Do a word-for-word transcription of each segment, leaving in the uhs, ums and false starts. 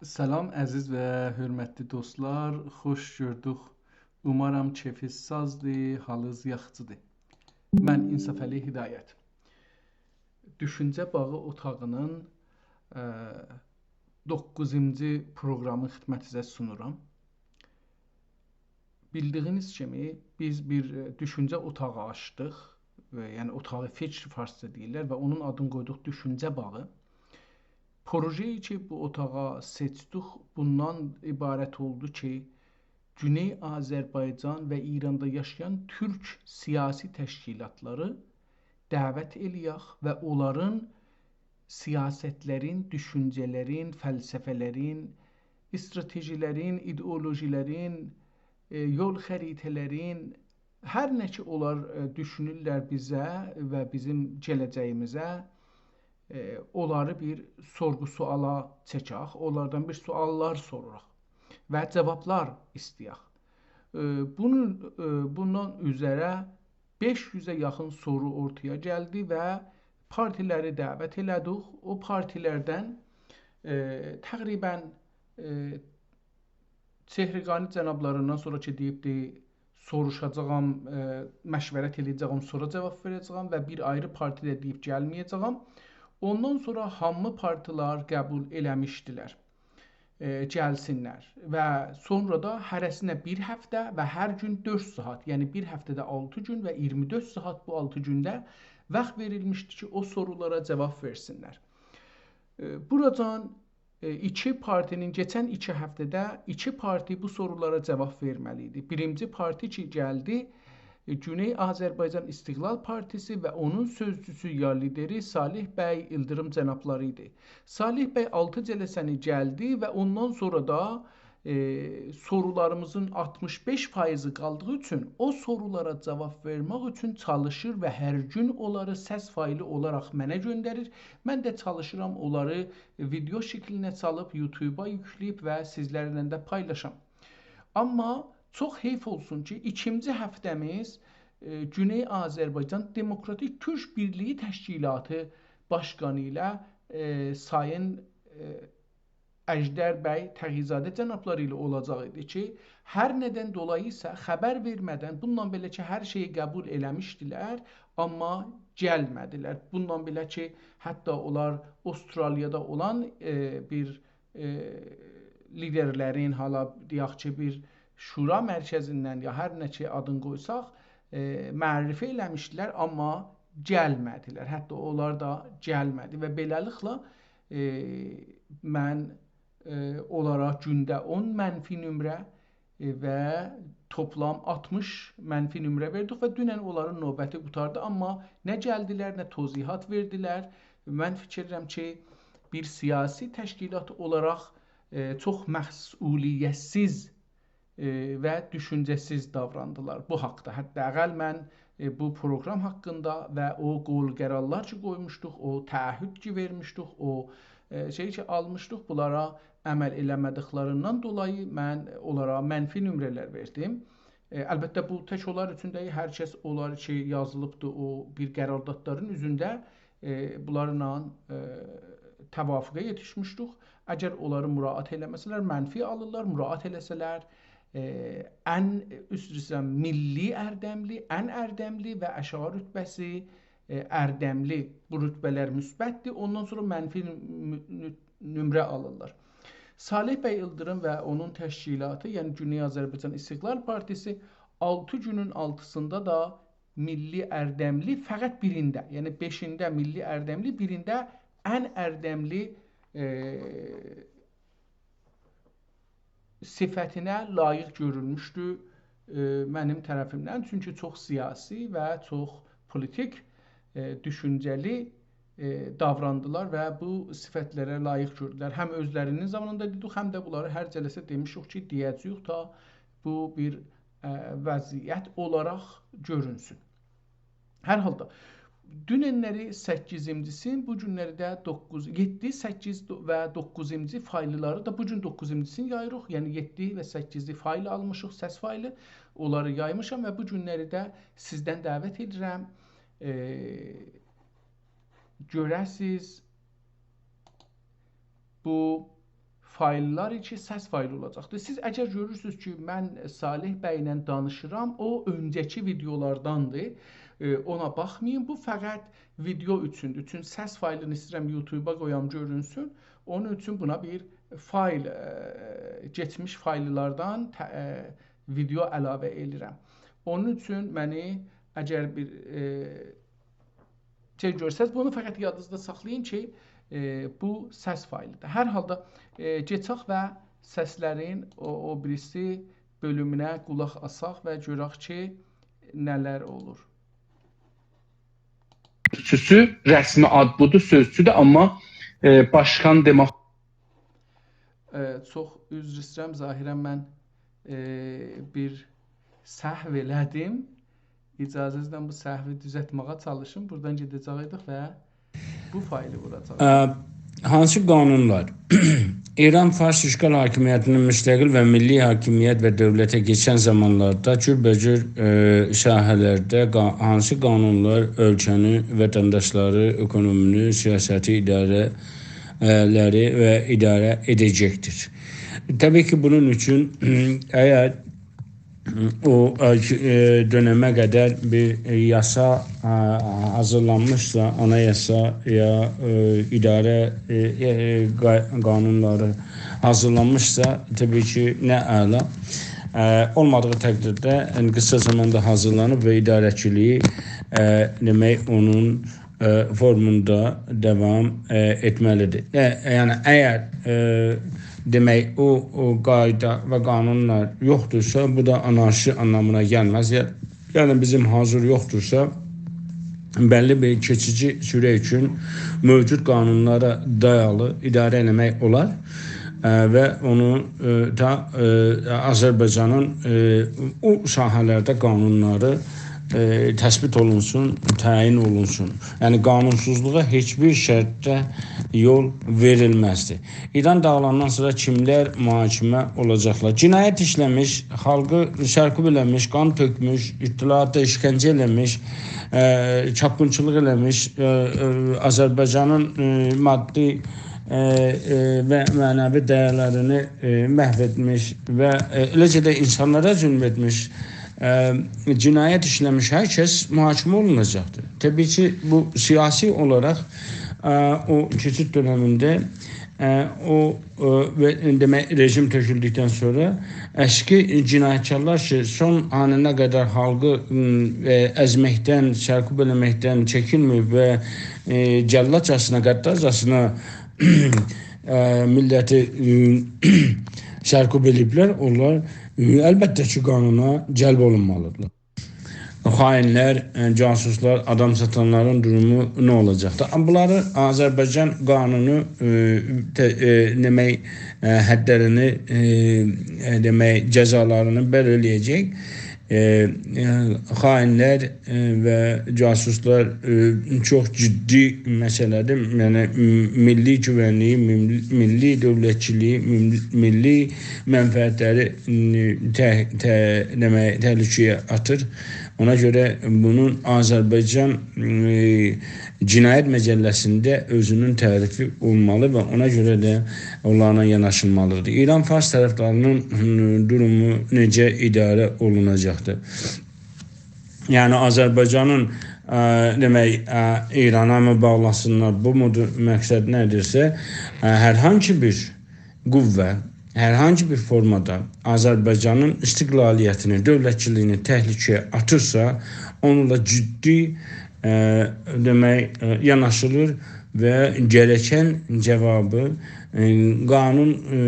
سلام، عزیز و حؤرمتلی دوستلار، خوش گؤردوک. اومارام کئفیز سازدیر، حالیز یاخشیدیر. من انصافعلی هدایت. دوشونجه باغی اوتاغینین، ائ، دوققوزونجو پروقرامی خدمتینیزه سونورام. بیلدیگینیز کیمی، بیز بیر، ائ، دوشونجه اوتاغی آچدیق. ائ، یعنی اوتاغی فکر فارسجا دئییرلر و اونون آدینی قویدوق دوشونجه باغی. پروژه‌ای کی، بو اوتاغا سئچدیک، بوندان عبارت اولدو کی، گونئی آذربایجان و ایراندا یاشایان تورک سیاسی تشکیلاتلاری دعوت ائله‌یک و اونلارین سیاستلرین، دوشونجه‌لرین، فلسفه‌لرین، استراتژی‌لرین، ایدئولوژی‌لرین، ائ، یول خریطه‌لرین، هر نه کی اونلار، ائ، دوشونورلر بیزه و بیزیم گله‌جه‌ییمیزه، ائ، اونلاری بیر سورغو-سؤالا چکک، اونلاردان بیر سؤاللار سوراق و جاوابلار ایسته‌یک. ائ، بونون، ائ، بوندان اوزره بئش یوزه یاخین سورو اورتایا گلدی و پارتی‌لری دعوت ائله‌دیک. او پارتی‌لردن، ائ، تقریباً، ائ، چهرگانی جنابلاریندان سونرا کی دئییبدی، سوروشاجاغام، ائ، مشورت ائله‌یه‌جه‌یم، سونرا جاواب وئره‌جه‌یم و بیر آیری پارتی ده دئییب گلمه‌یه‌جه‌یم. اوندان سونرا هامی پارتی‌لر قبول ائله‌میشدیلر. ائ، گلسینلر. و سونرا دا هره‌سینه بیر هفته و هر گون دؤرد ساعات، یعنی بیر هفته‌ده آلتی گون و اییرمی دؤرد ساعات بو آلتی گونده واخت وئریلمیشدی کی، او سورولارا جاواب وئرسینلر. ائ، بوراجان، ائ، ایکی پارتی‌نین، کئچن ایکی هفته‌ده ایکی پارتی بو سورولارا جاواب وئرمه‌لی ایدی. بیرینجی پارتی کی گلدی، ائ، گونئی آذربایجان استقلال پارتی‌سی و اونون سؤزجوسو یا لیدری صالح بی ایلدیریم جنابلاری ایدی. صالح بی آلتی جلسه‌نی گلدی و اوندان سونرا دا، ائ، سورولاریمیزین آلتمیش بئش فایضی قالدیغی اوچون او سورولارا جاواب وئرمک اوچون چالیشیر و هر گون اونلاری سس فایلی اولاراق منه گؤندریر. من ده چالیشیرام اونلاری ویدئو شکلینه سالیب، یوتیوبا یوکله‌ییب و سیزلرله ده پایلاشام. آمما چوخ حیف اولسون کی، ایکینجی هفته‌میز، ائ، گونئی آذربایجان دموکراتیک تورک بیرلیگی تشکیلاتی باشقانی ایله، ائ، سایین، ائ، اژدر بی تقی‌زاده جنابلاری ایله اولاجاق ایدی کی، هر ندن دولایی ایسه خبر وئرمه‌دن، بونونلا بئله کی، هر شئیی قبول ائله‌میشدیلر، آمما گلمه‌دیلر. بونونلا بئله کی، حتی اونلار استرالیادا اولان، ائ، بیر، ائ، لیدرلرین، حالا دئیک کی، بیر شورا مرکزیندن یا هر نه کی آدین قویساق، ائ، معرفی ائله‌میشدیلر، آمما گلمه‌دیلر. حتی اونلار دا گلمه‌دی و بئله‌لیکله، ائ، من، ائ، اونلارا گونده اون منفی نمره، ائ، و توپلام آلتمیش منفی نمره وئردیک و دونن اونلارین نوبتی قوتاردی. آمما نه گلدیلر، نه توضیحات وئردیلر. من فیکیر ائدیرم کی، بیر سیاسی تشکیلات اولاراق، ائ، چوخ مسئولیت‌سیز، ائ، و دوشونجه‌سیز داوراندیلار بو حاقدا. حداقل من، ائ، بو پروقرام حاقیندا و او قول قرارلار کی قویموشدوق، او تعهد کی وئرمیشدیک، او، ائ، شئی کی آلمیشدیق، بونلارا عمل ائله‌مه‌دیکلریندن دولایی من اونلارا منفی نمره‌لر وئردیم. ائ، البته، بو تک اونلار اوچون دئییل، هر کس اونلار کی یازیلیبدی او بیر قراردادلارین اوزونده، ائ، بونلارلا، ائ، توافقه یئتیشمیشدیک. اگر اونلاری مراعات ائله‌مه‌سه‌لر، منفی آلیرلار، مراعات ائله‌سه‌لر، ائ، ان، عذر ایسته‌ییرم، میللی اردملی، ان اردملی و اشعار رتبه‌سی، ائ، اردملی، بو رتبه‌لر مثبتدیر. اوندان سونرا منفی نم-، نم-، نمره آلیرلار. صالح بی ایلدیریم و اونون تشکیلاتی، یعنی گونئی آذربایجان استقلال پارتی‌سی آلتی گونون آلتیسیندا دا میللی اردملی فقط بیرینده، یعنی بئشینده میللی اردملی، بیرینده ان اردملی، ائ، صفتینه لایق گؤرولموشدو، ائ، منیم طرفیمدن. چونکی چوخ سیاسی و چوخ پولیتیک، ائ، دوشونجه‌لی، ائ، داوراندیلار و بو صفتلره لایق گؤردولر. هم اؤزلری‌نین زامانیندا دئدیک، هم ده بونلاری هر جلسه دئمیشیک کی، دئیه‌جه‌ییک تا بو بیر، ائ، وضعیت اولاراق گؤرونسون. هر حالدا، دونن‌لری سککیزینجی‌سین، بو گونلری ده دوققوز، یئددی، سککیز و دوققوزونجو فایل‌لاری دا، بو گون دوققوزونجوسونو یاییریق. یعنی یئددی و سککیزی فایل آلمیشیق، سس فایلی. اونلاری یایمیشام و بو گونلری ده سیزدن دعوت ائدیرم، ائ، گؤره‌سیز بو فایللار کی، سس فایلی اولاجاقدیر. سیز اگر گؤرورسونوز کی، من صالح بی‌له دانیشیرام، او اؤنجه‌کی ویدئولارداندیر. ائ، اونا باخمایین. بو فقط ویدئو اوچوندور. چون سس فایلینی ایسته‌ییرم یوتیوبا قویام، گؤرونسون. اونون اوچون بونا بیر فایل، ائ، کئچمیش فایللاردان ته-، ائ، ویدئو علاوه ائله‌ییرم. اونون اوچون منی، اگر بیر، ائ، شئی گؤرسز، بونو فقط یادینیزدا ساخلایین کی، ائ، بو سس فایلیدیر. هر حالدا، ائ، کئچک و سسلرین او، او بیریسی بؤلومونه قولاق آساق و گؤرک کی، نه‌لر اولور. سؤزچوسو، رسمی آد بودور، سؤزچودور، آمما، ائ، باشقان دئمک ائ، چوخ عذر ایسته‌ییرم، ظاهراً من، ائ، بیر سهو ائله‌دیم. اجازه‌نیزله بو سهوی دوزلتمه‌یه چالیشیم. بورادان گئده‌جه‌ییک و بو فایلی ووراجاغیق. اه، هانسی قانونلار؟ ایران فارس اشغال حاکمیتی‌نین مستقل و ملی حاکمیت و دؤولته کئچن زامانلاردا جوربه‌جور، اه، ساحه‌لرده قا-، هانسی قانونلار اؤلکه‌نی، وطنداشلاری، اکونومینی، سیاستی، اداره ائ، لری و اداره ائده‌جکدیر. طبیعی کی، بونون اوچون، اگر او، ائ، کی-، ائ، دؤنمه قدر بیر، ائ، یاسا، ائ، حاضیرلانمیشسا، آنایاسا یا، ائ، اداره، ائ، ائ، قا-، قانونلاری حاضیرلانمیشسا، طبیعی کی، نه اعلا. ائ، اولمادیغی تقدیرده، یعنی، قیسا زاماندا حاضیرلانیب و اداره‌چیلیگی، ائ، دئمک، اونون ائ، فورموندا داوام، ائ، ائتمه‌لیدیر. ائ، یعنی، اگر، ائ، دئمک، او، او قایدا و قانونلار یوخدورسا، بو دا آنارشی آنلامینا گلمز. یا-، یعنی، بیزیم حاضیر یوخدورسا، بللی بیر کئچیجی سوره اوچون موجود قانونلارا دایالی اداره ائله‌مک اولار. ائ، و اونو، ائ، تا، ائ، آذربایجانین، ائ، او ساحه‌لرده قانونلاری، ائ، تثبیت اولونسون، تعیین اولونسون. یعنی، قانونسوزلوغا هئچ بیر شرطده یول وئریلمزدی. ایران داغیلاندان سونرا کیملر محاکمه اولاجاقلار؟ جنایت ایشله‌میش، خالقی سرکوب ائله‌میش، قان تؤکموش، اطلاعاتا ایشکنجه ائله‌میش، ائ، چاپقینچیلیق ائله‌میش، ائ، ائ، آذربایجانین، ائ، مادی، ائ، ائ، و معنوی دیرلرینی، ائ، محو ائتمیش و، ائ، ائله‌جه ده اینسانلارا ظلم ائتمیش، ائ، جنایت ایشله‌میش هر کس محاکمه اولوناجاقدیر. طبیعی کی، بو سیاسی اولاراق، ائ، او کئچید دؤنمینده، ائ، او، ائ، و دئمک، رژیم تؤکولدوکدن سونرا اسکی جنایتکارلار کی، سون آنینا قدر خالقی، م، ائ، ازمکدن، سرکوب ائله‌مکدن چکینمه‌ییب و، ائ، جلادجاسینا، غدارجاسینا ائ، میللتی، ائ، سرکوب ائله‌ییبلر، اونلار، ائ، البته کی، قانونا جلب اولونمالیدیرلار. خائنلر، ائ، جاسوسلار، آدام ساتانلارین دورومو نه اولاجاقدیر؟ بونلاری آذربایجان قانونو، ائ، ته-، ائ، دئمک، ائ، حدلرینی، ائ، ائ، دئمک، جزالارینی بللی‌یه‌جک. ائ، ائ، خائنلر، ائ، و جاسوسلار، ائ، چوخ جدی مسئله‌دیر. یعنی، م-، میللی گوونلیگی، میل-، میللی دؤولتچیلیگی، میل-، میللی منفعتلری، م، ته-، ته-، دئمک، تهلکه‌یه آتیر. اونا گؤره بونون آذربایجان، ائ، جنایت مجله‌سینده اؤزونون تعریفی اولمالی و اونا گؤره ده اونلارلا یاناشیلمالیدیر. ایران فارس طرفدارینین، هوم، دورومو نئجه اداره اولوناجاقدیر؟ یعنی آذربایجانین، ائ، دئمک، ائ، ایرانا می باغلاسینلار، بو مودور مقصد نه‌دیرسه، ائ، هر هانسی بیر قوه، هر هانسی بیر فورمادا آذربایجانین استقلالیتینی، دؤولتچیلیگینی تهلکه‌یه آتیرسا، اونونلا جدی، ائ، دئمک، ائ، یاناشیلیر و گرکن جاوابی، ائ، قانون، ائ،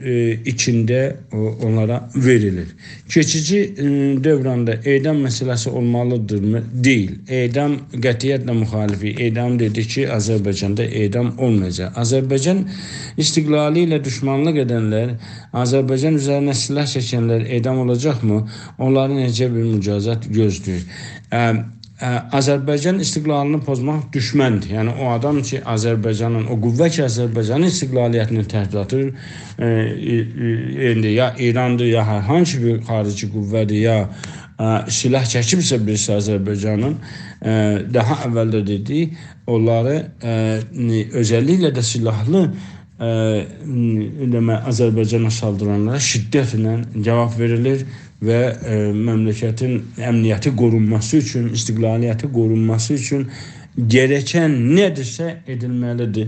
ائ، ایچینده او-، اونلارا وئریلیر. کئچیجی، ائ، دؤوراندا اعدام مسئله‌سی اولمالیدیرمی؟ دئییل. اعدام قطعیتله مخالفیک. اعدام دئدیک کی، آذربایجاندا اعدام اولمایاجاق. آذربایجان استقلالی ایله دوشمانلیق ائدنلر، آذربایجان اوزرینه سلاح چکنلر اعدام اولاجاقمی؟ اونلاری نئجه بیر مجازات گؤزله‌ییر؟ ا، ا، آذربایجان استقلالینی پوزماق دوشمندیر. یعنی، او آدام کی، آذربایجانین، او قوه کی، آذربایجانین استقلالیتینی تهدید آتیر، ائ، ائ، ائ، ایندی یا ایراندیر، یا هر هانسی بیر خاریجی قوه‌دیر، یا، ا، سلاح چکیبسه بیریسی آذربایجانین، ا، داها اول ده دئدیک، اونلاری، ا، اؤزللیکله ده سلاحلی ائ، دئمک، آذربایجانا سالدیرانلارا شدتله جواب وئریلیر و، ائ، مملکتین امنیتی قورونماسی اوچون، استقلالیتی قورونماسی اوچون گرکن نه‌دیرسه ائدیلمه‌لیدیر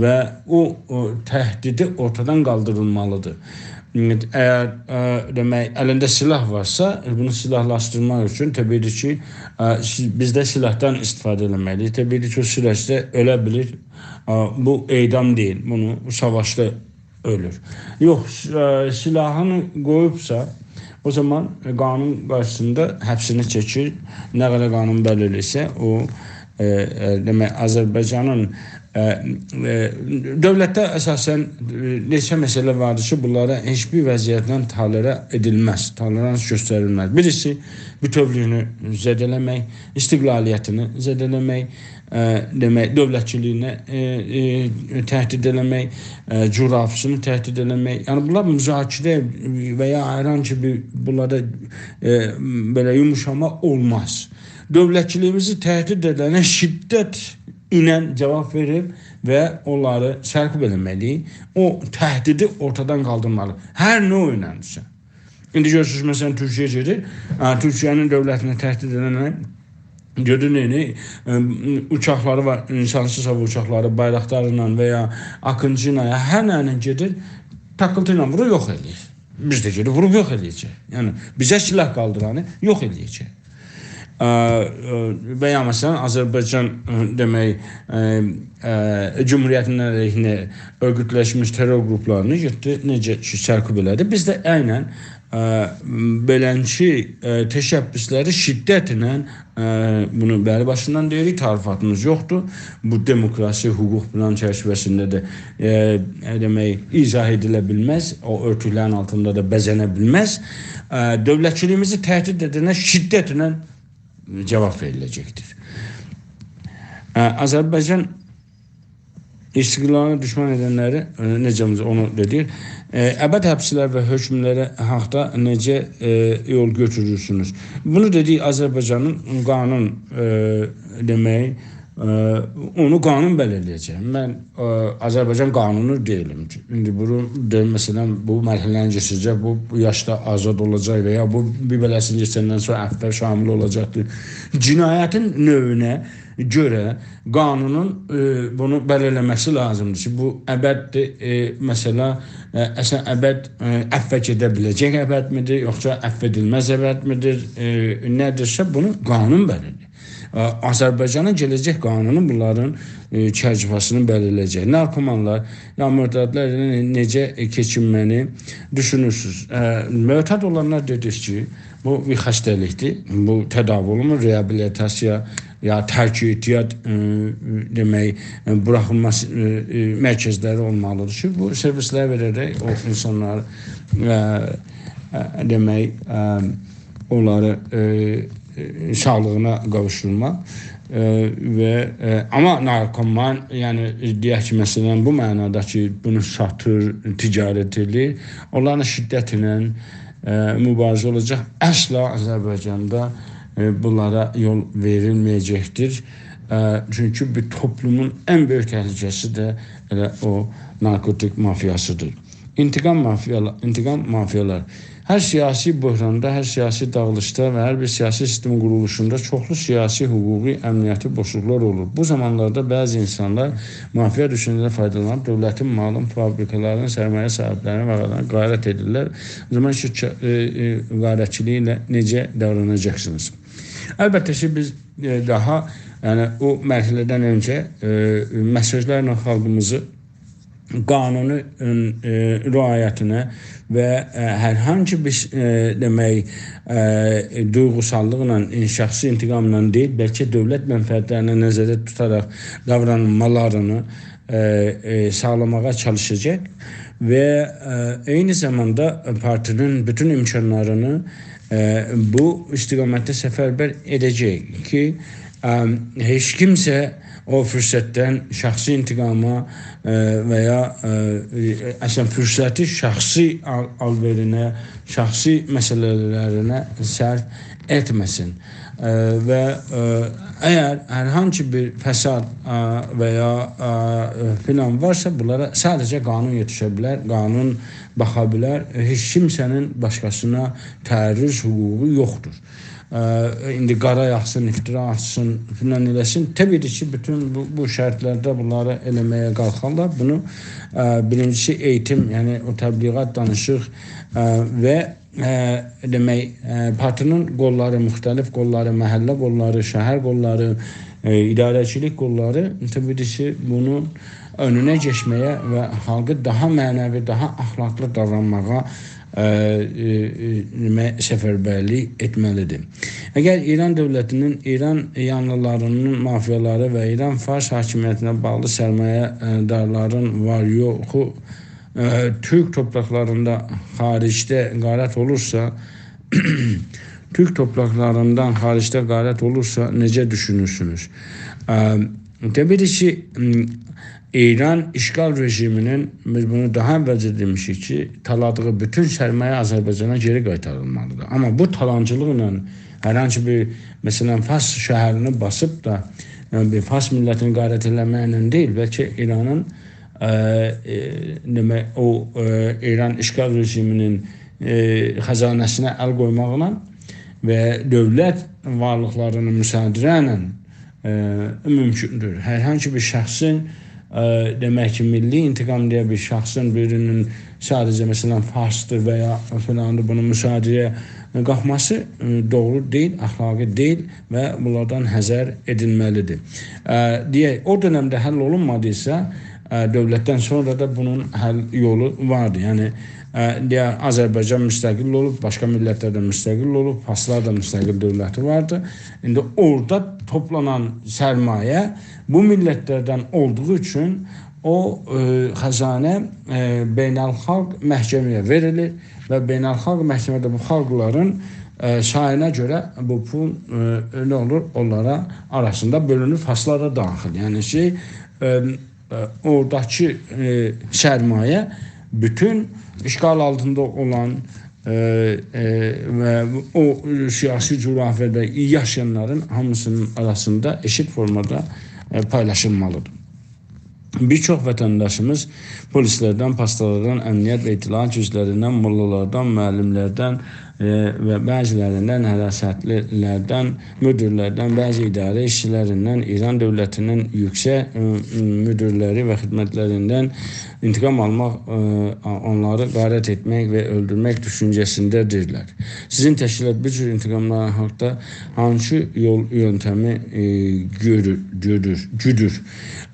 و او، او تهدیدی اورتادان قالدیریلمالیدیر. اگر، ائ، دئمک، الینده سلاح وارسا، بونو سلاحلاشدیرماق اوچون طبیعی‌دیر کی، ائ، سیز، بیز ده سلاحدان استفاده ائله‌مه‌لی‌ییک. طبیعی‌دیر کی، او سورجده اؤله بیلیر. ائ، بو اعدام دئییل، بونو، بو ساواشدا اؤلور. یوخ، س-، ائ، سلاحینی قویوبسا، او زامان، ائ، قانون قارشیسیندا حبسینی چکیر. نه قدر قانون بلی ائله‌ییرسه، او، ائ، ائ، دئمک، آذربایجانین، ائ، ائ، دؤولتده اساساً، ائ، نئچه مسئله واردیر کی، بونلارا هئچ بیر وضعیتله تالره ائدیلمز، تالرانس گؤستریلمز. بیریسی، بوتؤولویونو زده‌له‌مک، استقلالیتینی زده‌له‌مک، ائ، دئمک، دؤولتچیلیگینی، ائ، ائ، تهدید ائله‌مک، ائ، جغرافیاسینی تهدید ائله‌مک. یعنی، بونلار مذاکره و یا هر هانسی بیر، بونلاردا، ائ، بئله یوموشاما اولماز. دؤولتچیلیگیمیزی تهدید ائدنه شدت ایله جواب وئریب و اونلاری سرکوب ائله‌مه‌لی‌ییک. او تهدیدی اورتادان قالدیرمالی. هر نه ایله‌دیرسه. ایندی گؤرورسونوز، مثلاً، تورکیه گئدیر. ها، تورکیه‌نین دؤولتینه تهدید ائدنه گئدیر، نه، نه، ائ، اوچاقلاری وار، اینسانسیز هاوا اوچاقلاری، بایراقدارلا و یا آکینجی ایله، یا هر نه ایله گئدیر، تاکینتی ایله وورور، یوخ ائله‌ییر. بیز ده گئدیب ووروب یوخ ائله‌یه‌جک. یعنی، بیزه سلاح قالدیرانی یوخ ائله‌یه‌جک. ا، ا، و یا مثلاً، آذربایجان، ا، دئمک، ا، ا، جمهوریتینین علیهینه اؤرگوتلشمیش ترور قروپلارینی گئتدی، نئجه کی، سرکوب ائله‌دی. بیز ده عیناً، ا، بئلنجه، ا، تشبثلری شدتله، ا، بونو بری باشیندان دئییریک، تعارفاتیمیز یوخدور. بو دموکراسی، حقوق فلان چرچیوه‌سینده ده، ا، ا، دئمک، ایضاح ائدیله بیلمز. او اؤرتوکلرین آلتیندا دا بزنه بیلمز. ا، دؤولتچیلیگیمیزی تهدید ائدنه شدتله جواب وئریله‌جکدیر. ا، آذربایجان استقلالینی دوشمن ائدنلری، ا، نئجه اونو دئدیک، ا، ابد حبسلر و حکملری حاقدا نئجه، ا، یول گؤتورورسونوز؟ بونو دئدیک، آذربایجانین قانون، ا، دئمک، ا، اونو قانون بلی ائله‌یه‌جک. من، ا، آذربایجان قانونو دئییلم کی، ایندی بونو دئ-، مثلاً، بو مرحله‌نی کئچه‌جک، بو، بو یاشدا آزاد اولاجاق و یا بو بیر بئله‌سینی کئچندن سونرا عفوه شامل اولاجاقدیر. جنایتین نوعونه گؤره قانونون، ائ، بونو بلی ائله‌مه‌سی لازیمدیر کی، بو ابددیر، ائ، مثلا، ائ، اصلاً ابد، ائ، عفوه گئده بیله‌جک ابد میدیر، یوخسا عفو ائدیلمز ابد میدیر، ائ، نه‌دیرسه، بونو قانون بلی ائله‌ییر. ا، آذربایجانین گله‌جک قانونو بونلارین، ائ، چرچیوه‌سینی بلی ائله‌یه‌جک. نارکومانلار، یا معتادلار ایله نئجه، ائ، کئچینمه‌نی دوشونورسونوز؟ ا، معتاد اولانلار دئدیک کی، بو بیر خسته‌لیکدیر، بو تداوی اولونمور، رهابیلیتاسیا، یا ترک اعتیاد، ائ، دئمک، ائ، بوراخیلما، ائ، ائ، مرکزلری اولمالیدیر کی، بو سرویسلری وئره‌رک او اینسانلار، ائ، ائ، دئمک، ائ، اونلاری، ائ، ائ، ساغلیغینا قاووشدورماق. ائ، و، ائ، آمما نارکومان، یعنی، دئیک کی، مثلا، بو معنادا کی، بونو ساتیر، تجارت ائدیر، اونلارلا شدتله، ائ، مبارزه اولاجاق. اصلا آذربایجاندا، ائ، بونلارا یول وئریلمه‌یه‌جکدیر. ائ، چونکی بیر توپلومون ان بؤیوک تهلکه‌سی ده ائله او نارکوتیک مافیاسیدیر. انتقام مافیالا-، انتقام مافیالار. هر سیاسی بحراندا، هر سیاسی داغیلیشدا و هر بیر سیاسی سیستمین قورولوشوندا چوخلو سیاسی، حقوقی، امنیتی بوشلوقلار اولور. بو زامانلاردا بعضی اینسانلار مافیا دوشونجه‌دن فایدالانیب دؤولتین مالین، فابریکالارین، سرمایه صاحیبلرینین و غیره‌لرینه غارت ائدیرلر. او زامان کی، چا-، ائ، ائ، غارتچیلیگی ایله نئجه داوراناجاقسینیز؟ البته کی، بیز، ائ، داها، یعنی، او مرحله‌دن اؤنجه، ائ، مساژلارلا خالقیمیزی قانونون، ائ، رعایتینه و، ائ، هر هانسی بیر، ائ، دئمک، ائ، دویغوساللیقلا، ائ، شخصی انتقاملا دئییل، بلکه دؤولت منفعتلرینی نظرده توتاراق داورانمالارینی، ائ، ائ، ساغلاماغا چالیشاجاق و، ائ، عینی زاماندا پارتی‌نین بوتون امکانلارینی، ائ، بو استقامتده سفربر ائده‌جک کی، ائ، هئچ کیمسه او فرصتدن شخصی انتقاما، ائ، و یا، ائ، اصلا فرصتی شخصی آل-، آلوئرینه، شخصی مسئله‌لرینه صرف ائتمه‌سین. ائ، و، ائ، اگر هر هانسی بیر فساد، ائ، و یا، ائ، فلان وارسا، بونلارا ساده‌جه قانون یئتیشه بیلر، قانون باخا بیلر. ائ، هئچ کیمسه‌نین باشقاسینا تعرض حقوقو یوخدور. ائ، ایندی قارا یاخسین، افترا آتسین، فلان ائله‌سین. طبیعی کی، بوتون بو، بو شرطلرده بونلاری ائله‌مه‌یه قالخارلار. بونو، ائ، بیرینجیسی ائییتیم، یعنی او تبلیغات، دانیشیق، ائ، و، ائ، دئمک، ائ، پارتی‌نین قوللاری، مختلف قوللاری، محله قوللاری، شهر قوللاری، ائ، اداره‌چیلیک قوللاری، طبیعی کی، بونون اؤنونه کئچمه‌یه و خالقی داها معنوی، داها اخلاقلی داورانماغا، ائ، ائ، ائ، دئمک، سفربرلیک ائتمه‌لیدیر. اگر ایران دؤولتی‌نین، ایران یانلیلارینین مافیالاری و ایران فارس حاکمیتینه باغلی سرمایه‌دارلارین وار-یوخو، ائ، تورک تورپاقلاریندا خاریجده غارت اولورسا، تورک تورپاقلاریندان خاریجده غارت اولورسا، نئجه دوشونورسونوز؟ ائ، طبیعی کی، م، ایران اشغال رژیمی‌نین، بیز بونو داها اولجه دئمیشیک کی، تالادیغی بوتون سرمایه آذربایجانا گئری قایتاریلمالیدیر. آمما بو تالانچیلیقلا هر هانسی بیر، مثلا، فارس شهرینی باسیب دا، یعنی بیر فارس میللتینی غارت ائله‌مکله دئییل، بلکه ایرانین، ائ، ائ، دئمک، او، ائ، ایران اشغال رژیمی‌نین، ائ، خزانه‌سینه ال قویماقلا و دؤولت وارلیقلارینی مصادره ایله، ائ، مومکوندور. هر هانسی بیر شخصین، ائ، دئمک کی، میللی انتقام دئیه بیر شخصین، بیرینین ساده‌جه، مثلا، فارسدیر و یا فلاندیر، بونو مصادره‌یه قالخماسی، ائ، دوغرو دئییل، اخلاقی دئییل و بونلاردان حذر ائدیلمه‌لیدیر. ائ، دئیک، او دؤنمده حل اولونمادیسا، ائ، دؤولتدن سونرا دا بونون حل یولو واردی. یعنی، ائ، دئیک، آذربایجان مستقل اولوب، باشقا میللتلر ده مستقل اولوب، فارسلار دا مستقل دؤولتی واردی. ایندی اورادا توپلانان سرمایه بو میللتلردن اولدوغو اوچون او، ائ، خزانه، ائ، بین‌الخالق محکمه‌یه وئریلیر و بین‌الخالق محکمه‌ده بو خالقلارین، ائ، سایینا گؤره بو پول، ائ، نه اولور، اونلارا آراسیندا بؤلونور، فارسلار دا داخیل. یعنی کی، ائ، ائ، اوراداکی، ائ، سرمایه بوتون اشغال آلتیندا اولان، ائ، ائ، و او سیاسی جغرافیادا یاشایانلارین هامیسینین آراسیندا ائشیت فورمادا، ائ، پایلاشیلمالیدیر. بیر چوخ وطنداشیمیز پلیسلردن، پاستالاردان، امنیت و اطلاعات گوجلریندن، موللالاردان، معلملردن، ائ، و بعضی‌لریندن، حراستلی‌لردن، مدیرلردن، بعضی اداره ایشچی‌لریندن، ایران دؤولتی‌نین یوکسک، ائ، مدیرلری و خدمتلریندن انتقام آلماق، ائ، اونلاری غارت ائتمک و اؤلدورمک دوشونجه‌سینده‌دیرلر. سیزین تشکیلات بو جور انتقاملارین حاقدا هانسی یول، یؤنتمی، ائ، گؤرور، گؤرور، گودور؟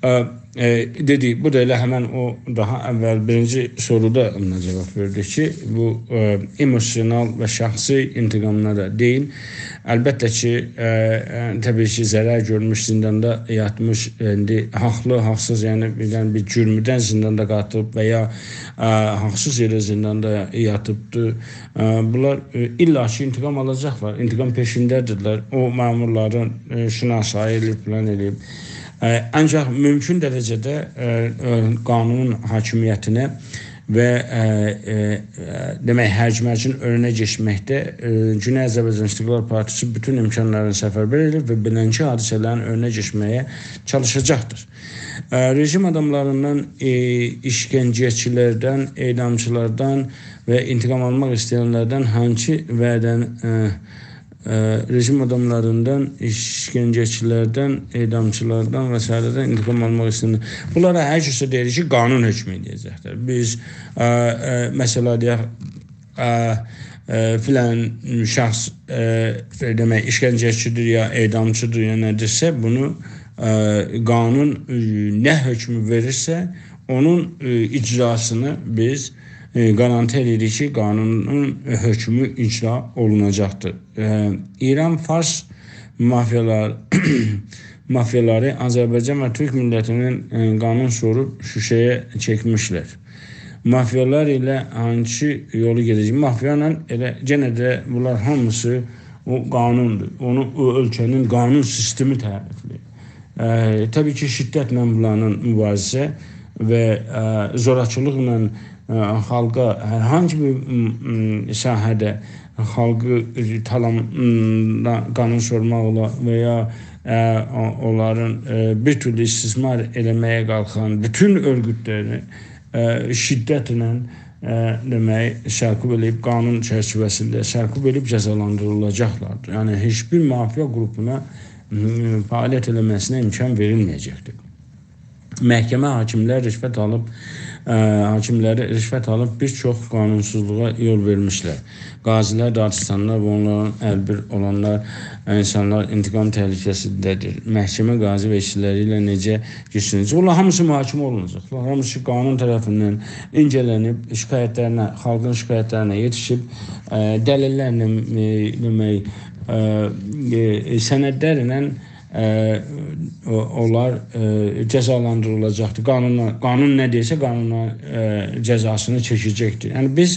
ائ، ائ، دئدی، بو دا ائله همن او داها اول بیرینجی سورودا بونا جاواب وئردی کی، بو، ائ، اموسیونال و شخصی انتقاملارا دئییل. البته کی، ائ، ائ، طبیعی کی، ضرر گؤرموش، زینداندا یاتمیش، ایندی حاقلی، حاقسیز، یعنی بیر دنه بیر جرمدن زینداندا قاتیب و یا، ائ، حاقسیز یئره زینداندا یاتیبدی. ائ، بونلار، ائ، الا کی، انتقام آلاجاقلار، انتقام پئشینده‌دیرلر. او مأمورلارین، ائ، شناسایی ائله‌ییب، فلان ائله‌ییب. ائ، آنجاق مومکون درجه‌ده، ائ، ائ، قانون حاکمیتینه و، ائ، ائ، ائ، دئمک، هرج‌مرجین اؤنونه کئچمکده، ائ، گونئی آذربایجان استقلال پارتیسی بوتون امکانلارینی سفربر ائدیر و بئلنجه حادثه‌لرین اؤنونه کئچمه‌یه چالیشاجاقدیر. ائ، رژیم آداملاریندان، ائ، ایشکنجه‌چی‌لردن، اعدامچی‌لاردان و انتقام آلماق ایسته‌ینلردن هانسی وعده‌ن، ائ، ائ، رژیم آداملاریندان، ایشکنجه‌چی‌لردن، اعدامچی‌لاردان و سایره‌دن انتقام آلماق ایسته‌ینلر. بونلارا هر کسه دئییریک کی، قانون حکمو ائله‌یه‌جکلر. بیز، ائ، ائ، مثلا دئیک، ائ، ائ، فلان شخص، ائ، دئمک، ایشکنجه‌چی‌دیر یا اعدامچی‌دیر یا نه‌دیرسه، بونو، ائ، قانون، ائ، نه حکمو وئریرسه، اونون، ائ، اجراسینی بیز، ائ، گارانتی ائدیریک کی، قانونون حکمو اجرا اولوناجاقدیر. ائ، ایران فارس مافیالار-، مافیالاری آذربایجان و تورک میللتی‌نین، ائ، قانون سوروب شوشه‌یه چکمیشلر. مافیالار ایله هانسی یولو گئده‌جک؟ مافیا ایله ائله، یئنه ده بونلار هامیسی او قانوندور. اونو او اؤلکه‌نین قانون سیستمی تعریفله‌ییر. ائ، طبیعی کی، شدتله بونلارین مبارزه‌سی، و، ائ، زوراکیلیقلا، ائ، خالقا هر هانسی بیر، م، م، ساحه‌ده خالقی، ائ، تالام، م، قانون سورماق اولا و یا، ائ، او-، اونلارین، ائ، بیر تورلو استثمار ائله‌مه‌یه قالخان بوتون اؤرگوتلرینی، ائ، شدتله، ائ، دئمک، سرکوب ائله‌ییب، قانون چرچیوه‌سینده سرکوب ائله‌ییب جزالاندیریلاجاقلار. یعنی، هئچ بیر مافیا قروپونا، م، فعالیت ائله‌مه‌سینه امکان وئریلمه‌یه‌جکدیر. محکمه، حاکیملر رشوت آلیب، ائ، حاکیملری رشوت آلیب بیر چوخ قانونسوزلوغا یول وئرمیشلر. قاضی‌لر، دادستانلار و اونلارین البیر اولانلار، اینسانلار انتقام تهلکه‌سینده‌دیر. محکمه، قاضی و ایشچیلری ایله نئجه گئچینه‌جک؟ اونلار هامیسی محاکمه اولوناجاقلار. هامیسی قانون طرفیندن اینجه‌لنیب، شکایتلرینه، خالقین شکایتلرینه یئتیشیب، ائ، دلیل‌لرله، ائ، دئمک، ائ، ائ، سندلرله، ائ، او-، اونلار، ائ، جزالاندیریلاجاقدیر. قانونلا، قانون نه دئییرسه، قانونلا، ائ، جزاسینی چکه‌جکدیر. یعنی، بیز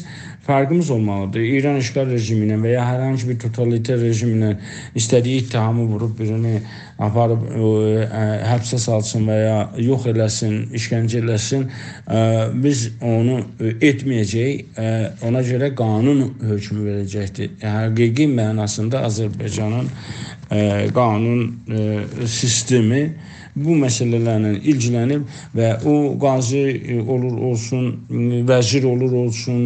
فرقیمیز اولمالیدیر. ایران اشغال رژیمی ایله و یا هر هانسی بیر توتالیتر رژیم ایله ایسته‌دیگی اتهامی ووروب بیرینی آپاریب، ائ، ائ، حبسه سالسین و یا یوخ ائله‌سین، ایشکنجه ائله‌سین، ائ، بیز اونو، ائ، ائتمه‌یه‌جه‌ییک. ائ، اونا گؤره قانون حکم وئره‌جکدیر. حقیقی معناسیندا آذربایجانین، ائ، قانون، ائ، سیستمی بو مسئله‌لرله ایلگیلنیب و او قاضی، ائ، اولور اولسون، م، وزیر اولور اولسون،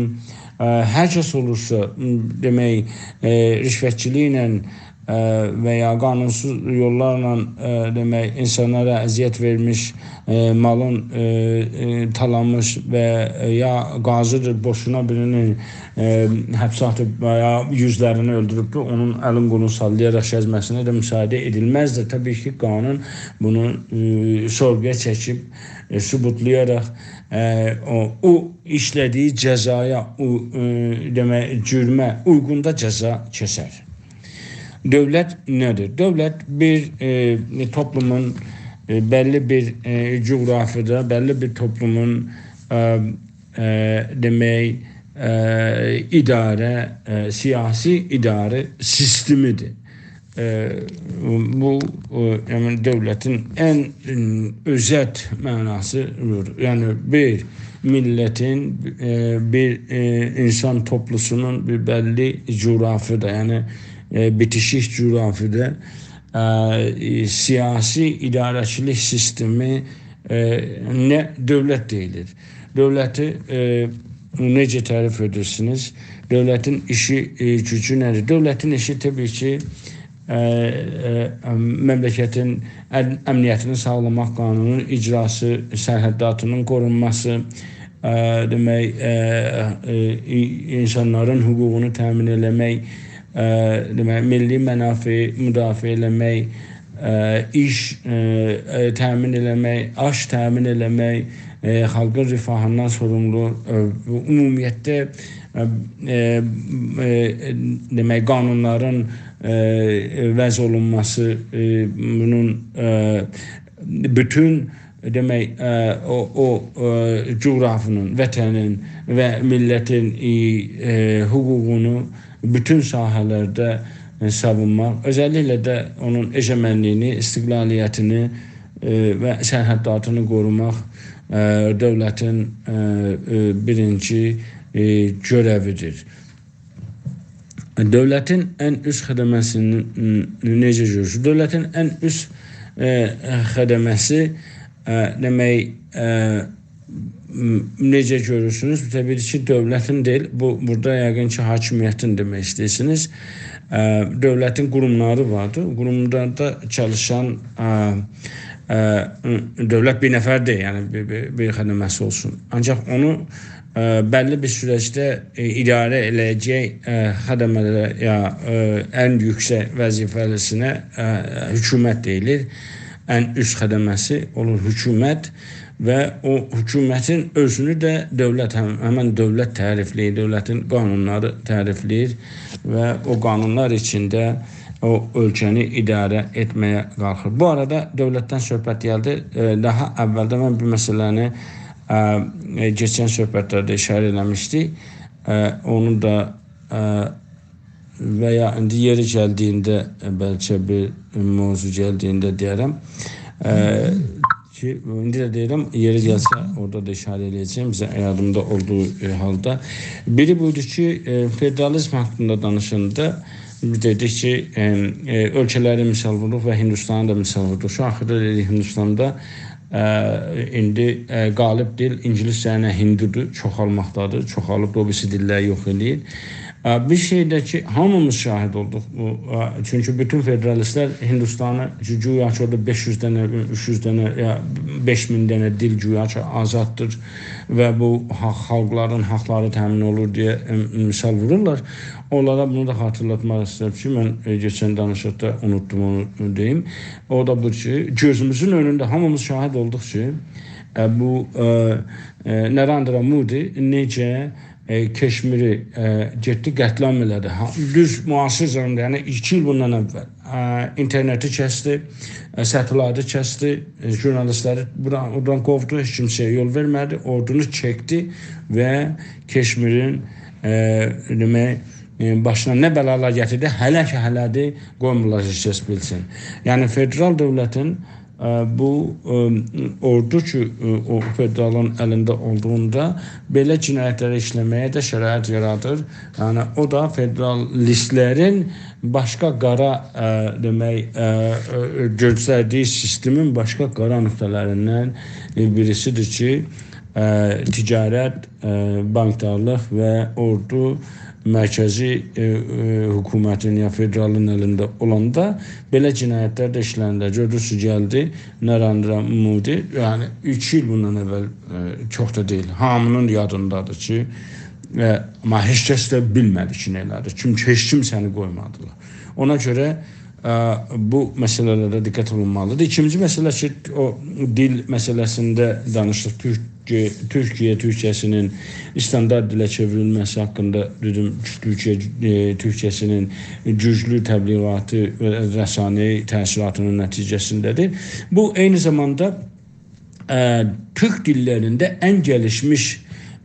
ائ، هر کس اولورسا، م، دئمک، ائ، رشوتچیلیکله، ائ، و یا قانونسوز یوللارلا، ائ، دئمک، اینسانلارا اذیت وئرمیش، ائ، مالین، ائ، ائ، تالامیش و، ائ، یا قاضی‌دیر، بوشونا بیرینی، ائ، حبسه آتیب و یا یوزلرینی اؤلدوروبدور، اونون الین قولون ساللایاراق گزمه‌سینه ده مساعده ائدیلمزدیر. طبیعی کی، قانون بونو، ائ، سورغویا چکیب، ائ، ثبوتلایاراق، ائ، او، او ایشله‌دیگی جزایا، او، ائ، دئمک، جرمه اویغوندا جزا کسر. دؤولت نه‌دیر؟ دؤولت بیر، ائ، توپلومون، ائ، بللی بیر، ائ، جغرافیادا، بللی بیر توپلومون، ائ، ائ، دئمک، ائ، اداره، ائ، سیاسی اداره سیستمی‌دیر. ائ، بو، ائ، یعنی دؤولتین ان، م، اؤزت معناسی بودور. یعنی بیر میللتین، ائ، بیر، ائ، اینسان توپلوسونون بیر بللی جغرافیادا، یعنی، ائ، بیتیشیک جغرافیادا، ائ، سیاسی اداره‌چیلیک سیستمی، ائ، نه دؤولت دئییلیر. دؤولتی، ائ، نئجه تعریف ائدیرسینیز؟ دؤولتین ایشی، ائ، گوجو نه‌دیر؟ دؤولتین ایشی طبیعی کی، ائ، ائ، مملکتین ام-، امنیتینی ساغلاماق، قانونون اجراسی، سرحداتینین قورونماسی، ائ، دئمک، ائ، ائ، ای-، اینسانلارین حقوقونو تأمین ائله‌مک، ائ، دئمک، میللی منافعی مدافعه ائله‌مک، ائ، ایش، ائ، ائ، تأمین ائله‌مک، آش تأمین ائله‌مک، ائ، خالقین رفاهیندان سوروملو، ائ، بو عمومیتله، ائ، ائ، ائ، دئمک، قانونلارین، ائ، وضع اولونماسی، ائ، بونون، ائ، بوتون، دئمک، ائ، او، او، ائ، جغرافیانین، وطنین و میللتین، ائ، ائ، حقوقونو بوتون ساحه‌لرده، ائ، ساوونماق، اؤزللیکله ده اونون ائگمنلیگینی، استقلالیتینی، ائ، و سرحداتینی قوروماق، ائ، دؤولتین، ائ، ائ، بیرینجی، ائ، گؤره‌ویدیر. دؤولتین ان اوست خدمه‌سینی نئجه گؤرورسونوز؟ دؤولتین ان اوست، ائ، خدمه‌سی، ائ، دئمک، ائ، م، نئجه گؤرورسونوز؟ طبیعی کی، دؤولتین دئییل، بو، بورادا یقین کی، حاکمیتین دئمک ایسته‌ییرسینیز. ائ، دؤولتین قوروملاری واردیر. قوروملاردا چالیشان، ائ، ائ، دؤولت بیر نفر دئییل، یعنی بیر، بیر، بیر خدمه‌سی اولسون. آنجاق اونو، ائ، بللی بیر سورجده، ائ، اداره ائله‌یه‌جک، ائ، خدمه‌لره یا، ائ، ان یوکسک وظیفه‌لی‌سینه، ائ، حکومت دئییلیر. ان اوست خدمه‌سی اولور حکومت. و او حکومتین اؤزونو ده دؤولت، هم، همین دؤولت تعریفله‌ییر، دؤولتین قانونلاری تعریفله‌ییر و او قانونلار ایچینده او اؤلکه‌نی اداره ائتمه‌یه قالخیر. بو آرادا دؤولتدن صحبت گلدی. ائ، داها اولده من بیر مسئله‌نی، ائ، ائ، کئچن صحبتلرده اشاره ائله‌میشدیک. ائ، اونو دا، ائ، و یا ایندی یئری گلدیگینده، ائ، بلکه بیر موضوع گلدیگینده دئیه‌رم. ائ، کی، ایندی ده دئییرم، یئری گلسه، اورادا دا ایشاره ائله‌یه‌جه‌یم، بیزه یادیمدا اولدوغو، ائ، حالدا. بیری بودور کی، ائ، فدرالیزم حاقیندا دانیشاندا دئدیک کی، ائ، ائ، اؤلکه‌لری مثال ووروروق و هندوستانی دا مثال ووروروق. شو آخیردا دئدیک، هندوستاندا، ائ، ایندی، ائ، غالب دیل اینگیلیسجه ایله هیندی‌دیر، چوخالماقدادیر، چوخالیب دا او بیریسی دیللری یوخ ائله‌ییر. ائ، بیر شئی ده کی، هامیمیز شاهید اولدوق. بو، ائ، چونکی بوتون فدرالیستلر هندوستانی، کی، گویا کی، اورادا بئش یوز دنه، اوچ یوز دنه، یا بئش مین دنه دیل گویا کی، آزاددیر و بو حاق، خالقلارین حاقلاری تأمین اولور دئیه، ائ، مثال وورورلار. اونلارا بونو دا خاطیرلاتماق ایسته‌ییرم کی، من، ائ، کئچن دانیشیقدا اونوتدوم اونو دئییم. او دا بو کی، گؤزوموزون اؤنونده هامیمیز شاهید اولدوق کی، ائ، بو، ائ، ائ، ناراندرا مودی نئجه ائ، کشمیری، ائ، گئتدی، قتل‌عام ائله‌دی. ها، دوز معاصر زاماندا، یعنی ایکی ایل بوندان اول، ائ، اینترنتی کسدی، ائ، ستلایتی کسدی، ائ، ژورنالیستلری بورا، اورادان قوودو، هئچ کیمسه‌یه یول وئرمه‌دی، اوردونو چکدی و کشمیرین، ائ، دئمک، ائ، باشینا نه بلالار گتیردی، هله کی هله‌دیر، قویمورلار هئچ کس بیلسین. یعنی فدرال دؤولتین ائ، بو، ائ، اوردو کی، ائ، او فدرالین الینده اولدوغوندا بئله جنایتلری ایشله‌مه‌یه ده شرایط یارادیر. یعنی، او دا فدرالیستلرین باشقا قارا، ائ، دئمک، ائ، ائ، گؤستردیگی سیستمین باشقا قارا نقطه‌لریندن، ائ، بیریسیدیر کی، ائ، تجارت، ائ، بانکدارلیق و اوردو مرکزی، ائ، ائ، حکومتین یا فدرالین الینده اولاندا بئله جنایتلر ده ایشلنده. گؤردونوز کی، گلدی ناراندرا مودی، یعنی ایکی ایل بوندان اول، ائ، چوخ دا دئییل، هامی‌نین یادیندادیر کی، ائ، آمما هئچ کس ده بیلمه‌دی کی، نه ائله‌دی. چونکی هئچ کیمسه‌نی قویمادیلار. اونا گؤره، ائ، بو مسئله‌لره دقت اولونمالیدیر. ایکینجی مسئله کی، او دیل مسئله‌سینده دانیشدیق. تورک تورکیه تورکجه‌سینین استاندارد دیله چئوریلمه‌سی حاقیندا دئدیم کی، تورکیه، ائ، تورکجه‌سینین گوجلو تبلیغاتی و رسانه‌ای تأثیراتینین نتیجه‌سینده‌دیر. بو، عینی زاماندا، ائ، تورک دیللرینده ان گلیشمیش،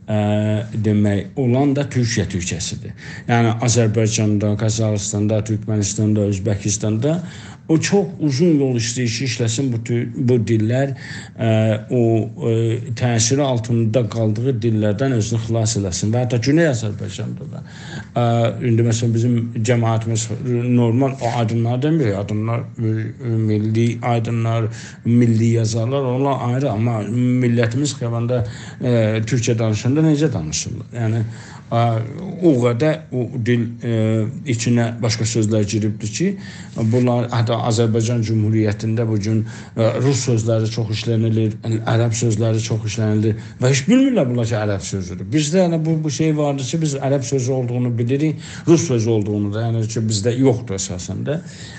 ائ، دئمک اولان دا تورکیه تورکجه‌سیدیر. یعنی، آذربایجاندا، قازاخیستاندا، تورکمنیستاندا، اؤزبکیستاندا او چوخ اوزون یول ایسته‌ییر کی، ایشله‌سین بو تو-، بو دیللر، ائ، او، ائ، تأثیری آلتیندا قالدیغی دیللردن اؤزونو خلاص ائله‌سین. و حتی گونئی آذربایجاندا دا، ائ، ایندی، مثلا، بیزیم جماعتیمیز نورمال، او آیدینلار دئمیر، آیدینلار، ائ، ائ، میللی آیدینلار، میللی یازارلار، اونلار آیری، آمما میللتیمیز خیاباندا، ائ، تورکجه دانیشاندا نئجه دانیشیرلار؟ یعنی، ائ، او قدر او دیل، ائ، ایچینه باشقا سؤزلر گیریبدیر کی، بونلار، حتی آذربایجان جمهوریتینده بو گون، ائ، روس سؤزلری چوخ ایشله‌نیلیر، عرب سؤزلری چوخ ایشله‌نیلیر و هئچ بیلمیرلر بونلار کی، عرب سؤزودور. بیزده، یعنی، بو، بو شئی واردیر کی، بیز عرب سؤزو اولدوغونو بیلیریک، روس سؤزو اولدوغونو دا، یعنی کی، بیزده یوخدور اساسیندا.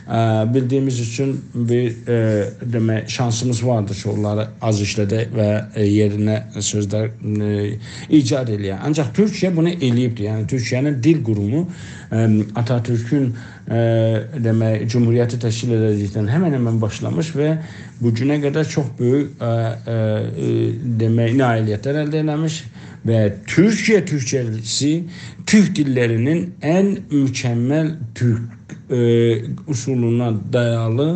ائ، بیلدیگیمیز اوچون بیر، ائ، دئمک، شانسیمیز واردیر کی، اونلاری آز ایشله‌دک و، ائ، یئرینه سؤزلر، ائ، ایجاد ائله‌یک. آنجاق تورکیه بونو ائله‌ییبدیر. یعنی، تورکیه‌نین دیل قورومو، ائ، آتاتورکون، ائ، دئمک، جمهوریتی تشکیل ائده‌جکدن همن همن باشلامیش و بو گونه قدر چوخ بؤیوک، ائ، ائ، ائ، دئمک، نائلیتلر الده ائله‌میش و تورکیه تورکجه‌سی تورک دیللرینین ان مکمل تورک، ائ، اصولونا دایالی،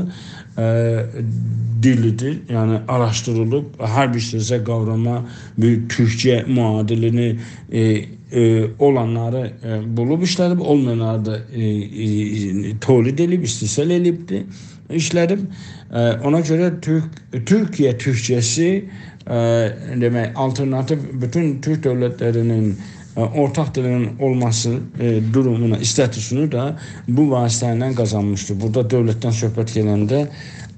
ائ، دیلیدیر. یعنی، آراشدیریلیب، هر بیر سؤزه، قاوراما بیر تورکجه معادلینی، ائ، ائ، اولانلاری، ائ، بولوب ایشله‌دیب، اولمایانلاری دا، ائ، ائ، تولید ائله‌ییب، استحصال ائله‌ییبدیر، ایشله‌دیب. ائ، اونا گؤره تورک، تورکیه تورکجه‌سی، ائ، دئمک، آلترناتیو بوتون تورک دؤولتلرینین، ائ، اورتاق دیلینین اولماسی، ائ، دورومونو، استاتوسونو دا بو واسطه ایله قازانمیشدیر. بورادا دؤولتدن صحبت گلنده،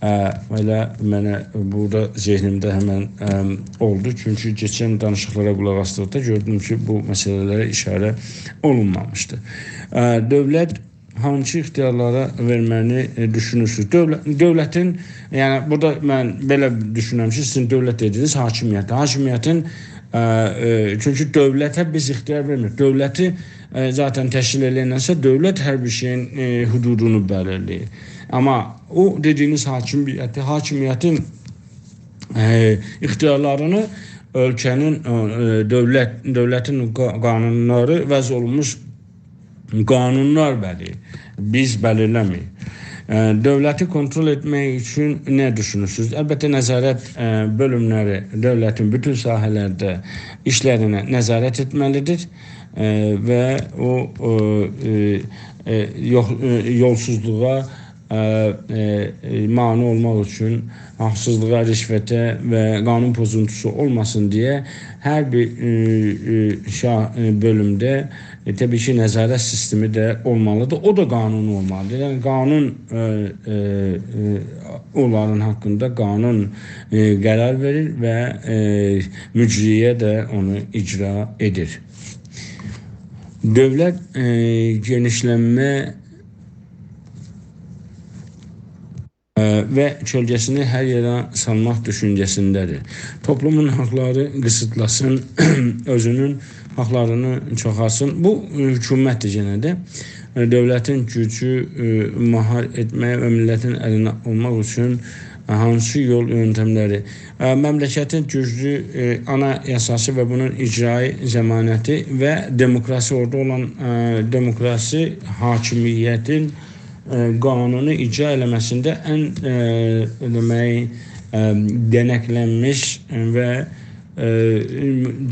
ائ، ائله منه بورادا ذهنیمده همن، ائ، اولدو. چونکی کئچن دانیشیقلارا قولاق آسدیقدا گؤردوم کی، بو مسئله‌لره ایشاره اولونمامیشدی. ائ، دؤولت هانسی اختیارلارا وئرمه‌نی، ائ، دوشونورسونوز؟ دؤولت، دؤولتین، یعنی، بورادا من بئله دوشونورم کی، سیزین دؤولت دئدیگینیز حاکمیت. حاکمیتین، ائ، ائ، چونکی دؤولته بیز اختیار وئرمیریک. دؤولتی، ائ، ذاتا تشکیل ائله‌یننسه، دؤولت هر بیر شئیین، ائ، حدودونو بلیرله‌ییر. آمما او دئدیگینیز حاکمیتی، حاکمیتین، ائ، اختیارلارینی اؤلکه‌نین، ائ، دؤولت، دؤولتین قا-، قانونلاری، وضع اولونموش قانونلار بلیرله‌ییر. بیز بلیرله‌میریک. ائ، دؤولتی کونترول ائتمک اوچون نه دوشونورسونوز؟ البته، نظارت، ائ، بؤلوملری دؤولتین بوتون ساحه‌لرده ایشلرینه نظارت ائتمه‌لیدیر. ائ، و او، او، ائ، ائ، یوخ-، ائ، یولسوزلوغا، ائ، ائ، ائ، مانع اولماق اوچون، حاقسیزلیغا، رشوته و قانون پوزونتوسو اولماسین دئیه هر بیر، ائ، ائ، شا-، ائ، بؤلومده، ائ، طبیعی کی، نظارت سیستمی ده اولمالیدیر. او دا قانونی اولمالیدیر. یعنی، قانون، ائ، ائ، ائ، اونلارین حاقیندا قانون، ائ، قرار وئریر و، ائ، مجریه ده اونو اجرا ائدیر. دؤولت، ائ، گئنیشلنمه، ائ، و کؤلگه‌سینی هر یئره سالماق دوشونجه‌سینده‌دیر. توپلومون حاقلاری قیسیتلاسین، اؤزونون حاقلارینی چوخالتسین. بو، ائ، حکومتدیر یئنه ده. ائ، دؤولتین گوجو، ائ، مهار ائتمک و میللتین الینده اولماق اوچون، ائ، هانسی یول یؤنتملری؟ ائ، مملکتین گوجلو، ائ، آنایاساسی و بونون اجرایی ضمانتی و دموکراسی، اورادا اولان، ائ، دموکراسی حاکمیتین، ائ، قانونو اجرا ائله‌مه‌سینده ان، ائ، دئمک، ائ، دئنکلنمیش و، ائ،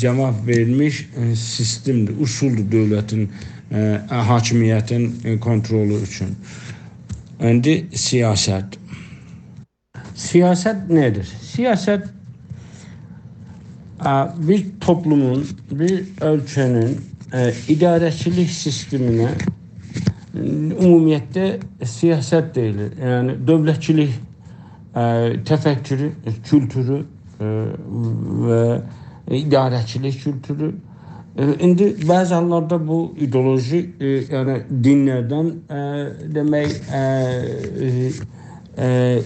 جواب وئرمیش، ائ، سیستمدیر، اصولدور دؤولتین، ائ، حاکمیتین، ائ، کونترولو اوچون. ایندی سیاست. سیاست نه‌دیر؟ سیاست، ا، بیر توپلومون، بیر اؤلکه‌نین، ا، اداره‌چیلیک سیستمینه، م، عمومیتله سیاست دئییلیر. یعنی، دؤولتچیلیک، ا، تفکرو، کولتورو، ا، و اداره‌چیلیک کولتورو. ائ، ایندی بعضی حاللاردا بو ایدئولوژی، ائ، یعنی دینلردن، ائ، دئمک، ائ، ائ، ائ،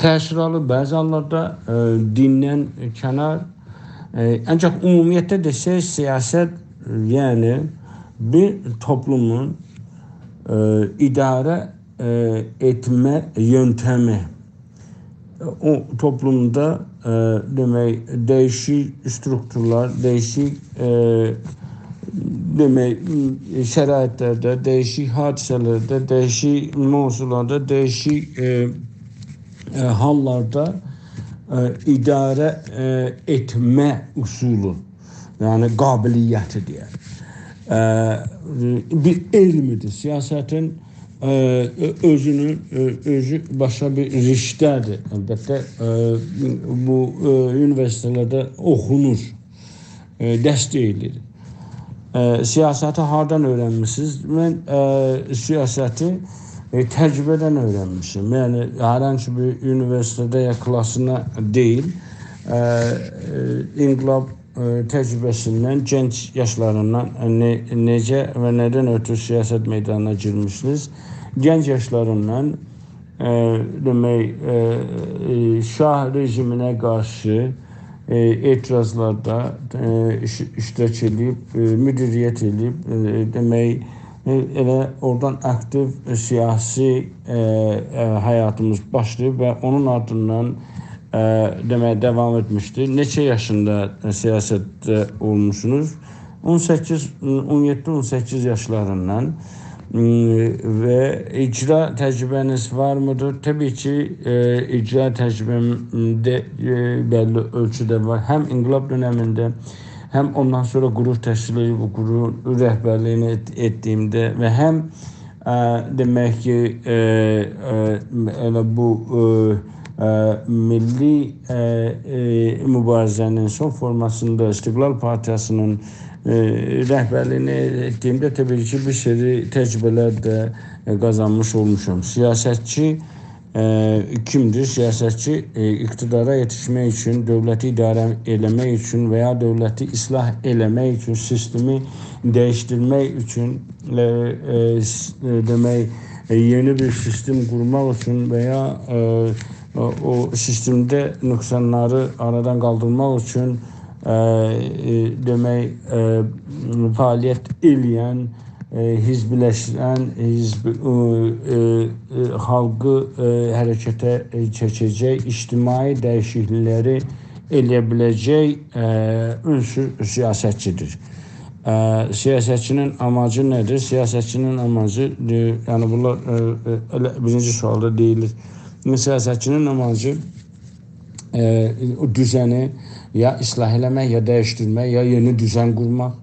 تأثیر آلیر، بعضی حاللاردا، ائ، دیندن کنار. ائ، آنجاق عمومیتله دئسک، سیاست، یعنی بیر توپلومون، ائ، اداره، ائ، ائتمه یؤنتمی. او توپلومدا، ائ، دئمک، دییشیک استروکتورلار، دییشیک، ائ، دئمک، م، شرایطلرده، دییشیک حادثه‌لرده، دییشیک موضوعلاردا، دییشیک، ائ، ائ، حاللاردا، ائ، اداره، ائ، ائتمه اصولو، یعنی قابلیتی دئیک. ائ، بیر علمدیر. سیاستین ائ، اؤ-، اؤزونون، اؤ-، اؤزو باشقا بیر رشته‌دیر. البته، ائ، بو، ائ، اونیوئرسیتئتلرده اوخونور، ائ، درس دئییلیر. ائ، سیاستی هاردان اؤیرنمیسینیز؟ من، ائ، سیاستی، ائ، تجربه‌دن اؤیرنمیشم. یعنی، هر هانسی بیر اونیوئرسیتئته یا کلاسینا دئییل. ائ، ائ، انقلاب ائ، تجربه‌سیندن، گنج یاشلاریندان، ائ، نه-، نئجه و ندن اؤترو سیاست میدانینا گیرمیشسینیز؟ گنج یاشلاریندان، ائ، دئمک، ائ، ائ، شاه رژیمینه قارشی، ائ، اعتراضلاردا، ائ، ایش-، اشتراک ائله‌ییب، ائ، مدیریت ائله‌ییب، ائ، دئمک، ائ، ائله اورادان آکتیو سیاسی، ائ، ائ، حیاتیمیز باشلاییب و اونون آردیندان ائ، دئمک، داوام ائتمیشدی. نئچه یاشیندا، ائ، سیاستده اولموسونوز؟ اون سککیز، اون یئددی، اون سککیز یاشلاریندان، م، و اجرا تجربه‌نیز وارمیدیر؟ طبیعی کی، ائ، اجرا تجربه‌م ده، ائ، بللی اؤلچوده وار. هم انقلاب دؤنمینده، هم اوندان سونرا گروه تشکیل ائدیب، بو گروهون رهبرلیگینی ائت-، ائتدیگیمده و هم ا، دئمک کی، ائ، ائ، ائله بو، ائ، ائ، میللی، ائ، ائ، موباریزه‌نین سون فورماسیندا استقلال پارتیاسی‌نین، ائ، رهبرلیگینی ائتدیگیمده طبیعی کی، بیر سری تجربه‌لر ده، ائ، قازانمیش اولموشام. سیاستچی، ائ، کیمدیر؟ سیاستچی، ائ، اقتدارا یئتیشمک اوچون، دؤولتی اداره ائله‌مک اوچون و یا دؤولتی اصلاح ائله‌مک اوچون، سیستمی دییشدیرمک اوچون، ائ، ائ، س-، ائ، دئمک، ائ، یئنی بیر سیستم قورماق اوچون و یا، ائ، او، او سیستمده نقصانلاری آرادان قالدیرماق اوچون، ائ، ائ، دئمک، ائ، فعالیت ائله‌ین، ائ، حزبلشن، حزب، ائ، ائ، ائ، خالقی، ائ، حرکته، ائ، چکه‌جک، اجتماعی دییشیکلیکلری ائله‌یه بیله‌جک، ائ، عنصر سیاستچیدیر. ائ، سیاستچی‌نین آماجی نه‌دیر؟ سیاستچی‌نین آماجی، ائ، یعنی بونلار، ائ، ائ، ائله بیرینجی سؤالدا دئییلیر. سیاستچی‌نین آماجی، ائ، او دوزنی یا اصلاح ائله‌مک، یا دییشدیرمک، یا یئنی دوزن قورماق،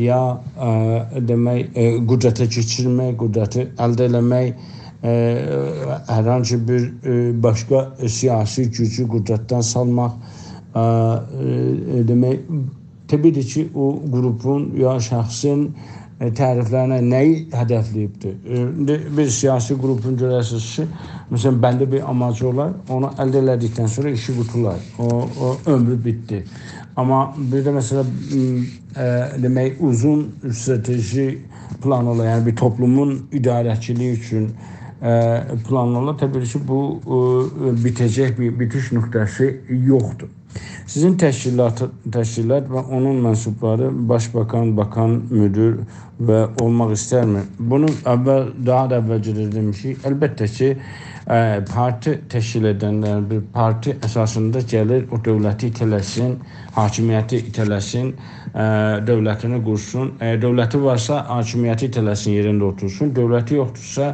یا، ائ، دئمک، ائ، قدرته کئچیرمک، قدرتی الده ائله‌مک، ائ، هر هانسی بیر، ائ، باشقا سیاسی گوجو قدرتدن سالماق، ائ، ائ، دئمک، طبیعی کی، او قروپون یا شخصین، ائ، تعریفلرینه نه‌یی هدفله‌ییبدیر؟ ائ، ایندی بیر سیاسی قروپون گؤررسینیز کی، مثلا، بللی بیر آماجی اولار، اونو الده ائله‌دیکدن سونرا ایشی قوتولار. او، او عؤمرو بیتدی. آمما بیر ده، مثلا، م، ائ، دئمک، اوزون استراتژی پلان اولار، یعنی بیر توپلومون اداره‌چیلیگی اوچون، ائ، پلان اولار. طبیعی کی، بو، ائ، بیته‌جک بیر بیتیش نقطه‌سی یوخدور. سیزین تشکیلات، تشکیلات و اونون منسوبلاری باشباکان، باکان، مدیر و اولماق ایسترمی؟ بونو اول، داها دا اولجه ده دئمیشیک. البته کی، ائ، پارتی تشکیل ائدنلر، بیر پارتی اساسیندا گلیر، او دؤولتی ایته‌له‌سین، حاکمیتی ایته‌له‌سین، ائ، دؤولتینی قورسون. اگر دؤولتی وارسا، حاکمیتی ایته‌له‌سین، یئرینده اوتورسون. دؤولتی یوخدورسا،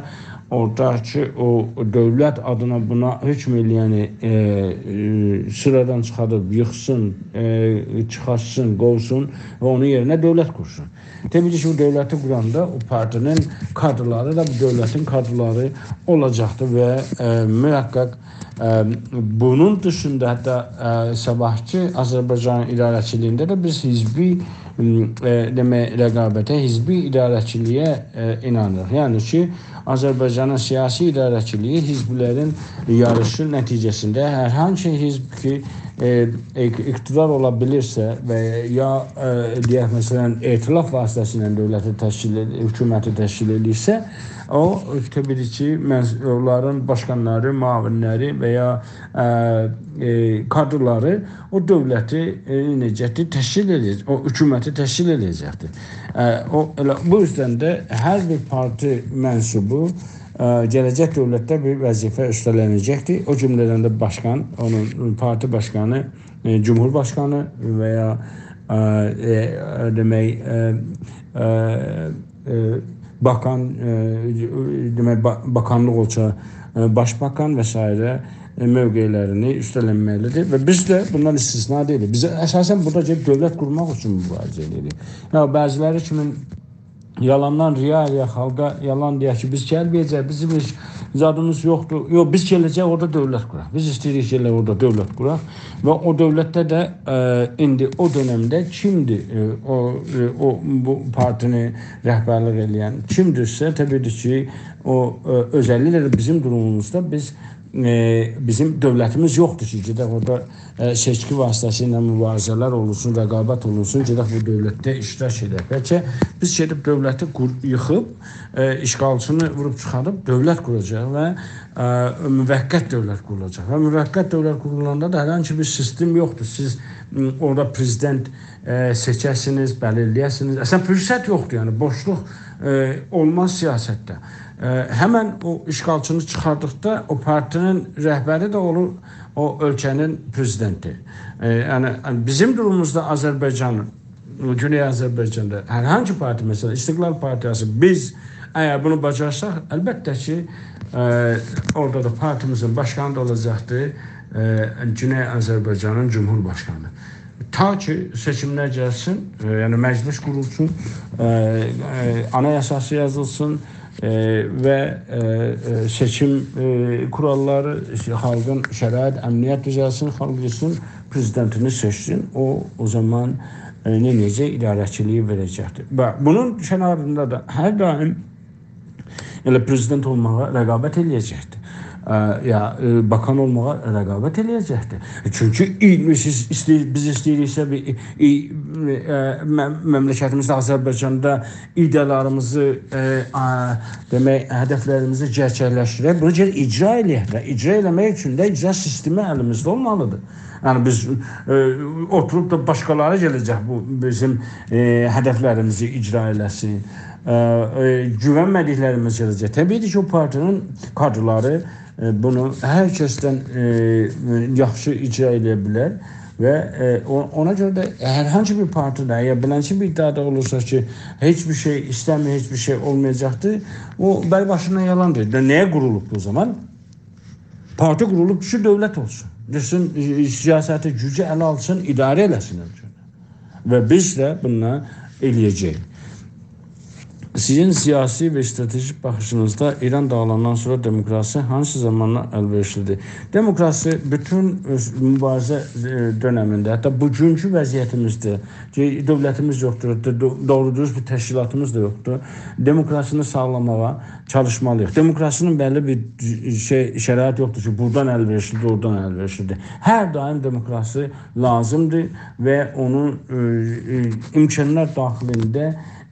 اورادا کی، او دؤولت آدینا بونا حکم ائله‌ینی، ائ، ائ، سیرادان چیخاردیب، ییخسین، ائ، چیخارتسین، قووسون و اونون یئرینه دؤولت قورسون. طبیعی کی، بو دؤولتی قوراندا او پارتی‌نین کادرلاری دا بو دؤولتین کادرلاری اولاجاقدیر و، ائ، محقق، ائ، بونون دیشیندا حتی، ائ، صاباحکی آذربایجانین اداره‌چیلیگینده ده بیز حزبی، م، ائ، دئمک، رقابته، حزبی اداره‌چیلیگه، ائ، اینانیریق. یعنی کی، آذربایجانین سیاسی اداره‌چیلیگی حزبلرین یاریشی نتیجه‌سینده هر هانسی حزب کی، ائ، اق-، اقتدار اولا بیلیرسه و یا، ائ، دئیک، مثلا، ائتلاف واسطه‌سیله دؤولتی تشکیل ائد-، حکومتی تشکیل ائدیرسه، او، طبیعی کی، منس-، اونلارین باشقانلاری، معاونلری و یا، ائ، ائ، کادرلاری او دؤولتی، ائ، نئجه‌دیر، تشکیل ائده‌جک، او حکومتی تشکیل ائده‌جکدیر. ائ، او، ائله بو اوزدن ده هر بیر پارتی منسوبو، ائ، گله‌جک دؤولتده بیر وظیفه اوسته‌لنه‌جکدیر. او جمله‌دن ده باشقان، اونون پارتی باشقانی، ائ، جمهورباشقانی و یا، ائ، ائ، دئمک، ائ، ائ، ائ، باکان، ائ، دئمک، با-، باکانلیق اولسا، ائ، باشباکان و سایره، ائ، موقعلرینی اوسته‌لنمه‌لیدیر و بیز ده بوندان استثنا دئییلیک. بیز اساسا بورادا گلیب دؤولت قورماق اوچون موباریزه ائدیریک. یا بعضی‌لری کیمی یالاندان ریا ائله‌یک، خالقا یالان دئیک کی، بیز گلمه‌یه‌جک، بیزیم هئچ زادیمیز یوخدور. یوخ، بیز گله‌جک اورادا دؤولت قوراق. بیز ایسته‌ییریک گلک اورادا دؤولت قوراق. و او دؤولتده ده، ائ، ایندی او دؤنمده کیمدیر، ائ، او، ائ، او، بو پارتینی رهبرلیک ائله‌ین کیمدیرسه، طبیعی کی، او، ائ، اؤزللیکله ده بیزیم دوروموموزدا بیز، ائ، بیزیم دؤولتیمیز یوخدور کی، گئدک اورادا، ائ، سئچکی واسطه‌سیله موباریزه‌لر اولونسون، رقابت اولونسون، گئدک بو دؤولتده اشتراک ائدک. بلکه بیز گئدیب دؤولتی قور-، ییخیب، ائ، اشغالچینی ووروب چیخاریب دؤولت قوراجاق و، ائ، موقت دؤولت قورولاجاق. و موقت دؤولت قورولاندا دا هر هانسی بیر سیستم یوخدور. سیز، م، اورادا پرزیدنت، ائ، سئچه‌سینیز، بلیرله‌یه‌سینیز. اصلا، فرصت یوخدور، یعنی بوشلوق، ائ، اولماز سیاستده. ائ، همن او اشغالچینی چیخاردیقدا او پارتی‌نین رهبری ده اولور او اؤلکه‌نین پرزیدنتی. ائ، یعنی، بیزیم دوروموموزدا آذربایجان، گونئی آذربایجاندا هر هانسی پارتی، مثلا، استقلال پارتیاسی، بیز اگر بونو باجارساق، البته کی، ائ، اورادا دا پارتیمیزین باشقانی دا اولاجاقدیر، ائ، گونئی آذربایجانین جمهورباشقانی. تا کی، سئچیملر گلسین، ائ، یعنی مجلس قورولسون، ائ، ائ، آنایاساسی یازیلسین، ائ، و، ائ، ائ، سئچیم، ائ، کوراللاری، خالقین شرایط، امنیت دوزلسین، خالق گئتسین، پرزیدنتینی سئچسین. او، او زامان، ائ، نه، نئجه اداره‌چیلیگی وئره‌جکدیر. و بونون کناریندا دا هر دائم ائله پرزیدنت اولماغا رقابت ائله‌یه‌جکدیر. ائ، یا، ائ، باکان اولماغا رقابت ائله‌یه‌جکدیر. چونکی ای-، سیز ایسته‌ییر، بیز ایسته‌ییریکسه بیر، ای-، ای-، ائ، مم-، مملکتیمیزده، آذربایجاندا ایده‌یالاریمیزی، ائ، آ، دئمک، هدفلریمیزی گئرچکلشدیرک. بونو گرک اجرا ائله‌یک ده. اجرا ائله‌مک اوچون ده اجرا سیستمی الیمیزده اولمالیدیر. یعنی بیز، ائ، اوتوروب دا باشقالاری گله‌جک بو بیزیم، ائ، هدفلریمیزی اجرا ائله‌سین. ائ، ائ، گوونمه‌دیکلریمیز گله‌جک. طبیعی کی، او پارتی‌نین کادرلاری، ائ، بونو هر کسدن، ائ، یاخشی اجرا ائله‌یه بیلر. و، ائ، او-، اونا گؤره ده هر هانسی بیر پارتیده، اگر بئلنجه بیر ادعادا اولورسا کی، هئچ بیر شئی ایسته‌میر، هئچ بیر شئی اولمایاجاقدیر، او بری باشیندان یالاندیر. دا نه‌یه قورولوبدور او زامان؟ پارتی قورولوب کی، دؤولت اولسون. گئتسین، ائ، سیاستی، گوجو اله آلسین، اداره ائله‌سین اؤلکه‌نی. و بیز ده بونلاری ائله‌یه‌جه‌ییک. سیزین سیاسی و استراتژیک باخیشینیزدا ایران داغیلاندان سونرا دموکراسی هانسی زاماندا الوئریشلیدیر؟ دموکراسی بوتون، ائ، موباریزه، ائ، دؤنمینده، حتی بوگونکو وضعیتیمیزده کی، دؤولتیمیز یوخدور، دو-، دوغرو دوز بیر تشکیلاتیمیز دا یوخدور. دموکراسینی ساغلاماغا چالیشمالی‌ییق. دموکراسینین بللی بیر شئی، شرایط یوخدور کی، بورادان الوئریشلیدیر، اورادان الوئریشلیدیر. هر دائم دموکراسی لازیمدیر و اونون، ائ، ائ، امکانلار داخلینده،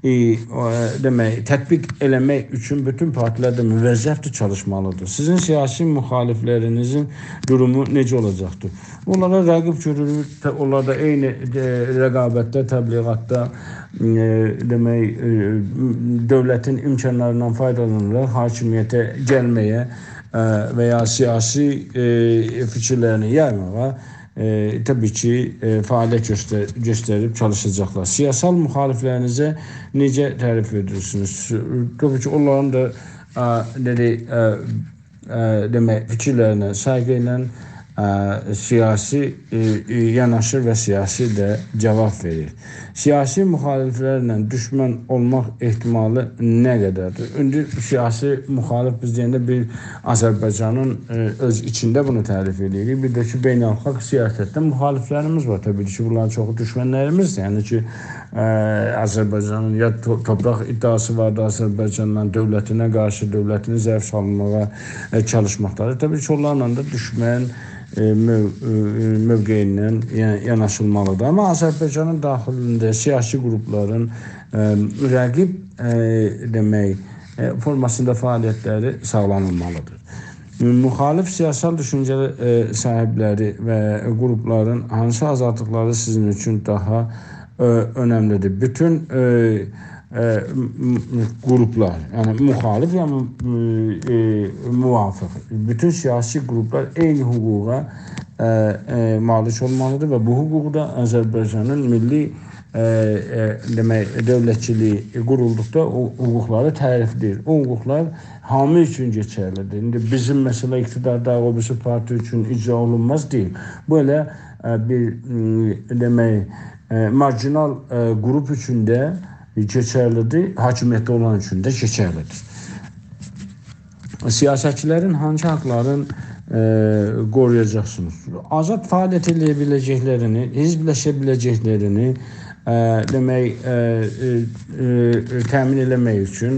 ائ، او، ائ، دئمک، تطبیق ائله‌مک اوچون بوتون پارتیلر ده موظفدیر، چالیشمالیدیر. سیزین سیاسی مخالفلرینیزین دورومو نئجه اولاجاقدیر؟ اونلارا رقیب گؤروروک، ته-، اونلار دا عینی، ائ، رقابتده، تبلیغاتدا، ائ، دئمک، ائ، دؤولتین امکانلاریندان فایدالانیرلار، حاکمیته گلمه‌یه، ائ، و یا سیاسی، ائ، فیکیرلرینی یایماغا، ائ، طبیعی کی، ائ، فعالیت گؤستر-، گؤستریب چالیشاجاقلار. سیاسال مخالفلرینیزه نئجه تعریف ائدیرسینیز؟ طبیعی کی، اونلارین دا، ائ، نئجه، ائ، ائ، دئمک، فیکیرلرینه سایغی ایله، ائ، سیاسی، ائ، ائ، یاناشیر و سیاسی ده جاواب وئریر. سیاسی مخالفلرله دوشمن اولماق احتمالی نه قدردیر؟ ایندی سیاسی مخالف بیز دئینده بیر آذربایجانین، ائ، اؤز ایچینده بونو تعریف ائدیریک. بیر ده کی، بین‌الخالق سیاستده مخالفلریمیز وار. طبیعی کی، بونلارین چوخو دوشمنلریمیزدیر. یعنی کی، ائ، آذربایجانین یا تو-، تورپاق ادعاسی واردی آذربایجاندان، دؤولتینه قارشی، دؤولتینی ضعیف سالماغا، ائ، چالیشماقدادیر. طبیعی کی، اونلارلا دا دوشمن، ائ، مو-، ائ، موقعیندن یا-، یاناشیلمالیدیر. آمما آذربایجانین داخیلینده سیاسی قروپلارین، ائ، رقیب، ائ، دئمک، ائ، فورماسیندا فعالیتلری ساغلانیلمالیدیر. مخالف سیاسال دوشونجه، ائ، صاحیبلری و قروپلارین هانسی آزادلیقلاری سیزین اوچون داها، ائ، اؤنملیدیر؟ بوتون، ائ، ائ، م-، م-، قروپلار، یعنی مخالف، یعنی، ائ، ائ، موافق، بوتون سیاسی قروپلار عینی حقوقا، ائ، ائ، مالیک اولمالیدیر و بو حقوق دا آذربایجانین میللی، ائ، ائ، دئمک، دؤولتچیلیگی قورولدوقدا او حقوقلاری تعریفله‌ییر. او حقوقلار هامی اوچون کئچرلیدیر. ایندی بیزیم، مثلا، اقتدارداکی او بیریسی پارتی اوچون اجرا اولونماز دئییل. بو ائله، ائ، بیر، م، دئمک، ائ، مارجینال، ائ، قروپ اوچون ده کئچرلیدیر، حاکمیتده اولان اوچون ده کئچرلیدیر. سیاستچیلرین هانسی حاقلارین، ائ، قورویاجاقسینیز؟ آزاد فعالیت ائله‌یه بیله‌جکلرینی، حزبلشه بیله‌جکلرینی، ائ، دئمک، ائ، ائ، ائ، تأمین ائله‌مک اوچون،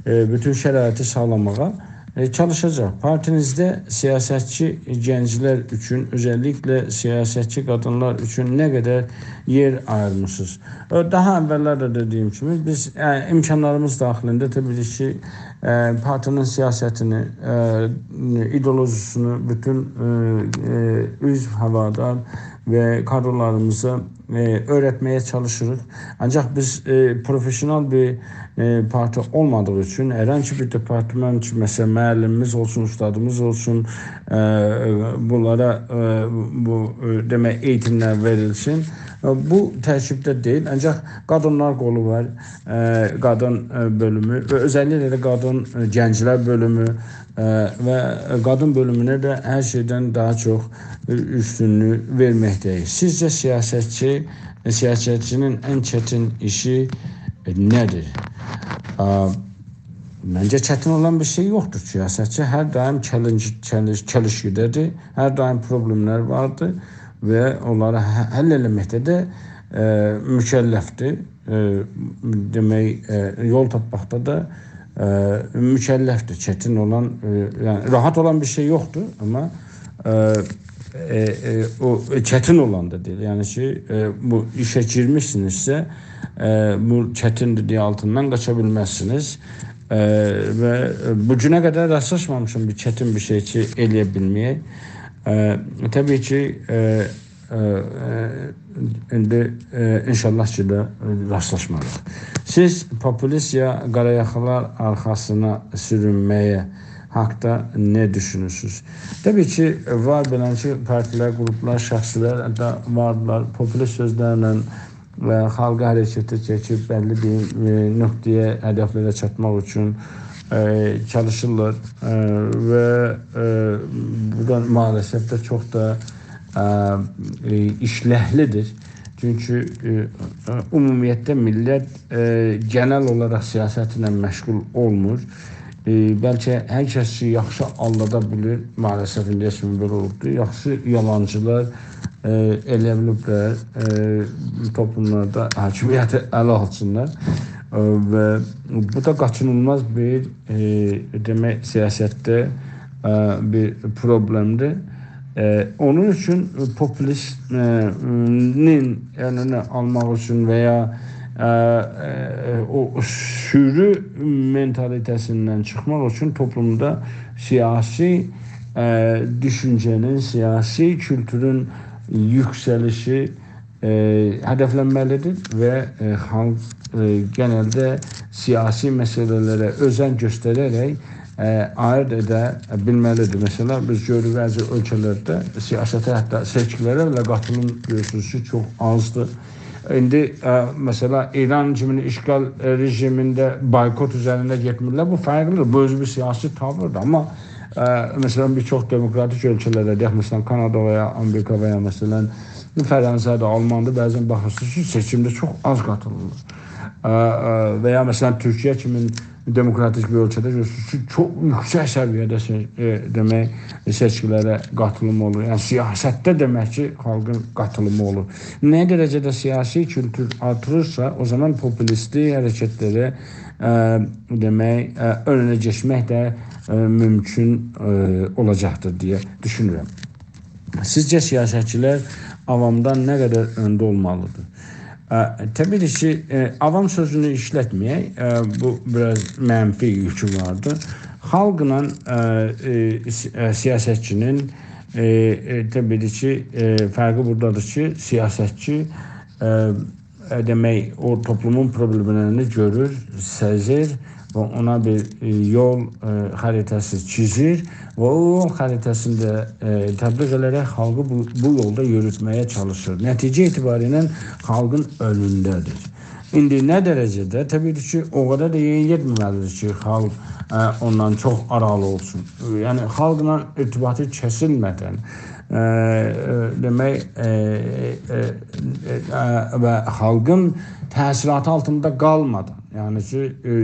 ائ، بوتون شرایطی ساغلاماغا، ائ، چالیشاجاق. پارتینیزده سیاستچی گنجلر اوچون، اؤزللیکله سیاستچی قادینلار اوچون نه قدر یئر آییرمیسینیز؟ ائ، داها اوللرده ده دئدیگیم کیمی، بیز، ائ، امکانلاریمیز داخلینده طبیعی کی، ائ، پارتینین سیاستینی، ائ، ایدئولوژیسینی بوتون، ائ، ائ، عضو، هوادار و کادرلاریمیزا، ائ، اؤیرتمه‌یه چالیشیریق. آنجاق بیز، ائ، پروفئسیونال بیر، ائ، پارتی اولمادیغی اوچون هر هانسی بیر دپارتمان کی، مثلا، معلمیمیز اولسون، اوستادیمیز اولسون، ائ، بونلارا، ائ، بو، ائ، دئمک، ائییتیملر وئریلسین. ائ، بو ترکیبده دئییل، آنجاق قادینلار قولو وار، ائ، قادین، ائ، بؤلومو و اؤزللیکله ده قادین، ائ، گنجلر بؤلومو، ائ، و قادین بؤلومونه ده هر شئیدن داها چوخ، ائ، اوستونلوک وئرمکده‌ییک. سیزجه سیاستچی، سیاستچی‌نین ان چتین ایشی، ائ، نه‌دیر؟ آ، منجه چتین اولان بیر شئی یوخدور. سیاستچی هر دائم چلنج، چلنج، چلیشکیده‌دیر. هر دائم پروبلئملر واردیر و اونلاری ح-، حل ائله‌مکده ده، ائ، مکلفدیر. ائ، دئمک، ائ، یول تاپماقدا دا، ائ، مکلفدیر. چتین اولان، ائ، یعنی راحت اولان بیر شئی یوخدور، آمما، ائ، ائ، ائ، او، ائ، چتین اولان دا دئییل. یعنی کی، ائ، بو ایشه گیرمیشسینیزسه، ائ، بو چتیندیر دئیه آلتیندان قاچا بیلمزسینیز. ائ، و بو گونه قدر راستلاشمامیشام بیر چتین بیر شئی کی، ائله‌یه بیلمه‌یک. ائ، طبیعی کی، ائ، ائ، ائ، ایندی، ائ، انشاءالله کی ده، ائ، راستلاشماریق. سیز پوپولیست یا قارایاخیلار آرخاسینا سورونمه‌یه حاقدا نه دوشونورسونوز؟ طبیعی کی، وار بئلنجه پارتیلر، قروپلار، شخصلر ده واردیلار، پوپولیست سؤزلرله، ائ، خالقی حرکته چکیب بللی بیر، ائ، نقطه‌یه، هدفلره چاتماق اوچون، ائ، چالیشیرلار. ائ، و، ائ، بو دا مع‌الاسف ده چوخ دا، ائ، ائ، ایشلکلی‌دیر. چونکی، ائ، ائ، عمومیتله میللت، ائ، گئنل اولاراق سیاستله مشغول اولمور. ائ، بلکه هر کس کی، یاخشی آلدادا بیلیر، مع‌الاسف ایندیه کیمی بئله اولوبدور. یاخشی یالانچیلار، ائ، ائلیه بیلیبلر، ائ، توپلوملاردا حاکمیتی اله آلسینلار. ائ، و بو دا قاچینیلماز بیر، ائ، دئمک، سیاستده، ائ، بیر پروبلئمدیر. ائ، اونون اوچون پوپولیزمین اؤنونو آلماق اوچون و یا، ائ، ائ، او سورو مئنتالیته‌سیندن چیخماق اوچون توپلومدا سیاسی، ائ، دوشونجه‌نین، سیاسی کولتورون یوکسلیشی، ائ، هدفلنمه‌لی‌دیر و، ائ، خالق، ائ، گئنلده سیاسی مسئله‌لره اؤزن گؤستره‌رک، ائ، آییرد ائده بیلمه‌لی‌دیر. مثلا، بیز گؤروروک بعضی اؤلکه‌لرده سیاسته، حتی سئچکیلره بئله قاتیلیم گؤرورسونوز کی، چوخ آزدیر. ایندی، ائ، مثلا، ایران کیمی اشغال، ائ، رژیمینده بایکوت اوزرینده گئتمیرلر. بو فرقلی‌دیر. بو اؤزو بیر سیاسی تاویردیر. آمما، ائ، مثلا، بیر چوخ دموکراتیک اؤلکه‌لرده، دئیک، مثلا، کانادا و یا آمریکا و یا، مثلا، فرانسه‌ده، آلماندا بعضا باخیرسینیز کی، سئچیمده چوخ آز قاتیلیرلار. ائ، ائ، و یا، مثلا، تورکیه کیمی دموکراتیک بیر اؤلکه‌ده گؤرورسونوز کی، چوخ یوکسک سویه‌ده سئ-، ائ، دئمک، سئچکیلره قاتیلیم اولور. یعنی، سیاستده دئمک کی، خالقین قاتیلیمی اولور. نه درجه‌ده سیاسی کولتور آرتیریرسا، او زامان پوپولیستی حرکتلره، ائ، دئمک، ائ، اؤنونه کئچمک ده، ائ، مومکون، ائ، اولاجاقدیر دئیه دوشونورم. سیزجه سیاستچیلر عوامدان نه قدر اؤنده اولمالیدیر؟ ا، طبیعی کی، ائ، عوام سؤزونو ایشلتمه‌یک. ا، بو بیر آز منفی یوکو واردیر. خالقلا، ا، ائ، سی-، ا، سیاستچی‌نین، ائ، ائ، طبیعی کی، ائ، فرقی بورادادیر کی، سیاستچی، ائ، ائ، دئمک، او توپلومون پروبلئملرینی گؤرور، سزیر و اونا بیر، ائ، یول، ائ، خریطه‌سی چیزیر و او یول خریطه‌سینی ده، ائ، تطبیق ائده‌رک خالقی بو، بو یولدا یوروتمه‌یه چالیشیر. نتیجه اعتباری ایله خالقین اؤنونده‌دیر. ایندی نه درجه‌ده؟ طبیعی کی، او قدر ده یئنی یئتمه‌مه‌لی‌دیر کی، خالق، ائ، اوندان چوخ آرالی اولسون. یعنی، خالقلا ارتباطی کسیلمه‌دن، ائ، ائ، دئمک، ائ، ائ، ائ، ائ، و خالقین تأثیراتی آلتیندا قالمادان، یعنی کی، ائ،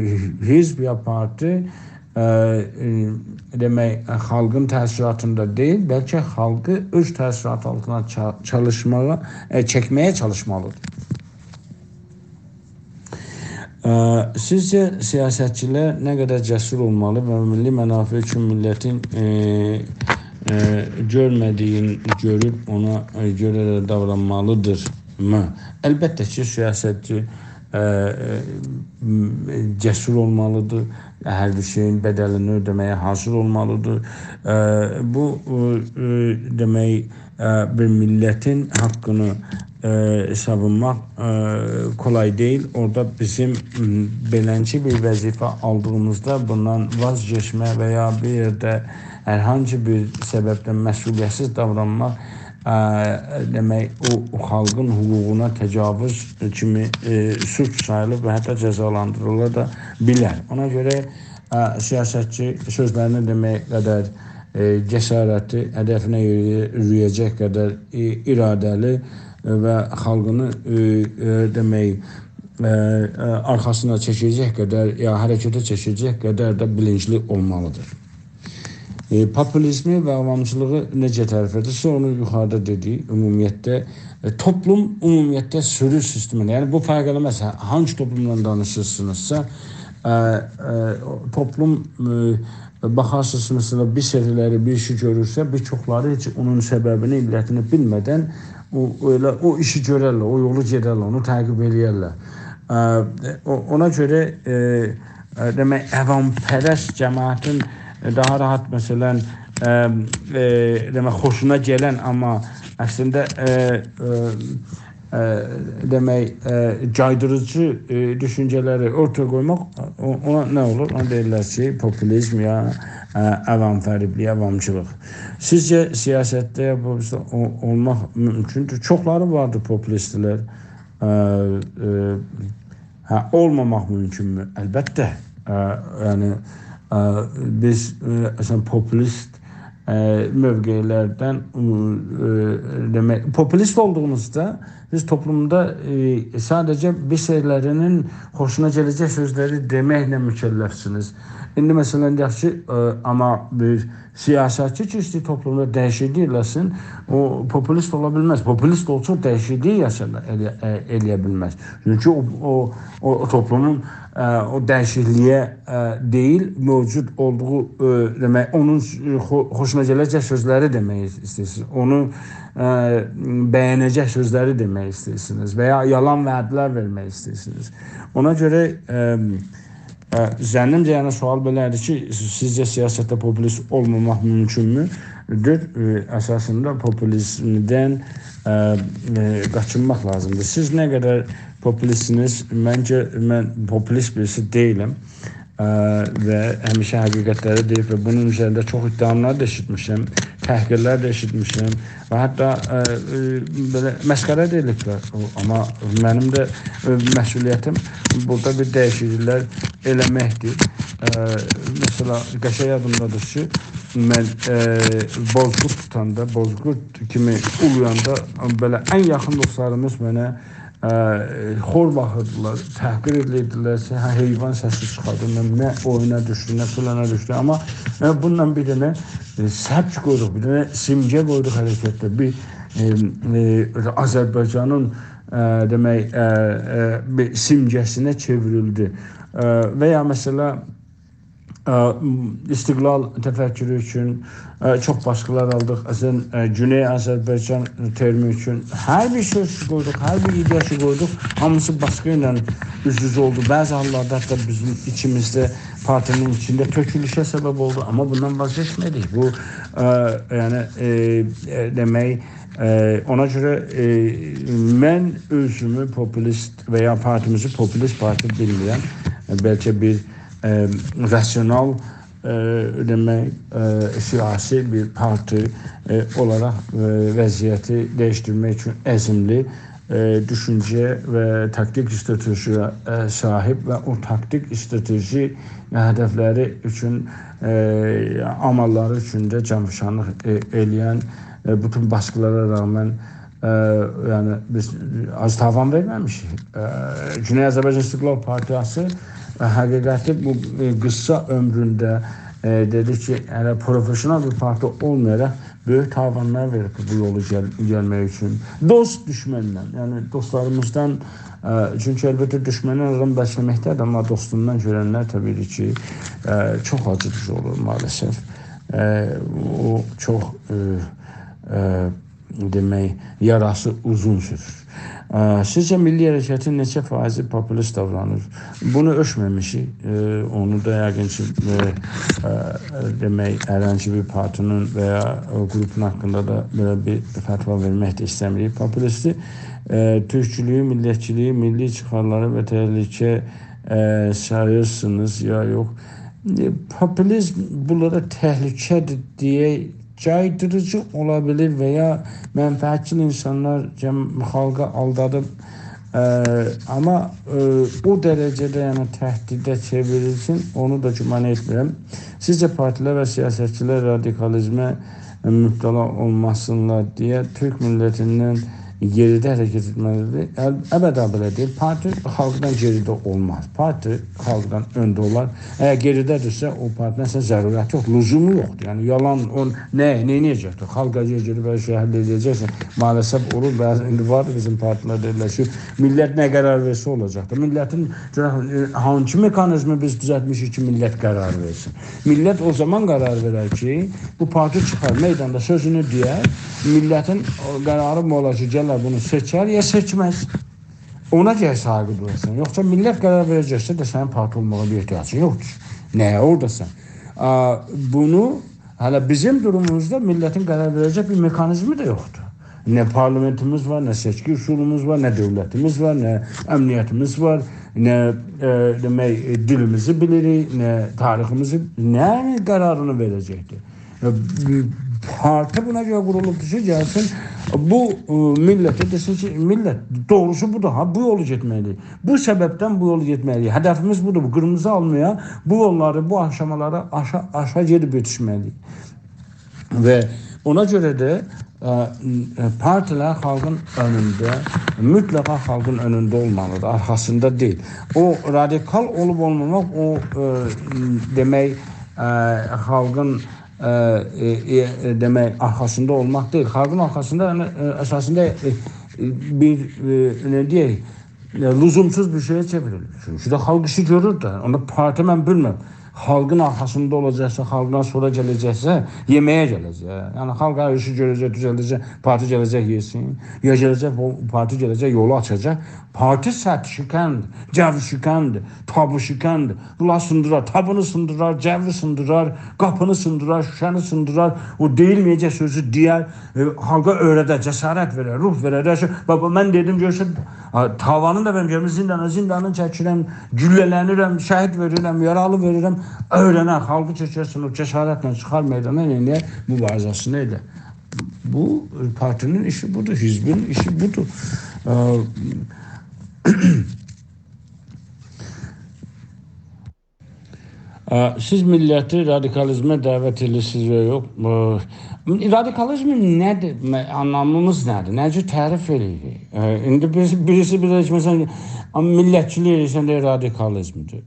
حزب یا پارتی، ائ، ائ، دئمک، خالقین تأثیراتیندا دئییل، بلکه خالقی اؤز تأثیراتی آلتینا چا-، چالیشماغا، ائ، چکمه‌یه چالیشمالیدیر. ا، سیزجه سیاستچیلر نه قدر جسور اولمالی و میللی منافع اوچون میللتین، ائ، ائ، گؤرمه‌دیگینی گؤروب اونا، ائ، گؤره ده داورانمالیدیرمی؟ البته کی، سیاستچی، ائ، ائ، م-، جسور اولمالیدیر، هر بیر شئیین بدلینی اؤده‌مه‌یه حاضر اولمالیدیر. ائ، بو، ائ، ائ، دئمک، ائ، بیر میللتین حاققینی، ائ، ساوونماق، ائ، کولای دئییل. اورادا بیزیم، م، بئلنجه بیر وظیفه آلدیغیمیزدا بوندان واز کئچمه و یا بیر یئرده هر هانسی بیر سببدن مسئولیت‌سیز داورانماق، ائ، دئمک، او، او خالقین حقوقونا تجاوز کیمی، ائ، سوچ ساییلیر و حتی جزالاندیریلا دا بیلر. اونا گؤره، ائ، سیاستچی سؤزلرینی دئمک قدر، ائ، جسارتلی، هدفینه یورویه-، یورویه‌جک قدر، ائ، اراده‌لی و خالقینی، ائ، ائ، دئمک، ائ، ائ، آرخاسینا چکه‌جک قدر، یا حرکته چکه‌جک قدر ده بیلینجلی اولمالیدیر. ائ، پوپولیزمی و عوامچیلیغی نئجه تعریف ائدیرسه، اونو یوخاریدا دئدیک، عمومیتله، ائ، توپلوم، عمومیتله سورو سیستمینده، یعنی بو فرق ائله‌مز، هه-، هانسی توپلومدان دانیشیرسینیزسا، ائ، ائ، توپلوم، ائ، باخارسینیز، مثلا، بیر سری‌لری بیر ایشی گؤرورسه، بیر چوخلاری هئچ اونون سببینی، علتینی بیلمه‌دن او، ائله او ایشی گؤررلر، او یولو گئدرلر، اونو تعقیب ائله‌یرلر. ائ، او، اونا گؤره، ائ، ائ، دئمک، عوام‌پرست جماعتین، ائ، داها راحت، مثلا، ائ، ائ، دئمک، خوشونا گلن، آمما اصلینده، ائ، ائ، ائ، دئمک، ائ، جایدیریجی، ائ، دوشونجه‌لری اورتایا قویماق، او-، اونا نه اولور؟ اونا دئییرلر کی، پوپولیزم یا، ائ، عوام‌فریبلیک، عوامچیلیق. سیزجه سیاستده بو او-، اولماق مومکوندور؟ چوخلاری واردیر پوپولیستلر. ائ، ائ، هه، اولماماق مومکونمو؟ البته. ائ، یعنی، ائ، بیز، ائ، مثلا، پوپولیست، ائ، موقعلردن، ائ، دئمک، پوپولیست اولدوغونوزدا سیز توپلومدا، ائ، ساده‌جه بیر سری‌لرینین خوشونا گله‌جک سؤزلری دئمکله مکلفسینیز. ایندی، مثلا، دئیک کی، ائ، آمما بیر سیاستچی کی، ایسته‌ییر توپلومدا دییشیکلیک ائله‌سین، او پوپولیست اولا بیلمز. پوپولیست اولسا دییشیکلیک یاشادا، ائله‌یه، ائ، ائله‌یه بیلمز. چونکی او، او، او، او توپلومون، ائ، او دییشیکلییه، ائ، دئییل، موجود اولدوغو، ائ، دئمک، اونون، ائ، خو-، خوشونا گله‌جک سؤزلری دئمک ایسته‌ییرسینیز. اونو، ائ، بَیه‌نه‌جک سؤزلری دئمک ایسته‌ییرسینیز و یا یالان وعده‌لر وئرمک ایسته‌ییرسینیز. اونا گؤره، ائ، ائ، ظنیمجه، یعنی، سؤال بئله‌دیر کی، سیزجه سیاستده پوپولیست اولماماق مومکونمو؟ دور، ائ، اساسیندا پوپولیزمدن، ائ، ائ، قاچینماق لازیمدیر. سیز نه قدر پوپولیستسینیز، منجه، من پوپولیست بیریسی دئییلم. ائ، و همیشه حقیقتلری دئییب و بونون اوزرینده چوخ اتهاملار دا ائشیتمیشم، تحقیرلر ده ائشیتمیشم و حتی، ائ، ائ، بئله مسخره ده ائدیبلر. او، آمما منیم ده، ائ، مسئولیتیم بورادا بیر دییشیکلیکلر ائله‌مکدیر. ائ، مثلا، قشنگ یادیمدادیر کی، من، ائ، بوزقورد توتاندا، بوزقورد کیمی اولویاندا، بئله ان یاخین دوستلاریمیز منه، ائ، خور باخیردیلار، تحقیر ائدیردیلر کی، هه، حیوان سسی چیخاردیر، نه، نه اویونا دوشدو، نه فلانا دوشدو. آمما، ائ، بونونلا بیر دنه، ائ، سبک قویدوق، بیر دنه سیمگه قویدوق حرکتده. بیر، ائ، ائ، آذربایجانین، ائ، دئمک، ائ، ائ، بیر سیمگه‌سینه چئوریلدی. ائ، و یا مثلا، ائ، استقلال تفکرو اوچون، ائ، چوخ باسقیلار آلدیق. اصلا، ائ، گونئی آذربایجان ترمی اوچون هر بیر سؤز کی قویدوق، هر بیر ایده کی قویدوق، هامیسی باسقی ایله اوز-اوزه اولدو. بعضی حاللاردا حتی بیزیم ایچیمیزده، پارتی‌نین ایچینده تؤکولوشه سبب اولدو. آمما بوندان واز کئچمه‌دیک. بو، ائ، یعنی، ائ، ائ، دئمک، ائ، اونا گؤره، ائ، من اؤزومو پوپولیست و یا پارتیمیزی پوپولیست پارتی بیلمیرم. ائ، بلکه بیر، ائ، راسیونال، ائ، دئمک، ائ، سیاسی بیر پارتی، ائ، اولاراق، ائ، وضعیتی دییشدیرمک اوچون عزیملی، ائ، دوشونجه و تاکتیک استراتژی‌یه، ائ، صاحیب و او تاکتیک استراتژی هدفلری اوچون، ائ، آماللاری اوچون ده جان‌فشانلیق، ائ، ائله‌ین، ائ، بوتون باسقیلارا رغمن، ائ، یعنی بیز آز تاوان وئرمه‌میشیک. ائ، گونئی آذربایجان استقلال پارتیاسی، ائ، حقیقتی بو، ائ، قیسا عؤمرونده، ائ، دئدی کی، هله پروفسیونال بیر پارتی اولمایاراق بؤیوک تاوانلار وئریب بو یولو گل-، گلمک اوچون. دوست دوشمندن، یعنی دوستلاریمیزدان، ائ، چونکی البته دوشمندن آدام بسله‌مکده‌دیر، آمما دوستوندان گؤرنلر طبیعی کی، ائ، چوخ آجیدیجی اولور مع‌الاسف. ائ، او چوخ، ائ، ائ، دئمک، یاراسی اوزون سورور. ائ، سیزجه میللی حرکتین نئچه فایضی پوپولیست داورانیر؟ بونو اؤلچمه‌میشیک. ائ، اونو دا یقین کی، ائ، ائ، دئمک، هر هانسی بیر پارتی‌نین و یا او گروپون حاقیندا دا بئله بیر فتوا وئرمک ده ایسته‌میریک. پوپولیستی، ائ، تورکچولویو، میللتچیلیگی، میللی چیخارلاری و تهلکه، ائ، ساییرسینیز یا یوخ؟ ائ، پوپولیزم بونلارا تهلکه‌دیر دئیه جایدیریجی اولا بیلیر و یا منفعتچیل اینسانلار جم-، خالقی آلدادیب، ائ، آمما، ائ، او درجه‌ده، یعنی، تهدیده چئوریلسین، اونو دا گمان ائتمیرم. سیزجه پارتی‌لر و سیاستچی‌لر رادیکالیزمه مبتلا اولماسینلار دئیه تورک میللتیندن گئریده حرکت ائتمه‌لیدیر؟ ال-، ابدا بئله دئییل. پارتی خالقدان گئریده اولماز. پارتی خالقدان اؤنده اولار. اگر گئریده‌دیرسه، او پارتی‌نین سنه ضرورتی یوخ، لزومو یوخدور. یعنی، یالان، او نه، نه ائده‌جکدیر؟ خالق اگر گئدیب هر شئی حل ائده‌جکسن، مع‌الاسف اولور، بعضی، ایندی وار بیزیم پارتی‌لر دئییرلر کی، میللت نه قرار وئرسه اولاجاقدیر. میللتین، گؤرک، ائ، هانسی مکانیزمی بیز دوزلتمیشیک کی، میللت قرار وئرسین؟ میللت او زامان قرار وئرر کی، بو پارتی چیخار، میداندا سؤزونو دئیر، میللتین او قراری بو اولار کی، گلر بونو سئچر یا سئچمز. اونا گرک سایغی دویاسان. یوخسا میللت قرار وئره‌جکسه ده سنین پارتی اولماغا بیر احتیاجین یوخدور. نه‌یه اوراداسان؟ آ، بونو هله بیزیم دوروموموزدا میللتین قرار وئره‌جک بیر مکانیزمی ده یوخدور. نه پارلامئنتیمیز وار، نه سئچکی اصولوموز وار، نه دؤولتیمیز وار، نه امنیتیمیز وار، نه، ائ، دئمک، ائ، دیلیمیزی بیلیریک، نه تاریخیمیزی، نه قرارینی وئره‌جکدیر؟ ائ، پارتی بونا گؤره قورولوبدور کی، گلسین بو، ائ، میللته دئسین کی، میللت، دوغروسو بودور ها، بو یولو گئتمه‌لی‌ییک. بو سببدن بو یولو گئتمه‌لی‌ییک. هدفیمیز بودور، بو قیرمیزی آلمایا، بو یوللاری، بو آشامالاری آشا، آشا گئدیب یئتیشمه‌لی‌ییک. و اونا گؤره ده، ائ، ائ، پارتیلر خالقین اؤنونده، مطلقا خالقین اؤنونده اولمالیدیر، آرخاسیندا دئییل. او رادیکال اولوب اولماماق، او، ائ، دئمک، ائ، خالقین، ائ، ائ، ائ، دئمک، آرخاسیندا اولماق دئییل. خالقین آرخاسیندا، یعنی، ائ، اساسیندا، ائ، ائ، بیر، ائ، نه دئیک، ائ، لزومسوز بیر شئیه چئوریلیر. چونکی ده خالق ایشی گؤرور ده. اوندا پارتی، من بیلمیرم. خالقین آرخاسیندا اولاجاقسا، خالقدان سونرا گله‌جکسه، یئمه‌یه گله‌جک. یعنی، خالق هر ایشی گؤره‌جک، دوزلده‌جک، پارتی گله‌جک یئسین. یا گله‌جک، بو پارتی گله‌جک، یولو آچاجاق. پارتی سدشکند، جوشکند، تابوشکند. بونلار سیندیرار، تابونو سیندیرار، جوی سیندیرار، قاپینی سیندیرار، شوشه‌نی سیندیرار. او دئییلمه‌یه‌جک سؤزو دئیر، ائ، خالقا اؤیره‌در، جسارت وئرر، روح وئرر. رش-، بابا، من دئدیم، گؤرسن، آ، تاوانین دا من گؤرموش، زیندانا، زیندانا چکیرم، گولله‌لنیرم، شهید وئریرم، یارالی وئریرم. اؤیره‌نر، خالقی چکرسن، او جسارتله چیخار میدانا، ائله‌یر، موباریزه‌سینی ائله‌یر. بو، ائ، پارتی‌نین ایشی بودور، حزبین ایشی بودور. ائ، ائ، سیز میللتی رادیکالیزمه دعوت ائدیرسینیز یا یوخ؟ ائ، رادیکالیزم نه‌دیر؟ مه-، آنلامیمیز نه‌دیر؟ نه جور تعریف ائدیریک؟ ائ، ایندی بیریسی، بیریسی بیلیر کی، مثلا، آ، میللتچیلیک ائدیرسن ده رادیکالیزمدیر.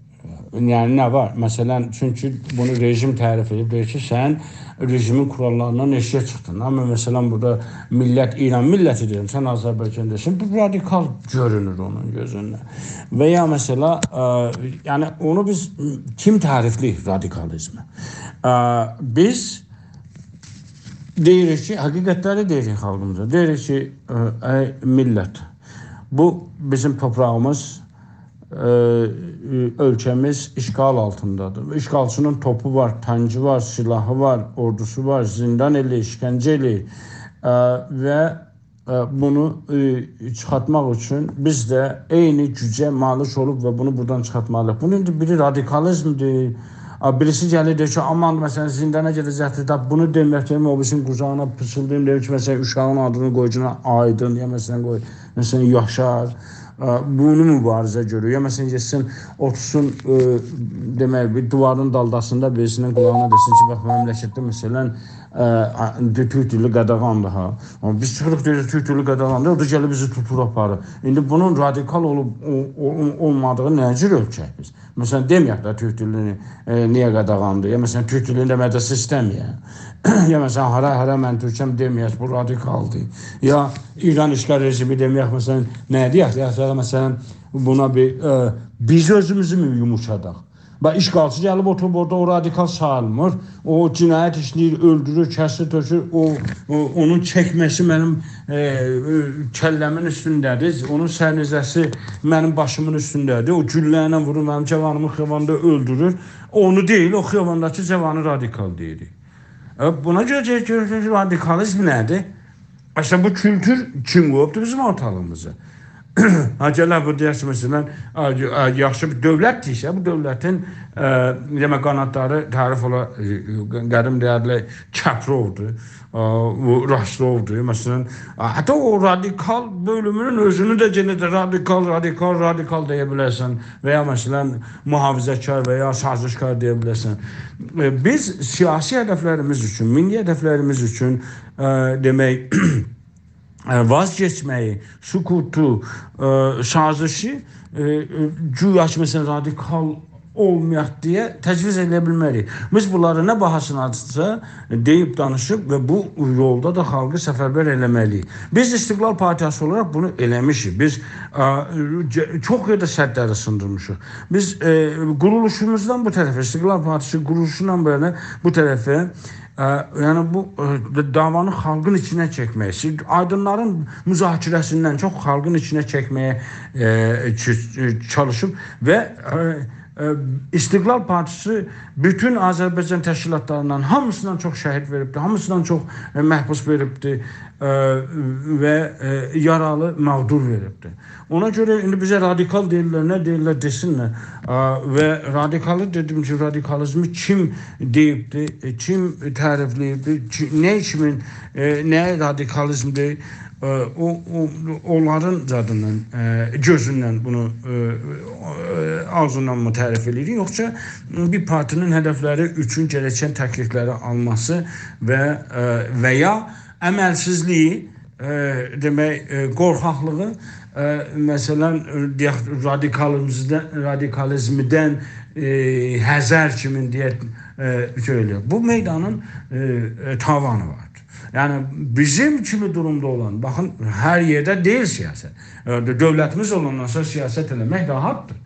یعنی نه وار؟ مثلا، چونکی بونو رژیم تعریف ائدیب، دئییر کی، سن رژیمین قوراللاریندان ائشیگه چیخدین. آمما، مثلا، بورادا میللت، ایران میللتی دئییرم، سن آذربایجان دئییرسن، بو رادیکال گؤرونور اونون گؤزونده. و یا، مثلا، ائ، یعنی، اونو بیز کیم تعریفله‌ییر، رادیکالیزمی؟ ائ، بیز دئییریک کی، حقیقتلری دئییریک خالقیمیزا. دئییریک کی، ائ، ای میللت، بو بیزیم تورپاغیمیز، ائ، اؤلکه‌میز اشغال آلتیندادیر. اشغالچی‌نین توپو وار، تانکی وار، سلاحی وار، اوردوسو وار، زیندان ائله‌ییر، ایشکنجه ائله‌ییر. ائ، و، ائ، بونو، ائ، چیخارتماق اوچون بیز ده عینی گوجه مالیک اولوب و بونو بورادان چیخارتمالی‌ییق. بونو ایندی بیری رادیکالیزمدیر، آ، بیریسی گلیر دئییر کی، آمان، مثلا، زیندانا گئده‌جکدیر، دا بونو دئمک، دئمک، او بیریسینین قوجاغینا پیچیلداییم، دئییم کی، مثلا، اوشاغین آدینی قوی کی، آیدین، یا، مثلا، قوی، مثلا، یاشار. ائ، بونو موباریزه گؤرور. یا، مثلا، گئتسین، اوتورسون، ائ، دئمک، بیر دیوارین دالداسیندا بیریسینین قولاغینا دئسین کی، باخ، مملکتده، مثلا، ائ، آ، تورک دیلی قاداغاندیر ها. آمما بیز چیخیریق، دئییریک، تورک دیلی قاداغاندیر، او دا گلیر بیزی توتور آپاریر. ایندی بونون رادیکال اولوب، او، او، اولمادیغی نه جور اؤلچک بیز؟ مثلا، دئمه‌یک ده تورک دیلینی، ائ، نییه قاداغاندیر؟ یا، مثلا، تورک دیلینی دئمه‌یک ده سیستم، یا. یا، مثلا، هارا، هارا من تورکم دئمه‌یک، بو رادیکالدیر. یا، ایران اشغال رژیمی دئمه‌یک، مثلا، نه دئیک؟ یا، یا، مثلا، بونا بیر، ائ، بیز اؤزوموزو مو یوموشاداق؟ باخ، اشغالچی گلیب اوتوروب اورادا، او رادیکال ساییلمیر. او جنایت ایشله‌ییر، اؤلدورور، کسیر، تؤکور. او، او، اونون چکمه‌سی منیم، ائ، ائ، کله‌مین اوستونده‌دیر. اونون سرنیزه‌سی منیم باشیمین اوستونده‌دیر. او گولله ایله وورور، منیم جاوانیمی خیاباندا اؤلدورور. اونو دئییل، او خیابانداکی جاوانی رادیکال دئییریک. ائ، بونا گؤره، گؤره، گؤره رادیکالیزم نه‌دیر؟ اصلینده بو کولتور کیم قویوبدور بیزیم اورتالیغیمیزا؟ ها، گلر بو دئیه‌سن، مثلا، آ، آ، یاخشی بیر دؤولت دئییرسه، بو دؤولتین، ائ، دئمک، قانادلاری تعریف اولا، ائ، قدیم دئیردیلر، کپروودور، آ، بو راستروودور، مثلا. آ، حتی او رادیکال بؤلومونون اؤزونو ده یئنه ده رادیکال، رادیکال، رادیکال دئیه بیلرسن و یا، مثلا، محافظه‌کار و یا سازشکار دئیه بیلرسن. ائ، بیز سیاسی هدفلریمیز اوچون، میللی هدفلریمیز اوچون، ائ، دئمک، ائ، واز کئچمه‌یی، سکوتو، ائ، سازشی، ائ، ائ، گویا کی، مثلا، رادیکال اولمایاق دئیه تجویز ائله‌یه بیلمه‌ریک. بیز بونلاری نه باهاسینادیرسا دئییب دانیشیب و بو یولدا دا خالقی سفربر ائله‌مه‌لی‌ییک. بیز استقلال پارتیاسی اولاراق بونو ائله‌میشیک. بیز، ا، ج-، چوخ یئرده سدلری سیندیرمیشیق. بیز، ائ، قورولوشوموزدان بو طرفه، استقلال پارتیاسی قورولوشوندان بو یانا، بو طرفه، ا، یعنی بو، ا، د-، دعوانی خالقین ایچینه چکمک، سی-، آیدینلارین مذاکره‌سیندن چوخ خالقین ایچینه چکمه‌یه، ائ، چ-، چالیشیب و، ا، ائ، استقلال پارتیسی بوتون آذربایجان تشکیلاتلاریندان هامیسیندان چوخ شهید وئریبدی، هامیسیندان چوخ، ائ، محبوس وئریبدی، ائ، و، ائ، یارالی، مغدور وئریبدی. اونا گؤره ایندی بیزه رادیکال دئییرلر، نه دئییرلر، دئسینلر. ائ، و رادیکالی، دئدیم کی، رادیکالیزمی کیم دئییبدی، ائ، کیم تعریفله‌ییبدی، کی، نه کیمین، ائ، نه رادیکالیزمدیر، ائ، او، او، اونلارین زادیندان، ائ، گؤزوندن بونو، ائ، ائ، آغزیندان مو تعریف ائدیریک؟ یوخسا بیر پارتی‌نین هدفلری اوچون گرکن تکلیفلری آلماسی و، ائ، و یا عملسیزلیگی، ائ، دئمک، ائ، قورخاقلیغی، ائ، مثلا، ائ، دئیک، رادیکالیزمدن، رادیکالیزمدن، ائ، حذر کیمین دئیک، ائ، شئی ائله‌ییر. بو میدانین، ائ، ائ، تاوانی واردیر. یعنی، بیزیم کیمی دورومدا اولان، باخین، هر یئرده دئییل سیاست. ائ، دؤ-، دؤولتیمیز اولاندان سونرا سیاست ائله‌مک راحتدیر.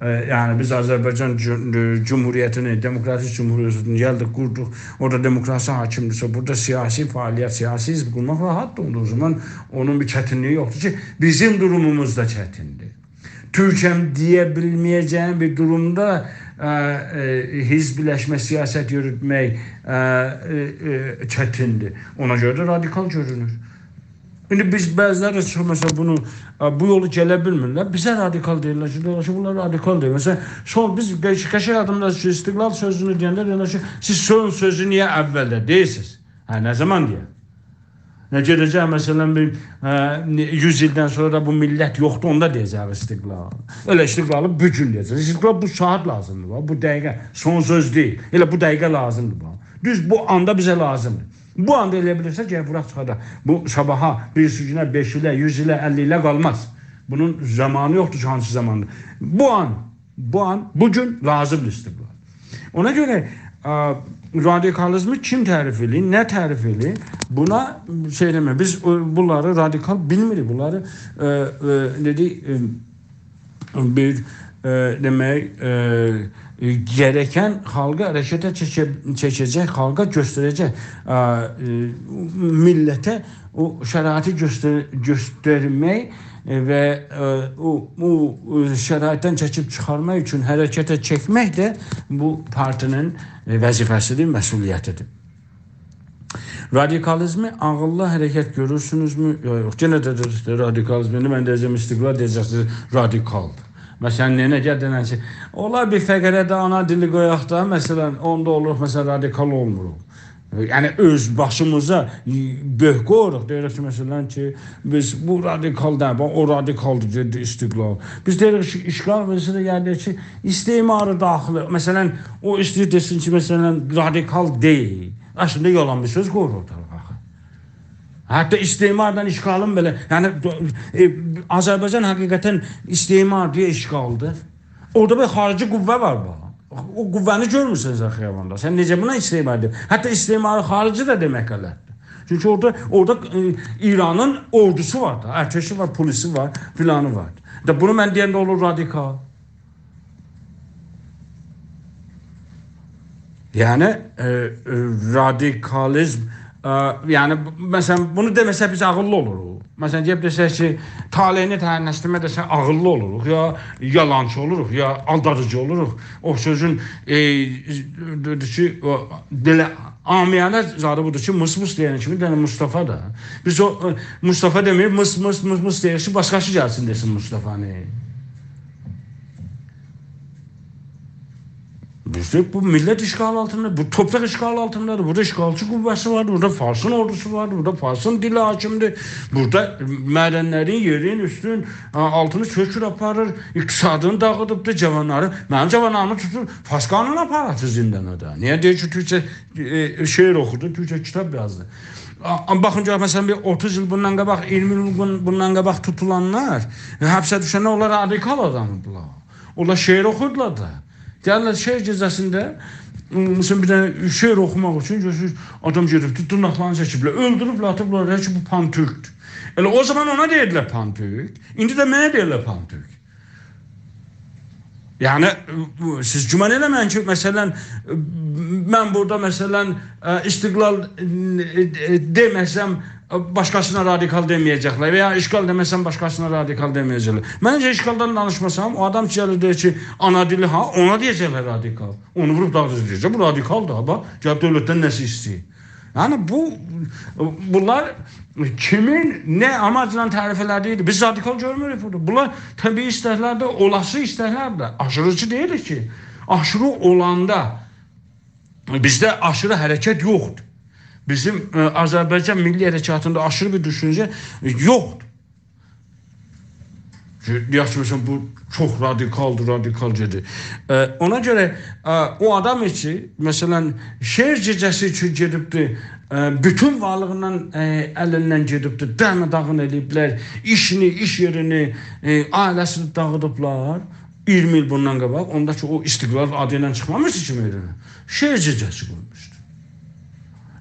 ائ، یعنی، بیز آذربایجان جم-، جمهوریتینی، دموکراتیک جمهوریتینی گلدیک، قوردوق. اورادا دموکراسی حاکمدیرسه، بورادا سیاسی فعالیت، سیاسی حزب قورماق راحتدیر. اولدوغو زامان اونون بیر چتینلیگی یوخدور کی، بیزیم دوروموموز دا چتیندیر. تورکیه‌نین دئیه بیلمه‌یه‌جگی بیر دورومدا، ائ، ائ، حزبلشمه، سیاست یوروتمک، ائ، ائ، ائ، چتیندیر. اونا گؤره ده رادیکال گؤرونور. ایندی بیز بعضیلری ده چوخ، مثلا، بونو، ائ، بو یولو گله بیلمیرلر. بیزه رادیکال دئییرلر کی، دئییرلر کی، بونلار رادیکال دئییل. مثلا، سون، بیز قش-، قشنگ یادیمدادیر کی، استقلال سؤزونو دئینده دئییرلر کی، سیز سون سؤزو نییه اولده دئییرسینیز؟ هه، نه زامان دئیه؟ نه گئده‌جک، مثلا، بیر، ائ، یوز ایلدن سونرا دا بو میللت یوخدور، اوندا دئیه‌جک استقلال. ائله استقلالی بو گون دئیه‌جک. استقلال بو ساعات لازیمدیر، باخ، بو دقیقه. سون سؤز دئییل. ائله بو دقیقه لازیمدیر، باخ. دوز بو آندا بیزه لازیمدیر. بو آندا ائله بیلیرسه، گرک ووراق چیخارداق. بو صاباحا، بیریسی گونه، بئش ایله، یوز ایله، اللی ایله قالماز. بونون زامانی یوخدور کی، هانسی زاماندا. بو آن، بو آن، بو گون لازیمدیر استقلال. اونا گؤره، ا، رادیکالیزمی کیم تعریف ائله‌ییر، نه تعریف ائله‌ییر، بونا شئی دئمه، بیز او، بونلاری رادیکال بیلمیریک، بونلاری، ائ، ائ، دئدیک، ائ، بیر، ائ، دئمک، ائ، ائ، گرکن خالقی حرکته چکه-، چکه‌جک، خالقا گؤستره‌جک، ائ، ائ، میللته او شرایطی گؤستر-، گؤسترمک، ائ، و، ائ، او، او، ائ، شرایطدن چکیب چیخارماق اوچون حرکته چکمک ده بو پارتی‌نین، ائ، وظیفه‌سیدیر، مسئولیتیدیر. رادیکالیزمی عاغیللی حرکت گؤرورسونوزمو؟ یوخ، یوخ. یئنه ده، ده، ده رادیکالیزم. ایندی من دئیه‌جم استقلال، دئیه‌جکسینیز رادیکالدیر. مثلا، نئینه گل دئنن کی، اولار بیر فقره ده آنا دیلی قویاق دا، مثلا، اوندا اولوروق، مثلا، رادیکال اولموروق. یعنی، اؤز باشیمیزا بؤرک قویوروق. دئییریک کی، مثلا کی، بیز بو رادیکال دئییل، باخ، او رادیکالدیر، دئدی استقلال. بیز دئییریک کی، اشغال، بیریسی ده گلیر کی، استعماری داخلی. مثلا، او ایسته‌ییر دئسین کی، مثلا، رادیکال دئییل. اصلینده یالان بیر سؤز قویور اورتالیغا آخی. حتی استعمارلا اشغالین بئله، یعنی، ائ، آذربایجان حقیقتا استعمار دئیه اشغالدیر. اورادا بیر خاریجی قوه وار، باخ. او قوه‌نی گؤرمورسن سن خیاباندا. سن نئجه بونا استعمار دئییرسن؟ حتی استعمار خاریجی ده دئمک غلطدیر. چونکی اورادا، اورادا، ائ، ایرانین اوردوسو وار دا، ارتشی وار، پلیسی وار، فلانی وار. دا بونو من دئینده اولور رادیکال. یعنی، ائ، ائ، رادیکالیزم، ائ، یعنی، مثلا، بونو دئمه‌سک بیز عاغیللی اولوروق. مثلا، گلیب دئسک کی، طالعینی تعیین‌لشدیرمه دئسک عاغیللی اولوروق، یا یالانچی اولوروق، یا آلدادیجی اولوروق. او سؤزون، ائ، دئدی کی، او، بئله عامیانه زادی بودور کی، مس مس دئین کیمی، دئنه مصطفی دا. بیز او، ائ، مصطفی دئمه‌ییب، مس مس مس مس دئییریک کی، باشقاسی گلسین دئسین مصطفی‌نی. بیزده بو میللت اشغال آلتیندادیر، بو تورپاق اشغال آلتیندادیر، بورادا اشغالچی قوه‌سی واردیر، بورادا فارسین اوردوسو واردیر، بورادا فارسین دیلی حاکمدیر، بورادا معدنلرین، یئرین، اوستون، آ، آلتینی سؤکور آپاریر، اقتصادینی داغیدیبدیر، جاوانلاری، منیم جاوانلاریمی توتور، فارس قانونو آپاریر زیندانا دا. نییه؟ دئییر کی، تورکجه، ائ، شعر اوخودو، تورکجه کیتاب یازدی. آ، آمما باخین، گؤر، مثلا، بیر اوتوز ایل بوندان قاباق، اییرمی ایل بون-، بوندان قاباق توتولانلار، ائ، حبسه دوشنلر، اونلار رادیکال آدامدیلار. اونلار شعر اوخوردولار دا. گلیرلر شعر گئجه‌سینده، م، مثلا، بیر دنه شعر اوخوماق اوچون گؤرورسونوز، آدام گئدیب، توت-، دیرناقلارینی چکیبلر، اؤلدوروبلر، آتیبلار، دئییر کی، بو پان‌تورکدور. ائله او زامان اونا دئییرلر پان‌تورک. ایندی ده منه دئییرلر پان‌تورک. یعنی، بو، سیز گمان ائله‌مه‌یین کی، مثلا، من بورادا، مثلا، ائ، استقلال، ائ، ائ، دئمه‌سم، باشقاسینا رادیکال دئمه‌یه‌جکلر و یا اشغال دئمه‌سن، باشقاسینا رادیکال دئمه‌یه‌جکلر. منجه، اشغالدان دانیشماسام، او آدام کی گلیر دئییر کی، آنا دیلی ها، اونا دئیه‌جکلر رادیکال. اونو ووروب داغیداجاق، دئیه‌جک بو رادیکالدیر ها، باخ، گلیب دؤولتدن نه‌سه ایسته‌ییر. یعنی بو، بونلار کیمین نه آماجلا تعریف ائله‌دیگیدیر. بیز رادیکال گؤرموروک بورادا. بونلار طبیعی ایستکلردیر، اولاسی ایستکلردیر. آشیریچی دئییلیک کی، آشیری اولاندا بیزده آشیری حرکت یوخدور. بیزیم، ائ، آذربایجان میللی حرکاتیندا آشیری بیر دوشونجه یوخدور. کی، دئیک کی، مثلا، بو چوخ رادیکالدیر، رادیکال گئدیر. ائ، اونا گؤره، ائ، او آدام کی، مثلا، شعر گئجه‌سی اوچون گئدیبدی، ائ، بوتون وارلیغیندان، ائ، الیندن گئدیبدی، درمه‌داغین ائله‌ییبلر، ایشینی، ایش یئرینی، ائ، عائله‌سینی داغیدیبلار. اییرمی ایل بوندان قاباق، اوندا کی، او استقلال آدی ایله چیخمامیشدی کی، میدانا. شعر گئجه‌سی قویموشدو.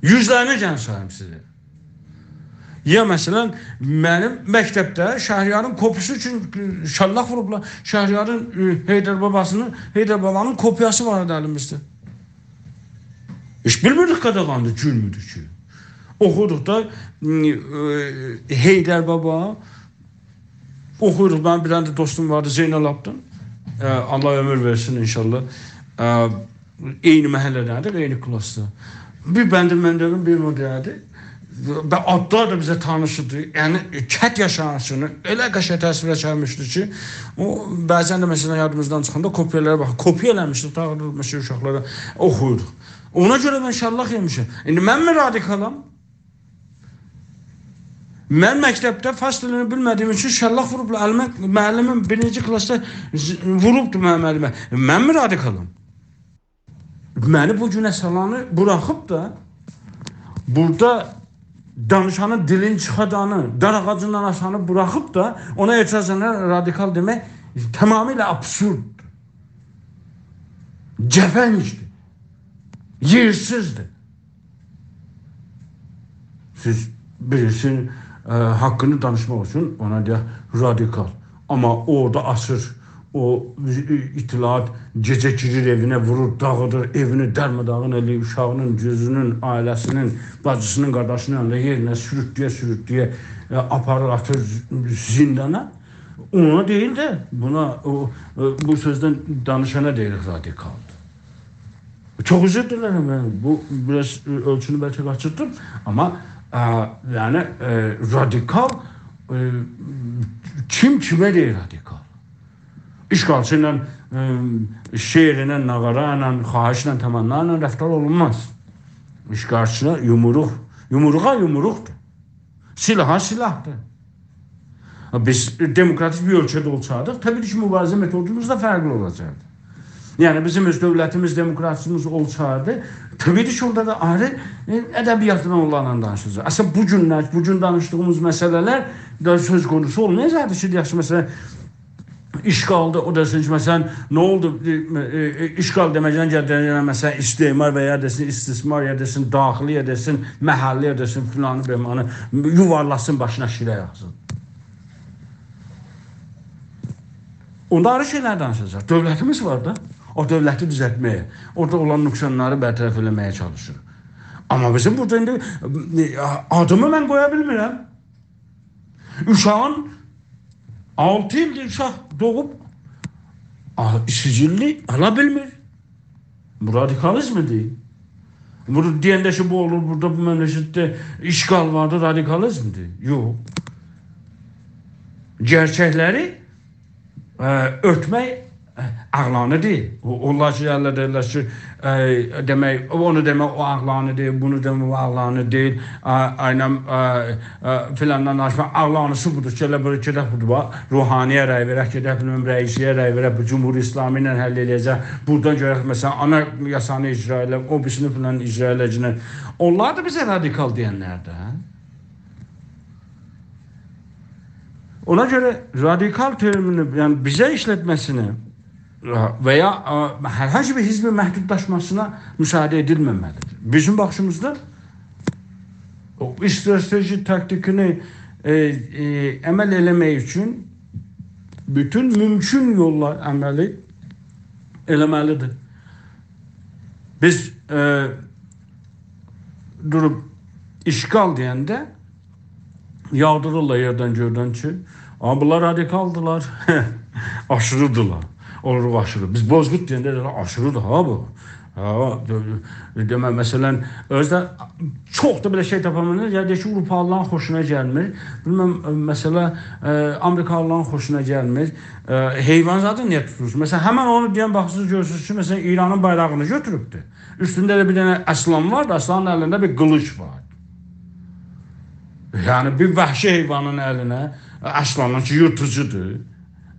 یوزلرینی گنج ساییم سیزه. یا، مثلا، منیم مکتبده شهریارین کپی‌سی اوچون، ائ، شلاق ووروبلار. شهریارین، ائ، حیدر باباسینین، حیدر بابانین کپی‌سی وار ایدی الیمیزده. هئچ بیلمیردیک قاداغاندیر، جرمودور کی. اوخودوق دا، ائ، حیدر بابا، اوخویوروق. منیم بیر دنه ده دوستوم واردی، زین‌العابدین. ائ، الله عؤمور وئرسین انشاءالله. ائ، عینی محله‌ده‌دیک، عینی کلاسدا. بیر بندی من دئدیم، بیر او دئیردی. و آدلار دا بیزه تانیش ایدی. یعنی، کت یاشاییشینی ائله قشنگ تصویره چکمیشدی کی، او، بعضا ده، مثلا، یادیمیزدان چیخاندا کپیالارا باخ، کپیا ائله‌میشدیک، تاغیردیق، مثلا، اوشاقلارا اوخویوردوق. اونا گؤره من شلاق یئمیشم. ایندی من می رادیکالام؟ من مکتبده فارس دیلینی بیلمه‌دیگیم اوچون شلاق ووروبلار الیمه، معلمیم بیرینجی کلاسدا ز-، ووروبدو منیم الیمه. من می رادیکالام؟ منی بو گونه سالانی بوراخیب دا، بورادا دانیشانی، دیلین چیخادانی، دار آغاجیندان آشانی بوراخیب دا، اونا اعتراض ائدنه رادیکال دئمک تمامیله آبسورددور. جفنگدیر. یئرسیزدیر. سیز بیریسینین، ائ، حاققینی دانیشماق اوچون اونا دئیک رادیکال. آمما اورادا آچیر، او، ائ، اطلاعات گئجه گیریر ائوینه، وورور، داغیدیر، ائوینی درمه‌داغین ائله‌ییر، اوشاغینین، گؤزونون، عائله‌سینین، باجیسینین، قارداشینین یانیندا یئرینه سوروتله‌یه، سوروتله‌یه، ائ، آپاریر، آتیر زیندانا. اونا دئییل ده، بونا، او، ائ، بو سؤزدن دانیشانا دئییریک رادیکال. چوخ عذر دیلرم، من بو بیر آز، ائ، اؤلچونو بلکه قاچیرتدیم، آمما، ائ، یعنی، ائ، رادیکال، ائ، کیم کیمه دئییر رادیکال؟ اشغالچی ایله، ائ، شعرله، ناغارا ایله، خواهشله، تمنا ایله رفتار اولونماز. اشغالچی‌یه یومروق، یومروغا یومروقدور. سلاحا سلاحدیر. بیز دموکراتیک بیر اؤلکه‌ده اولسایدیق، طبیعی کی، موباریزه متودوموز دا فرقلی اولاجاقدی. یعنی، بیزیم اؤز دؤولتیمیز، دموکراسیمیز اولسایدی، طبیعی کی، اوندا دا آیری، ائ، ادبیاتلا اونلارلا دانیشاجاق. اصلینده، بو گونلر، بو گون دانیشدیغیمیز مسئله‌لر ده سؤز قونوسو اولمایاجاقدی کی، دئیک کی، مثلا، اشغالدا، او دئسین کی، مثلا، نه اولدو؟ ائ، ائ، ائ، اشغال دئمکدن گلدی، یعنی، مثلا، استعمار و یا دئسین استثمار، یا دئسین داخلی، یا دئسین محلی، یا دئسین فلانی، بهمانی، یووارلاسین باشینا، شیره یاغسین. اوندا آیری شئیلر دانیشاجاق. دؤولتیمیز وار دا. او دؤولتی دوزلتمه‌یه، اورادا اولان نقصانلاری برطرف ائله‌مه‌یه چالیشیر. آمما بیزیم بورادا ایندی، ائ، آدیمی من قویا بیلمیرم. اوشاغین آلتی ایلدیر اوشاق دوغوب، آ، سجلی آلا بیلمیر. بو رادیکالیزمدیر؟ بونو دئینده کی، بو اولور، بورادا بو مملکتده اشغال واردی، رادیکالیزمدیر؟ یوخ. گئرچکلری، ائ، اؤرتمک، ائ، عقلانی‌دیر. او، اونلار کی، گلیرلر دئییرلر کی، ائ، دئمک، اونو دئمک او عقلانی دئییل، بونو دئمک او عقلانی دئییل. آ، عیناً، آ، آ، فلاندان دانیشماق، عقلانی‌سی بودور کی، ائله بئله گئدک بودور، باخ، روحانی‌یه رأی وئرک، گئدک، بیلمم، رئیسی‌یه رأی وئرک، بو جمهوری اسلامی ایله حل ائله‌یه‌جک. بورادان گؤرک، مثلا، آنایاسانی اجرا ائله، او بیریسینی فلان اجرا ائله‌یه‌جک. اونلار دا بیزه رادیکال دئینلر ده، هه؟ اونا گؤره رادیکال ترمینی، یعنی بیزه ایشلتمه‌سینه و یا، آ، هر هانسی بیر حزبین محدودلاشماسینا مساعده ائدیلمه‌مه‌لیدیر. بیزیم باخیشیمیزدا او استراتژی تاکتیکینی، ائ، ائ، عمل ائله‌مک اوچون بوتون مومکون یوللار عملی ائله‌مه‌لیدیر. بیز، ائ، دوروب اشغال دئینده یاغدیریرلار یئردن گؤردن کی، آمما بونلار رادیکالدیلار، آشیریدیلار. اولوروق آشیری. بیز بوزقورد دئینده ائله آشیریدیر ها بو. ها، دئ-، دئمک، مثلا، اؤزو ده چوخ دا بئله شئی تاپا بیلمیر. یا دئییر کی، آوروپالیلارین خوشونا گلمیر. بیلمم، ائ، مثلا، ائ، آمریکالیلارین خوشونا گلمیر. ائ، حیوان زادی نییه توتورسون؟ مثلا، همن اونو دئین باخیرسینیز، گؤرورسونوز کی، مثلا، ایرانین بایراغینی گؤتوروبدور. اوستونده ده بیر دنه اصلان وار، اصلانین الینده بیر قیلیج وار. یعنی، بیر وحشی حیوانین الینه، ائ، اصلانین کی، ییرتیجیدیر.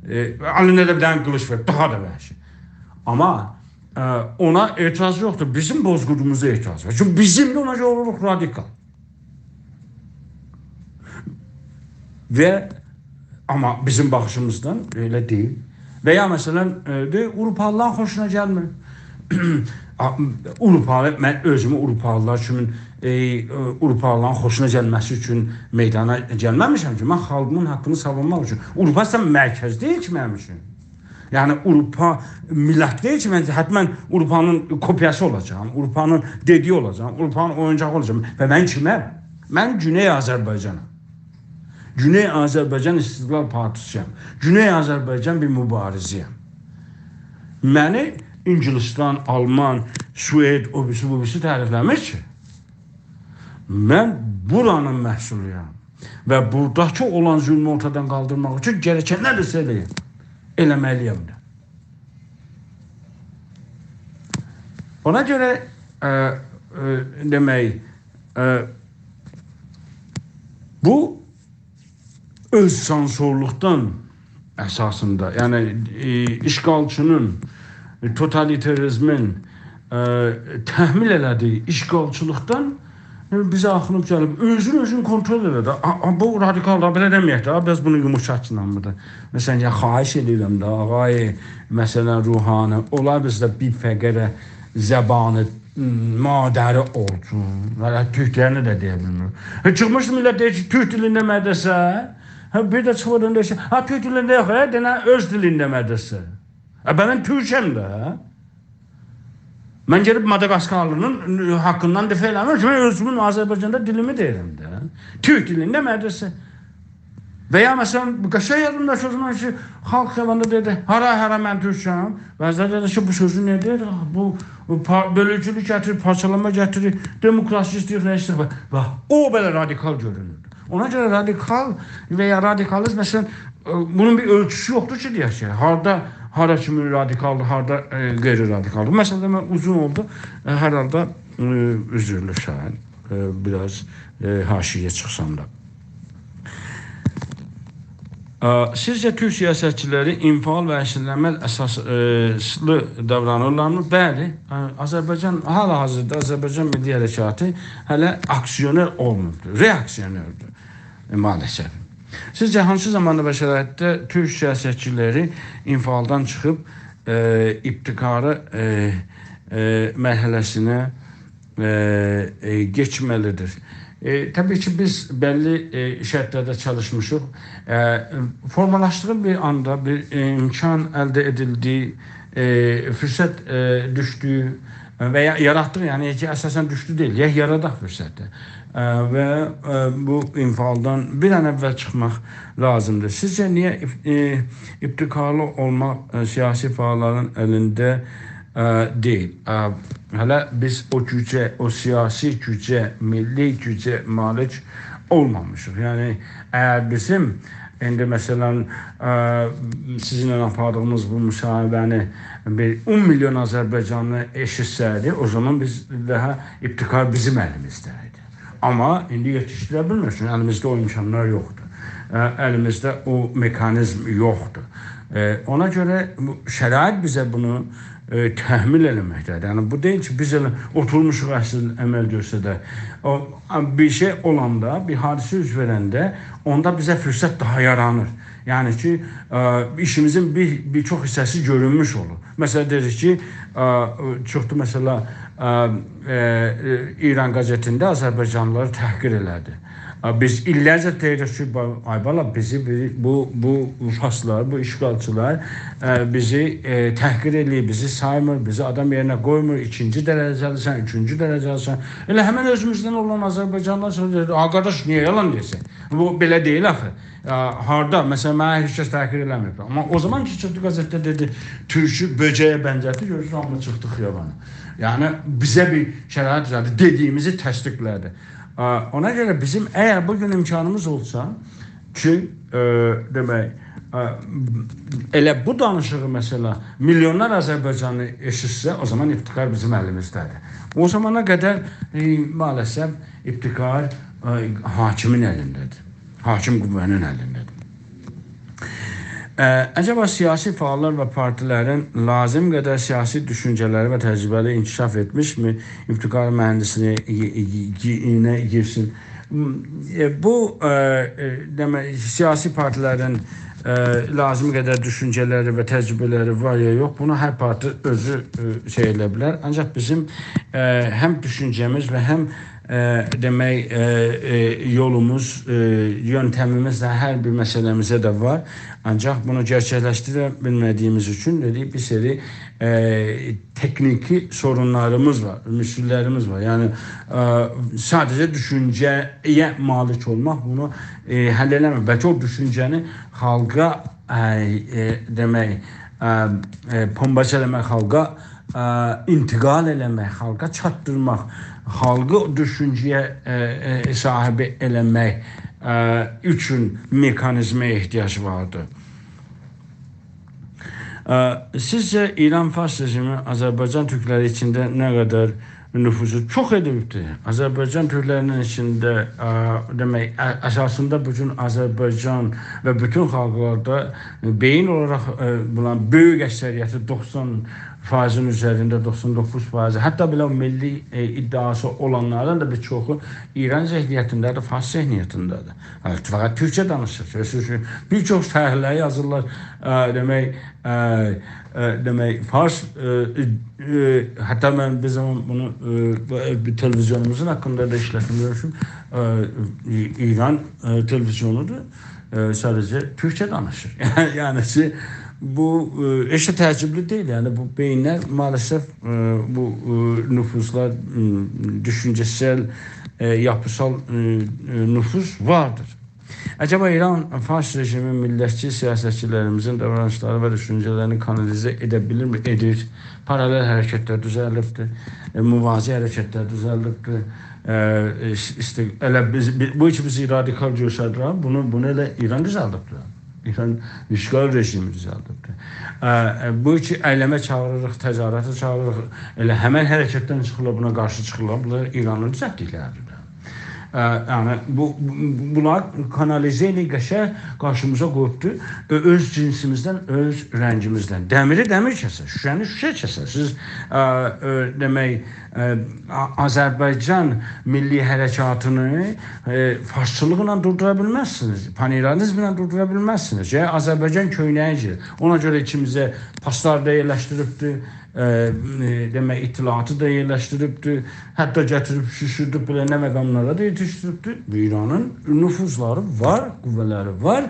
ائ، الینده ده بیر دنه قیلیج وار، داها دا وحشی. آمما، ائ، اونا اعتراض یوخدور. بیزیم بوزقوردوموزا اعتراض وار. چونکی بیزیم ده اونا گؤره اولوروق رادیکال. و، آمما بیزیم باخیشیمیزدان ائله دئییل. و یا، مثلا، ائ، دئییر، آوروپالیلارین خوشونا گلمیر. آ، آوروپالی، من اؤزومو آوروپالیلار کیمین، ائ، ائ، آوروپالیلارین خوشونا گلمه‌سی اوچون میدانا گلمه‌میشم کی، من خالقیمین حاققینی ساوونماق اوچون. آوروپا سن مرکز دئییل کی، منیم اوچون. یعنی، آوروپا میللت دئییل کی، من حتما آوروپانین کپیاسی اولاجاغام، آوروپانین دئدیگی اولاجاغام، آوروپانین اویونجاغی اولاجاغام. و من کیمم؟ من گونئی آذربایجانام. گونئی آذربایجان استقلال پارتیسی‌یم. گونئی آذربایجان بیر مبارزه‌یم. منی اینگیلیستان، آلمان، سوئد، او بیریسی، بو بیریسی تعریفله‌میر کی. من بورانین محصولویام. و بوراداکی اولان ظلمو اورتادان قالدیرماق اوچون گرکن نه دئسه ائله‌یم. ائله‌مه‌لی‌یم ده. اونا گؤره، ائ، ائ، دئمک، ائ، بو اؤز سانسورلوقدان اساسیندا، یعنی، ائ، اشغالچی‌نین، ائ، توتالیتاریزمین، ائ، تحمیل ائله‌دیگی اشغالچیلیقدان، ائ، بیزه آخینیب گلیب، اؤزون اؤزون کنترل ائله ده. آ، آ، بو رادیکال دا، بئله دئمه‌یک ده، بیز بونو یوموشاق جانلیدیر. مثلا، یا خواهش ائدیرم ده، آقای، مثلا، روحانی، اولار بیزده بیر فقره زبان مادری اولسون. هله تورکلرینی ده دئیه بیلمیر. هه، چیخمیشدی میللت دئییر کی، تورک دیلینده مدرسه. هه، بیر ده چیخیب اورادان دئییر کی، ها، تورک دیلینده یوخ، هه، دئنه اؤز دیلینده مدرسه. ائ، به، من تورکم ده. من گلیب ماداگاسکارلی‌نین حاققیندان دفاع ائله‌میرم کی، من اؤزومون آذربایجاندا دیلیمی دئییرم ده. تورک دیلینده مدرسه. و یا، مثلا، بو قشنگ یادیمدادیر او زامان کی، خالق خیاباندا دئییردی، «هارا، هارا، من تورکم.» بعضی‌لری دئییردی کی، «بو سؤزو نییه دئییر؟ بو، بو پا-، بؤلوجولوک گتیریر، پارچالانما گتیریر، دموکراسی ایسته‌ییر، نه ایسته‌ییر.» باخ، باخ، او بئله رادیکال گؤرونور. اونا گؤره رادیکال و یا رادیکالیزم، مثلا، ائ، بونون بیر اؤلچوسو یوخدور کی، دئیک کی، هاردا، هارا کیمی رادیکالدیر، هاردا، ائ، غیر رادیکالدیر. مثلا، من اوزون اولدو، ائ، هر حالدا، ائ، عذرلو شاید، ائ، بیر آز، ائ، حاشیه‌یه چیخسام دا. ا، سیزجه تورک سیاستچی‌لری انفعال و عکس‌العمل اساسلی داورانیرلارمی؟ بلی، ا، آذربایجان، حال-حاضردا آذربایجان میللی حرکاتی هله آکسیونر اولماییبدیر، رئاکسیونردیر، ائ، مع‌الاسف. سیزجه هانسی زاماندا و شرایطده تورک سیاستچی‌لری انفعالدان چیخیب، ائ، ابتکاری، ائ، ائ، مرحله‌سینه ائ، ائ، کئچمه‌لیدیر. ائ، طبیعی کی، بیز بللی، ائ، شرطلرده چالیشمیشیق. ائ، فورمالاشدیغی بیر آندا، بیر، ائ، امکان الده ائدیلدیگی، ائ، فرصت، ائ، دوشدویو و یا یاراتدیغی، یعنی کی، اساسا دوشدو دئییل، یا یاراداق فرصتی. ائ، و، ائ، بو انفعالدان بیر آن اول چیخماق لازیمدیر. سیزجه نییه اب-، ائ، ابتکارلی اولماق، ائ، سیاسی فعال‌لارین الینده، ائ، دئییل؟ ائ، هله بیز او گوجه، او سیاسی گوجه، میللی گوجه مالیک اولمامیشیق. یعنی، اگر بیزیم ایندی، مثلا، ائ، سیزینله آپاردیغیمیز بو مصاحبه‌نی بیر اون میلیون آذربایجانلی ائشیتسه‌یدی، او زامان بیز داها ابتکار بیزیم الیمیزده‌یدی. آمما ایندی یئتیشدیره بیلمیر، چونکی الیمیزده او امکانلار یوخدور. ائ، الیمیزده او مکانیزم یوخدور. ائ، اونا گؤره بو شرایط بیزه بونو، ائ، تحمیل ائله‌مکده‌دیر. یعنی، بو دئییل کی، بیز ائله اوتورموشوق عکس‌العمل گؤسترک. او، بیر شئی اولاندا، بیر حادثه اوز وئرنده، اوندا بیزه فرصت داها یارانیر. یعنی کی، ائ، ایشیمیزین بیر، بیر چوخ حیصه‌سی گؤرونموش اولور. مثلا، دئدیک کی، ائ، چیخدی، مثلا، ائ، ائ، ایران قزئتینده آذربایجانلیلاری تحقیر ائله‌دی. ائ، بیز ایللرجه دئییریک کی، با-، آی بالا، بیزی بیر، بو، بو فارسلار، بو اشغالچیلار، ائ، بیزی، ائ، تحقیر ائله‌ییر، بیزی سایمیر، بیزی آدام یئرینه قویمور، ایکینجی درجه‌لی‌سن، اوچونجو درجه‌لی‌سن. ائله همن اؤزوموزدن اولان آذربایجانلیلار سونرا دئییر، «آ، قارداش، نییه یالان دئییرسن؟» بو بئله دئییل آخی. ا، هاردا؟ مثلا، منی هئچ کس تحقیر ائله‌مه‌ییب. آمما او زامان کی چیخدی قزئتده دئدی، «تورکو بؤجه‌یه بنزتدی»، گؤروروز، هامی چیخدی خیابانا. یعنی، بیزه بیر شرایط دوزلدی، دئدیییمیزی تصدیقله‌دی. ا، اونا گؤره بیزیم، اگر بو گون امکانیمیز اولسا کی، ا، دئمک، ا، ائله بو دانیشیغی، مثلا، میلیونلار آذربایجانلی ائشیتسه، او زامان ابتکار بیزیم الیمیزده‌دیر. او زامانا قدر، ائ، مع‌الاسف، ابتکار، ا، حاکمین الینده‌دیر. حاکم قوه‌نین الینده‌دیر. ا، عجبا سیاسی فعاللار و پارتیلرین لازیم قدر سیاسی دوشونجه‌لری و تجربه‌لری انکشاف ائتمیشمی؟ ابتکار مهندسلیگینه گیرسین. م، ائ، بو، ا، ا، دئمک، سیاسی پارتیلرین، ا، لازیم قدر دوشونجه‌لری و تجربه‌لری وار یا یوخ، بونو هر پارتی اؤزو، ا، شئی ائلیه بیلر. آنجاق بیزیم، ا، هم دوشونجه‌میز و هم، ا، دئمک، ا، ا، یولوموز، ا، یؤنتمیمیز ده هر بیر مسئله‌میزه ده وار. آنجاق بونو گئرچکلشدیره بیلمه‌دیییمیز اوچون، دئدیک، بیر سری، ا، تکنیکی سورونلاریمیز وار، مشکللریمیز وار. یعنی، ا، ساده‌جه دوشونجه‌یه مالیک اولماق بونو، ا، حل ائله‌میر. بلکه او دوشونجه‌نی خالقا، ا، ا، دئمک، ا، ا، پمباچی ائله‌مک خالقا، ا، انتقال ائله‌مک، خالقا چاتدیرماق، خالقی او دوشونجه‌یه، ا، ا، صاحیب ائله‌مک، ا، اوچون مکانیزمه احتیاج واردیر. ا، سیزجه ایران فارس رژیمی آذربایجان تورکلری ایچینده نه قدر نفوذو؟ چوخ ائدیبدیر. آذربایجان تورکلری‌نین ایچینده، ا، دئمک، ا، اساسیندا بو گون آذربایجان و بوتون خالقلاردا بئیین اولاراق، ا، بونلارین بؤیوک اکثریتی، دوخسان فایزین اوزرینده، دوخسان دوققوز فایزی، حتی بئله او میللی، ا، ادعاسی اولانلاردان دا بیر چوخو ایران ذهنیتینده‌دیر، فارس ذهنیتینده‌دیر. هه، فقط تورکجه دانیشیر. سؤز اوچون، بیر چوخ شرحلری یازیرلار، ا، دئمک، ا، ا، دئمک، فارس، ا، ا، حتی من بیر زامان بونو، ا، بو، بیر تلویزیونوموزون حاقیندا دا ایشلتدیم، دئمیشم، ا، ای-، ایران، ا، تلویزیونودور، ا، ساده‌جه تورکجه دانیشیر. یعنی کی، بو، ا، هئچ ده تعجبلی دئییل. یعنی، بو بئیینلر مع‌الاسف، ا، بو، ا، نفوذلار، م، دوشونجه‌سل، ا، یاپیسال، ا، ا، نفوذ واردیر. عجبا ایران فارس رژیمی میللتچی سیاستچیلریمیزین داورانیشلاری و دوشونجه‌لرینی کانالیزه ائده بیلیرمی؟ ائدیر. پارالل حرکتلر دوزلیبدیر. ائ، موازی حرکتلر دوزلیبدیر. ائ، ایس-، ایسته-، ائله بیز، بی-، بو کی بیزی رادیکال گؤستریر، بونو، بونو ائله ایران دوزلدیبدیر. ایران اشغال رژیمی دوزلدیبدیر. ائ، ائ، بو کی ائیلمه چاغیریریق، تظاهراتا چاغیریریق، ائله همن حرکتدن چیخیرلار، بونا قارشی چیخیرلار، بونلار ایرانین دوزلتدیکلریدیر. ا، یعنی، بو، بو، بونلار کانالیزه ائله‌ییب قشه قارشیمیزا قویوبدور. اؤ-، اؤز جنسیمیزدن، اؤز رنگیمیزدن. دمیری دمیر کسر، شوشه‌نی شوشه کسر. سیز، ا، اؤ، دئمک، ا، آ-، آذربایجان میللی حرکاتینی، ا، فارسچیلیقلا دوردورا بیلمزسینیز، پان‌ایرانیزمله دوردورا بیلمزسینیز. گرک آذربایجان کؤینه‌یی گیریر. اونا گؤره کی بیزه پاسلار دا یئرلشدیریبدیر، ائ، ائ، دئمک، اطلاعاتی دا یئرلشدیریبدیر. حتی گتیریب شیشیردیب، بئله نه مقاملارا دا یئتیشدیریبدیر. ایرانین نفوذلاری وار، قوه‌لری وار. ائ،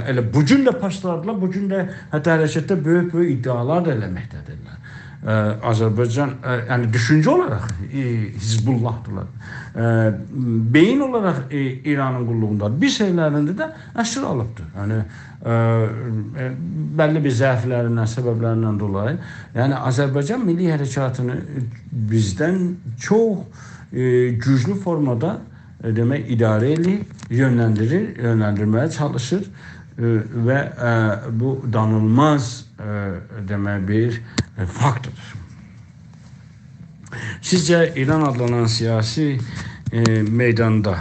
ائله بو گون ده پاسلاردیلار، بو گون ده حتی حرکتده بؤیوک-بؤیوک ادعالار دا ائله‌مکده‌دیرلر. ائ، آذربایجان، ائ، یعنی دوشونجه اولاراق، ائ، حزب‌الله‌دیرلار. ائ، بئیین اولاراق، ائ، ایرانین قوللوغوندادیر. بیر سری‌لرینده ده اسیر آلیبدیر. یعنی، ائ، ائ، بللی بیر ضعفلریندن، سببلریندن دولایی، یعنی آذربایجان میللی حرکاتینی بیزدن چوخ، ائ، گوجلو فورمادا، ائ، دئمک، اداره ائله‌ییر، یؤنلندیریر، یؤنلندیرمه‌یه چالیشیر، ائ، و، ائ، بو دانیلماز، ائ، دئمک، بیر، ائ، فاکتدیر. سیزجه ایران آدلانان سیاسی، ائ، میداندا،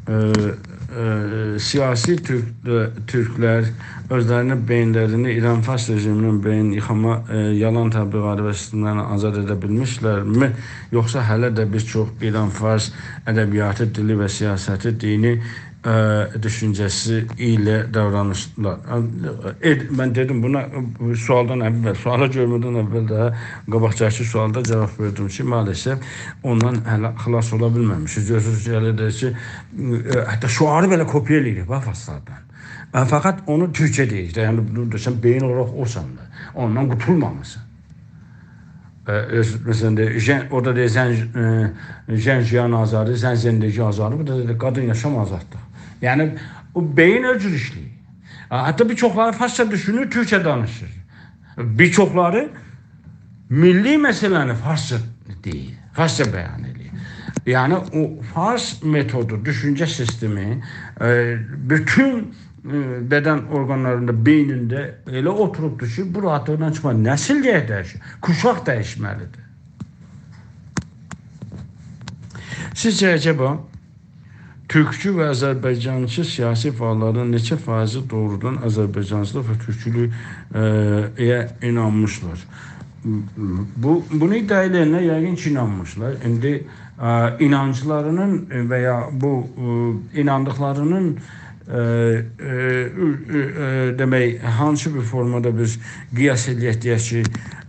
ائ، ائ، سیاسی تورک-، ائ، تورکلر اؤزلرینی، بئیینلرینی ایران فارس رژیمینین بئیین ییخاما، ائ، یالان تبلیغاتی و سیستملرینه آزاد ائده بیلمیشلرمی؟ یوخسا هله ده بیر چوخ ایران فارس ادبیاتی، دیلی و سیاستی، دینی، ائ، دوشونجه‌سی ایله داورانیشلار؟ ائ، من دئدیم بونا، بو سؤالدان اول، سؤالی گؤرمه‌دن اول ده قاباقداکی سؤالدا جاواب وئردیم کی، مع‌الاسف اوندان هله خلاص اولا بیلمه‌میشیک. گؤرورسونوز کی، ائله دئییر کی، ائ، حتی شعاری بئله کوپیا ائله‌ییریک، باخ، فارسلاردان. ائ، فقط اونو تورکجه دئییر. یعنی، بو، بو، سن بئیین اولاراق اوسان دا، اوندان قوتولمامیسان. ائ، اؤز، مثلا، دئییر، ژن، اورادا دئییر، «زن، ائ، ژن ژیان آزادی، زن زندگی آزادی»، بورادا دئییر، «قادین یاشام آزاددیر.» یعنی، او بئیین او جور ایشله‌ییر. ائ، حتی بیر چوخلاری فارسجا دوشونور، تورکجه دانیشیر. بیر چوخلاری میللی مسئله‌نی فارسجا دئییر، فارسجا بیان ائدیر. یعنی، او فارس متودو، دوشونجه سیستمی، ائ، بوتون ائ، بدن اورقانلاریندا، بئینینده ائله اوتوروبدور کی، بو راحاتلیقلا چیخماز. نسیل گرک دییشیر، کوشاق دییشمه‌لیدیر. سیزجه عجبا تورکچو و آذربایجانچی سیاسی فعاللارین نئچه فایضی دوغرودان آذربایجانچیلیق و تورکچولویه اینانمیشلار؟ بو، بونو ادعا ائدنلر یقین کی، اینانمیشلار. ایندی، ائ، اینانجلاری‌نین و یا بو، ائ، ایناندیقلاری‌نین، ائ، ائ، ائ، ائ، دئمک، هانسی بیر فورمادا بیز قیاس ائله‌یک، دئیک کی،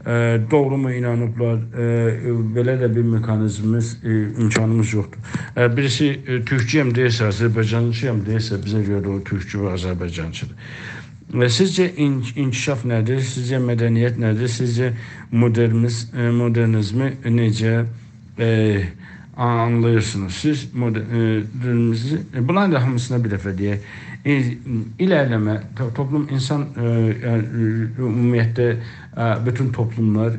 ائ، دوغرومو اینانیبلار، ائ، ائ، بئله ده بیر مکانیزمیمیز، ائ، امکانیمیز یوخدور. ائ، بیریسی، ائ، تورکچویم دئییرسه، آذربایجانچی‌یام دئییرسه، بیزه گؤره ده او تورکچو و آذربایجانچی‌دیر. ائ، سیزجه این-، انکشاف نه‌دیر؟ سیزجه مدنیت نه‌دیر؟ سیزجه مدرنیز-، ائ، مدرنیزمی نئجه، ائ، آنلاییرسینیز؟ سیز مدر-، ائ، مدرنیزمی، ائ، بونلارین دا هامیسینا بیر دفعه دئیک. ائ، ایلرله‌مه، تو-، توپلوم، اینسان، ائ، ائ، عمومیتله، ائ، بوتون توپلوملار،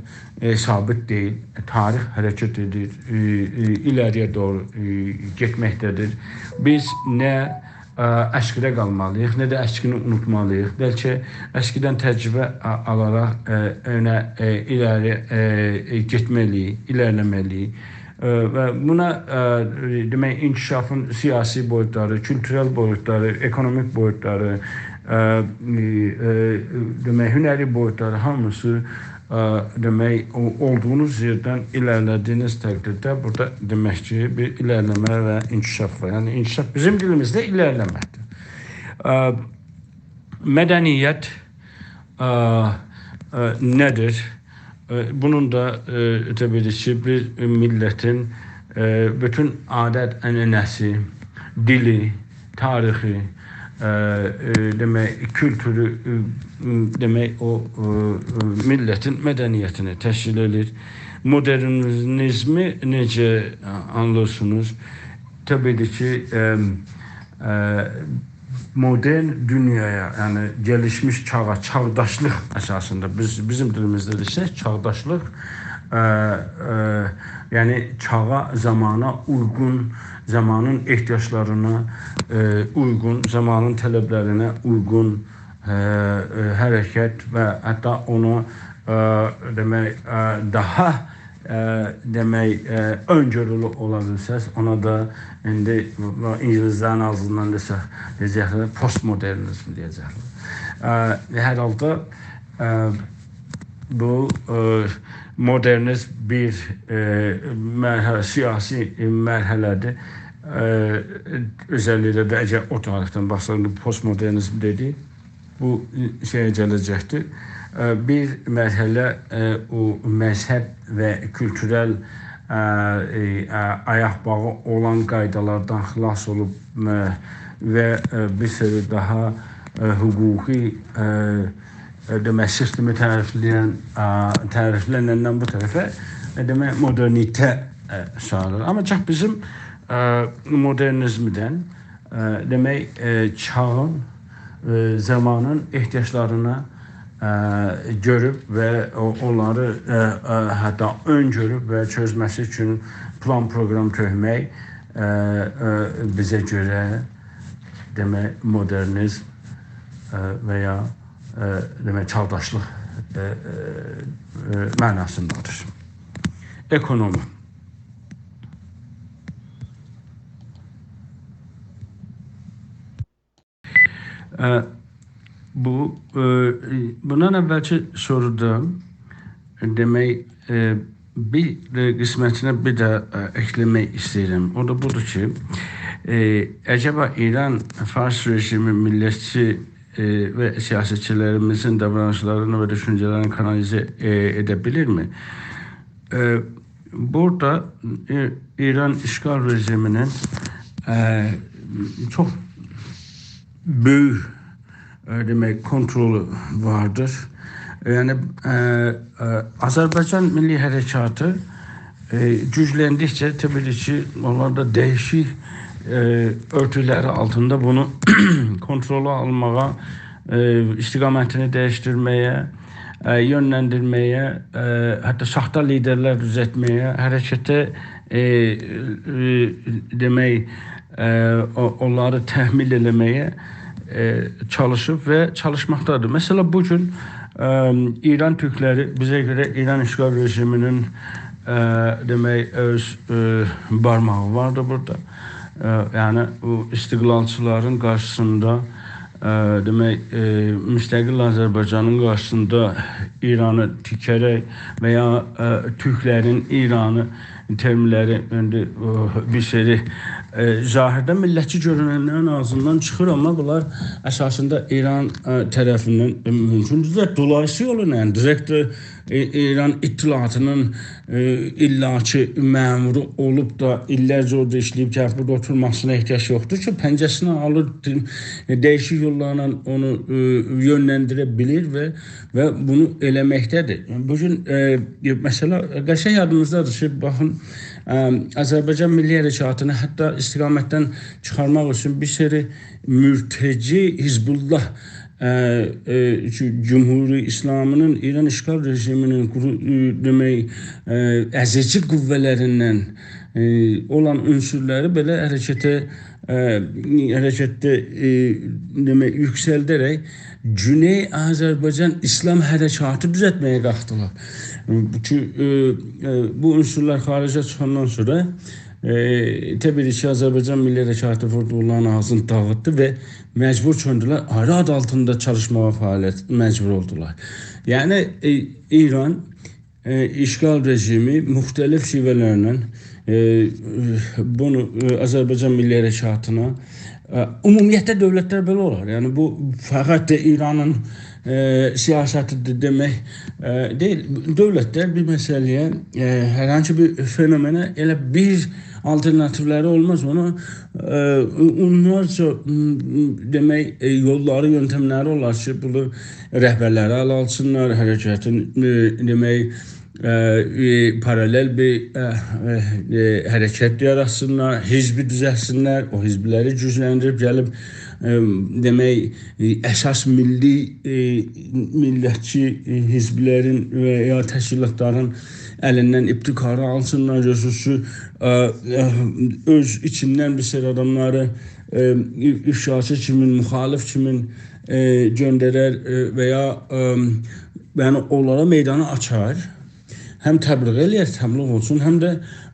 ائ، ثابت دئییل. تاریخ حرکت ائدیر، ائ، ائ، ایلری‌یه دوغرو، ائ، گئتمکده‌دیر. بیز نه ائ، اسکیده قالمالی‌ییق، نه ده اسکینی اونوتمالی‌ییق. بلکه اسکیدن تجربه آ-، آلاراق، ائ، اؤنه، ائ، ایلری، ائ، ائ، گئتمه‌لی‌ییک، ایلرله‌مه‌لی‌ییک. ائ، و بونا، ائ، دئمک، انکشافین سیاسی بویوتلاری، کولتورل بویوتلاری، اکونومیک بویوتلاری، ائ، ائ، دئمک، هنری بویوتلاری هامیسی ائ، دئمک، او-، اولدوغونوز یئردن ایلرله‌دیگینیز تقدیرده بورادا دئمک کی، بیر ایلرله‌مه و انکشاف وار. یعنی، انکشاف بیزیم دیلیمیزده ایلرله‌مه‌دیر. ائ، مدنیت، ائ، ائ، نه‌دیر؟ ائ، بونون دا، ائ، طبیعی کی، بیر میللتین، ائ، بوتون عادت، عنعنه‌سی، دیلی، تاریخی، ائ، ائ، دئمک، کولتورو، ائ، دئمک، او، ائ، ائ، میللتین مدنیتینی تشکیل ائدیر. مدرنیزمی نئجه، ائ، آنلاییرسینیز؟ طبیعی کی، ائ، ائ، مدرن دونیایا، یعنی گلیشمیش چاغا، چاغداشلیق اساسیندا، بیز، بیزیم دیلیمیزده دئسک، چاغداشلیق، ائ، ائ، یعنی چاغا، زامانا اویغون، زامانین احتیاجلارینا، ائ، اویغون، زامانین طلبلرینه اویغون، ائ، ائ، حرکت و حتی اونو، ائ، دئمک، ائ، داها، ائ، دئمک، ائ، اؤن‌گؤرولو اولا بیلسز، اونا دا ایندی اینگیلیسلرین آغزیندان دئسک، دئیه‌جکلر، پست‌مدرنیزم دئیه‌جکلر. ائ، هر حالدا، ائ، بو، ائ، مدرنیزم بیر، ائ، مرحله، سیاسی، ائ، مرحله‌دیر. ائ، اؤزللیکله ده اگر او تاریخدن باخساق، ایندی پست‌مدرنیزم دئدیک، بو، ائ، شئیه گله‌جکدیر. ائ، بیر مرحله، ائ، او مذهب و کولتورل، ائ، ائ، ائ، آیاق باغی اولان قایدالاردان خلاص اولوب، ائ، و، ائ، بیر سری داها، ائ، حقوقی، ائ، ائ، دئمک، سیستمی تعریفله‌ین، ائ، تعریفله‌ینندن بو طرفه، ائ، دئمک، مدرنیته، ائ، چاغیریر. آمما چوخ بیزیم، ائ، مدرنیزمدن، ائ، دئمک، ائ، چاغین، ائ، زامانین احتیاجلارینا، ائ، گؤروب و او-، اونلاری، ائ، ائ، حتی اؤن‌گؤروب و چؤزمه‌سی اوچون پلان پروگرام تؤکمک، ائ، ائ، بیزه گؤره، دئمک، مدرنیزم، ائ، و یا، ائ، دئمک، چاغداشلیق، ائ، ائ، ائ، معناسیندادیر. اکونومی. ائ، بو، ائ، بوندان اولکی سورودا، دئمک، ائ، بیر، ائ، قسمتینه بیر ده، ائ، اکله‌مک ایسته‌ییرم. او دا بودور کی، ائ، عجبا ایران فارس رژیمی میللتچی، ائ، و سیاستچیلریمیزین داورانیشلارینی و دوشونجه‌لرینی کانالیزه، ائ، ائده بیلیرمی؟ ائ، بورادا، ائ، ایران اشغال رژیمینین، ائ، چوخ بؤیوک، ائ، دئمک، کونترولو واردیر. یعنی، ائ، ائ، آذربایجان میللی حرکاتی، ائ، گوجلندیکجه طبیعی کی، اونلار دا دییشیک، ائ، اؤرتوکلری آلتیندا بونو کونترولا آلماغا، ائ، استقامتینی دییشدیرمه‌یه، ائ، یؤنلندیرمه‌یه، ائ، حتی ساختا لیدرلر دوزلتمه‌یه، حرکته، ائ، ائ، دئمک، ائ، او-، اونلاری تحمیل ائله‌مه‌یه، ائ، چالیشیب و چالیشماقدادیر. مثلا، بو گون، ائ، ایران تورکلری، بیزه گؤره ایران اشغال رژیمینین، ائ، دئمک، اؤز، ائ، بارماغی واردی بورادا. ائ، یعنی، بو استقلالچیلارین قارشیسیندا، ائ، دئمک، ائ، مستقل آذربایجانین قارشیسیندا ایرانی تیکه‌رک و یا، ائ، تورکلرین ایرانی ترملری ایندی، ائ، بیر سری، ائ، ظاهرده میللتچی گؤروننلرین آغزیندان چیخیر، آمما بونلار اساسیندا ایران، ائ، طرفیندن، ائ، مومکوندور ده، دولاییسییلا، یعنی، دیرکت، ائ، ایران اطلاعاتینین، ائ، ایللاکی مأمورو اولوب دا ایللرجه اورادا ایشله‌ییب، گلیب بورادا اوتورماسینا احتیاج یوخدور کی، پنجه‌سینی آلیر، دی-، دییشیک یوللارلا اونو، ائ، یؤنلندیره بیلیر و و بونو ائله‌مکده‌دیر. بو گون، ائ، مثلا، قشنگ یادیمیزدادیر کی، باخین، ائ، آذربایجان میللی حرکاتینی حتی استقامتدن چیخارماق اوچون بیر سری مرتجع حزب‌الله، ائ، ائ، جمهوری اسلامی‌نین، ایران اشغال رژیمی‌نین قورو-، ائ، دئمک، ائ، ازیجی قوه‌لریندن، ائ، اولان عنصرلری بئله حرکته ائ، حرکتده، ائ، دئمک، یوکسلده‌رک گونئی آذربایجان اسلام حرکاتی دوزلتمه‌یه قالخدیلار. بو کی، ائ، ائ، بو عنصرلر خاریجه چیخاندان سونرا، ائ، طبیعی کی، آذربایجان میللی حرکاتی ووردو، اونلارین آغزینی داغیتدی و مجبور چؤندولر، آیری آد آلتیندا چالیشماغا فعالیت مجبور اولدولار. یعنی، ائ، ایران ائ، اشغال رژیمی مختلف شیوه‌لرله، ائ، بونو، ائ، آذربایجان میللی حرکاتینا، ائ، عمومیتله دؤولتلر بئله اولار. یعنی، بو فقط ده ایرانین، ائ، سیاستی‌دیر دئمک، ائ، دئییل. دؤولتلر بیر مسئله‌یه، ائ، هر هانسی بیر فنومنه ائله بیر آلترناتیولری اولماز. اونا، ائ، اونلارجا، م، م، دئمک، ائ، یوللاری، یؤنتملری اولار کی، بونو رهبرلری اله آلسینلار، حرکتین، ائ، دئمک، ائ، ائ، پارالل بیر، ائ، ائ، ائ، حرکت یاراتسینلار، حزبی دوزلتسینلر، او حزبلری گوجلندیریب گلیب، ائ، دئمک، ائ، اساس میللی، ائ، میللتچی، ائ، حزبلرین و یا تشکیلاتلارین الیندن ابتکاری آلسینلار، گؤرورسونوز کی، ائ، ائ، اؤز ایچیندن بیر سری آداملاری، ائ، افشاچی کیمین، مخالف کیمین، ائ، گؤندرر، ائ، و یا، ائ، یعنی اونلارا میدانی آچار. هم تبلیغ ائله‌یر، تبلیغ اولسون، هم ده،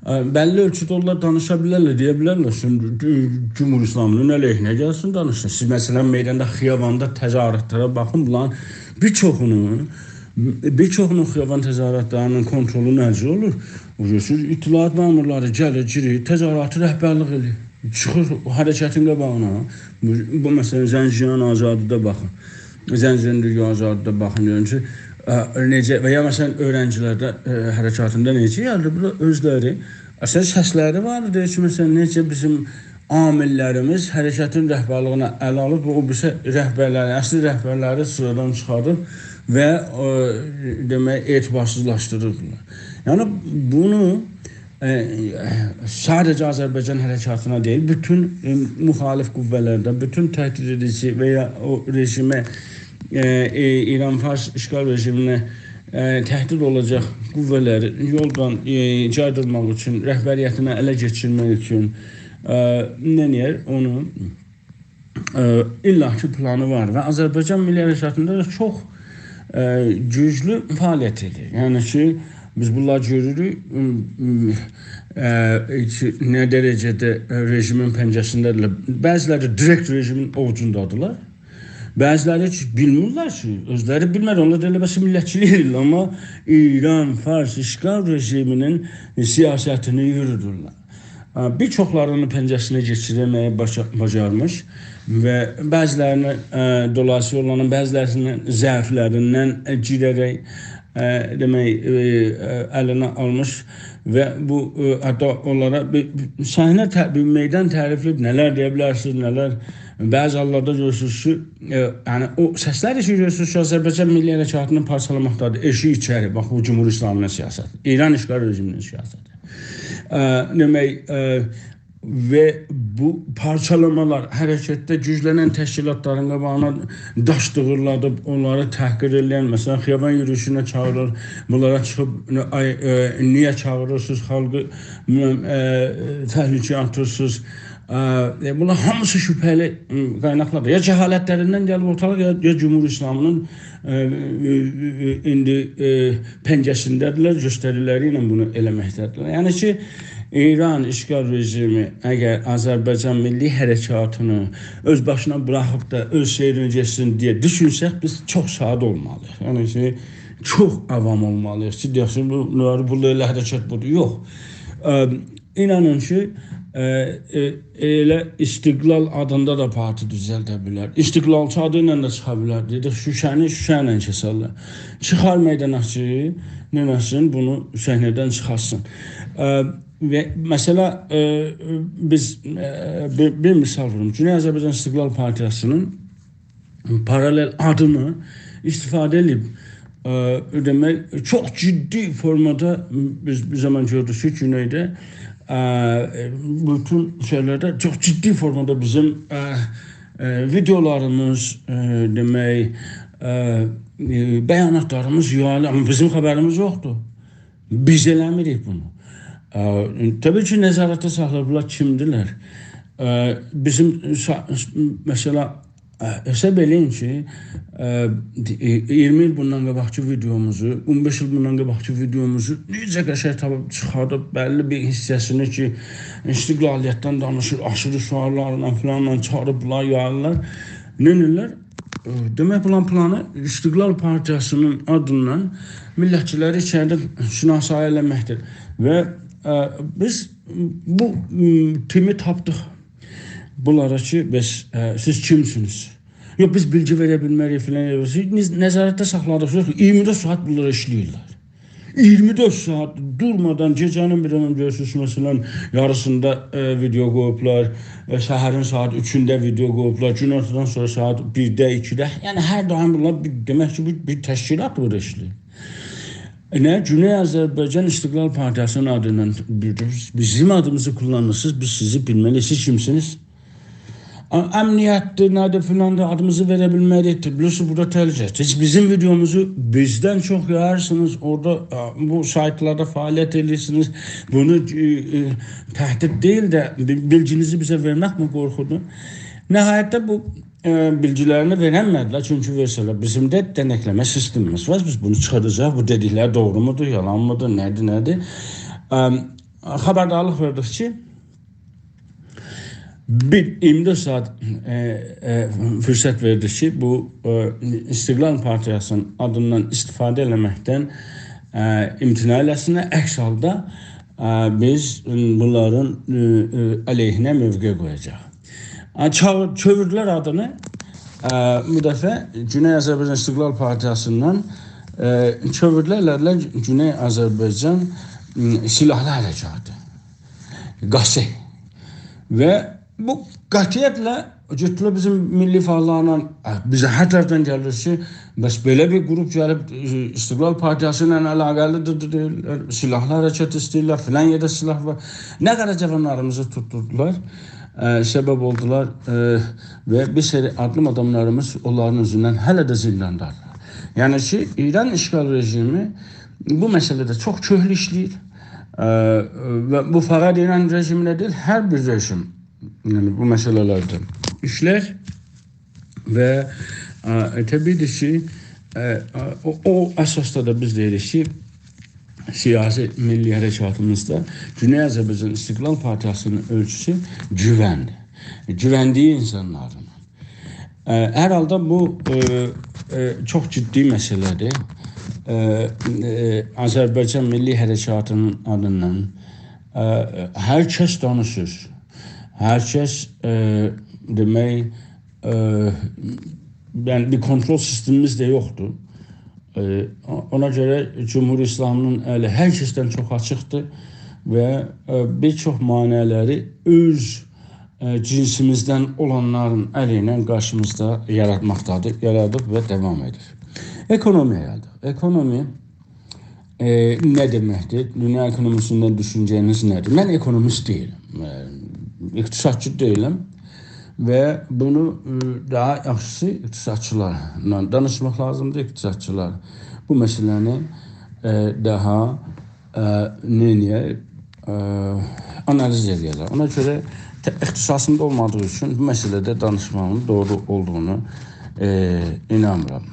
ائ، بللی اؤلچوده اونلار دانیشا بیلرلر، دئیه بیلرلر. شیمدی، ائ، جمهوری اسلامی‌نین علیهینه گلسین، دانیشسین. سیز، مثلا، میداندا، خیاباندا تظاهراتلارا باخین، بونلارین بیر چوخونون، بیر چوخونون خیابان تظاهراتلاری‌نین کونترولو نئجه اولور؟ او گؤرورسونوز، اطلاعات مأمورلاری گلیر، گیریر، تظاهراتی رهبرلیک ائله‌ییر. چیخیر او حرکتین قاباغینا. بو، بو، مثلا، زنجیره‌نین آزادی‌دا باخین. زنجیره‌نین آزادی‌دا باخین. یعنی کی، ائ، نئجه، و یا، مثلا، اؤیرنجی‌لرده، ائ، حرکاتیندا نئجه یاردی؟ بو دا اؤزلری، اصلا، سسلری وار، دئییر کی، مثلا، نئجه بیزیم عامللریمیز حرکتین رهبرلیگینی اله آلیب، او بیریسی رهبرلری، اصلی رهبرلری سیرادان چیخاردیب و، ائ، دئمک، اعتبارسیزلاشدیریردیلار. یعنی، بونو ائ، ائ، ساده‌جه آذربایجان حرکاتینا دئییل، بوتون، ائ، مخالف قوه‌لرده، بوتون تهدید ائدیجی و یا او رژیمه، ائ، ائ، ایران فارس اشغال رژیمینه، ائ، تهدید اولاجاق قوه‌لری یولدان، ائ، جایدیرماق اوچون، رهبریتینی اله کئچیرمک اوچون، ائ، نئینیر؟ اونو ائ، ایللا کی پلانی وار و آذربایجان میللی حرکتینده ده چوخ، ائ، گوجلو فعالیت ائدیر. یعنی کی، بیز بونلاری گؤروروک، م، م، ائ، کی، نه درجه‌ده، ائ، رژیمین پنجه‌سینده‌دیرلر. بعضی‌لری دیرکت رژیمین اووجوندادیرلار. بعضی‌لری کی، بیلمیرلر کی، اؤزلری بیلمیر، اونلار دا ائله بس میللتچیلیک ائدیرلر، آمما ایران، فارس، اشغال رژیمینین سیاستینی یورودورلر. ا، بیر چوخلارینی پنجه‌سینه کئچیرمه‌یی باجا-، باجارمیش و بعضی‌لرینی، ا، دولاییسییلا اولارین بعضی‌لری‌نین ضعفلریندن، ا، گیره‌رک، ائ، دئمک، ائ، ائ، الینه آلمیش و بو، ائ، حتی اونلارا بیر، بیر صحنه ته-، بیر میدان تعریفله‌ییب، نه‌لر دئیه بیلرسینیز، نه‌لر. بعضی حاللاردا گؤرورسونوز کی، ائ، یعنی او سسلر ائشیدیرسینیز کی، آذربایجان میللی حرکاتینی پارچالاماقدادیر. ائشیک ایچری، باخ، بو جمهوری اسلامی‌نین سیاستی، ایران اشغال رژیمی‌نین سیاستی. ائ، دئمک، ائ، و بو پارچالامالار، حرکتده گوجلنن تشکیلاتلارین قاباغینا داش دیغیرلادیب، اونلاری تحقیر ائله‌ین، مثلا، خیابان یورویوشونه چاغیریر، بونلارا چیخیب، آی، ائ، نییه چاغیریرسینیز خالقی، بیلمم، ائ، تهلکه‌یه آتیرسینیز؟ ائ، ائ، بونلار هامیسی شبهه‌لی، م، قایناقلاردیر. یا جهالتلریندن گلیب اورتالیق، یا، یا جمهوری اسلامی‌نین، ائ، ائ، ائ، ایندی، ائ، پنجه‌سینده‌دیرلر، گؤستری‌لری ایله بونو ائله‌مکده‌دیرلر. یعنی کی، ایران اشغال رژیمی اگر آذربایجان میللی حرکاتینی اؤز باشینا بوراخیب دا اؤز سئیرینی گئتسین دئیه دوشونسک، بیز چوخ ساده اولمالی‌ییق. یعنی کی، چوخ عوام اولمالی‌ییق کی، دئیک کی، بو، بونلاری، بونلارلا حرکت بودور. یوخ. ائ، اینانین کی، ائ، ائ، ائله استقلال آدیندا دا پارتی دوزلده بیلر. استقلالچی آدی ایله ده چیخا بیلر. دئدیک، شوشه‌نی شوشه ایله کسرلر. چیخار میدانا کی، نئینه‌سین، بونو صحنه‌دن چیخارتسین. ائ، و مثلا، ائ، بیز، ائ، بیر، بیر مثال ووروم. گونئی آذربایجان استقلال پارتیاسی‌نین پارالل آدینی استفاده ائدیب، ائ، دئمک، چوخ جدی فورمادا بیز بیر زامان گؤردوک کی، گونئیده، ائ، بوتون شئیلرده چوخ جدی فورمادا بیزیم، ائ، ائ، ویدئولاریمیز، ائ، دئمک، ائ، ائ، بیاناتلاریمیز یاییلیر. آمما بیزیم خبریمیز یوخدور. بیز ائله‌میریک بونو. ائ، طبیعی کی، نظارتده ساخلاییبلار کیمدیرلر. ائ، بیزیم سا-، مثلا، ائ، حساب ائله‌یین کی، ائ، ائ، اییرمی ایل بوندان قاباقکی ویدئوموزو، اون بئش ایل بوندان قاباقکی ویدئوموزو نئجه قشنگ تاپیب چیخاردیب، بللی بیر حیصه‌سینی کی، استقلالیتدن دانیشیر، آشیری شعارلارلا فلانلا چاغیریبلار، یاییرلار. نئینیرلر؟ ائ، دئمک، بونلارین پلانی استقلال پارتیاسی‌نین آدیندان میللتچی‌لری ایچریده شناسایی ائله‌مکدیر. و، ائ، بیز بو، م، تیمی تاپدیق بونلارا کی، بس، ائ، سیز کیمسینیز؟ یوخ، بیز بیلگی وئره بیلمه‌ریک فلان. بیز نظارتده ساخلادیق. یوخ، اییرمی دؤرد ساعات بونلار ایشله‌ییرلر. اییرمی دؤرد ساعات دورمادان گئجه‌نین بیر آدام گؤرورسونوز، مثلا، یاریسیندا، ائ، ویدئو قویوبلار، ائ، سحرین ساعات اوچونده ویدئو قویوبلار، گون‌اورتادان سونرا ساعات بیرده، ایکیده. یعنی، هر دایم بونلار بیر، دئمک کی، بیر، بیر تشکیلات بورادا ایشله‌ییر. ائ، نه، گونئی آذربایجان استقلال پارتیاسی‌نین آدیندان بیر، بیزیم آدیمیزی کوللانیرسینیز، بیز سیزی بیلمه‌لی‌ییک، سیز کیمسینیز؟ آ-، امنیتدیر، نه‌دیر، فلاندیر، آدیمیزی وئره بیلمه‌ریک، بیلیرسینیز، بورادا تهلکه. سیز بیزیم ویدئوموزو بیزدن چوخ یاییرسینیز، اورادا، آ، بو سایتلاردا فعالیت ائدیرسینیز. بونو، ائ، ائ، تهدید دئییل ده، بی-، بیلگینیزی بیزه وئرمک می قورخودور؟ نهایتده بو، ائ، بیلگی‌لرینی وئرنمه‌دیلر، چونکی وئرسه‌لر، بیزیم ده دنکله‌مه سیستمیمیز وار، بیز بونو چیخارداجاغیق، بو دئدیکلری دوغرو مودور، یالان مودور، نه‌دیر، نه‌دیر؟ ام، خبردارلیق وئردیک کی، بیر اییرمی دؤرد ساعات، ائ، ائ، فرصت وئردیک کی، بو، ائ، استقلال پارتیاسی‌نین آدیندان استفاده ائله‌مکدن، ائ، امتناع ائله‌سینلر. عکس حالدا، ائ، بیز، م، بونلارین، ائ، ائ، علیهینه موقع قویاجاغیق. ائ، چاغ-، چئویردیلر آدینی. ائ، بو دفعه گونئی آذربایجان استقلال پارتیاسیندان، ائ، چئویردیلر، ائله‌دیلر گونئی آذربایجان، م، سیلاحلی حرکاتی. قاسی. و بو قطعیتله گئتدیلر بیزیم میللی فعاللارلا، ائ، بیزه هر طرفدن گلیر کی، بس بئله بیر گروپ گلیب، ائ، استقلال پارتیاسی ایله علاقه‌لیدیر، دئییرلر، سیلاحلی حرکت ایسته‌ییرلر، فلان یئرده سیلاح وار. نه قدر جاوانلاریمیزی توتدوردولار، ائ، سبب اولدولار، ائ، و بیر سری آدلیم آداملاریمیز اونلارین اوزوندن هله ده زینداندادیرلار. یعنی کی، ایران اشغال رژیمی بو مسئله‌ده چوخ کؤهلو ایشله‌ییر. ائ، و بو فقط ایران رژیمینه دئییل، هر بیر رژیم، یعنی بو مسئله‌لرده ایشلر و، ائ، طبیعی‌دیر کی، ائ، او، او اساسدا دا بیز دئییریک کی، سیاسی میللی حرکاتیمیزدا گونئی آذربایجان استقلال پارتیاسی‌نین اؤلچوسو گووندیر. گووندیگی اینسانلارین. ائ، هر حالدا بو، ائ، ائ، چوخ جدی مسئله‌دیر. ائ، ائ، آذربایجان میللی حرکاتی‌نین آدیندان، ائ، هر کس دانیشیر. هر کس، ائ، دئمک، ائ، یعنی بیر کنترل سیستمیمیز ده یوخدور. ائ، او-، اونا گؤره جمهوری اسلامی‌نین الی هر کسدن چوخ آچیقدیر و، ائ، بیر چوخ مانع‌لری اؤز، ائ، جنسیمیزدن اولانلارین الی ایله قارشیمیزدا یاراتماقدادیر، یارادیب و داوام ائدیر. اکونومی‌یه گلدیک. اکونومی، ائ، نه دئمکدیر؟ دونیا اکونومی‌سیندن دوشونجه‌نیز نه‌دیر؟ من اکونومیست دئییلم، ائ، اقتصادچی دئییلم و بونو، ائ، داها یاخشیسی اقتصادچیلارلا دانیشماق لازیمدیر. اقتصادچیلار بو مسئله‌نی، ائ، داها، ائ، نئینیه، ائ، آنالیز ائدیرلر. اونا گؤره ته-، اختصاصیمدا اولمادیغی اوچون بو مسئله‌ده دانیشماغین دوغرو اولدوغونو، ائ، اینانمیرام.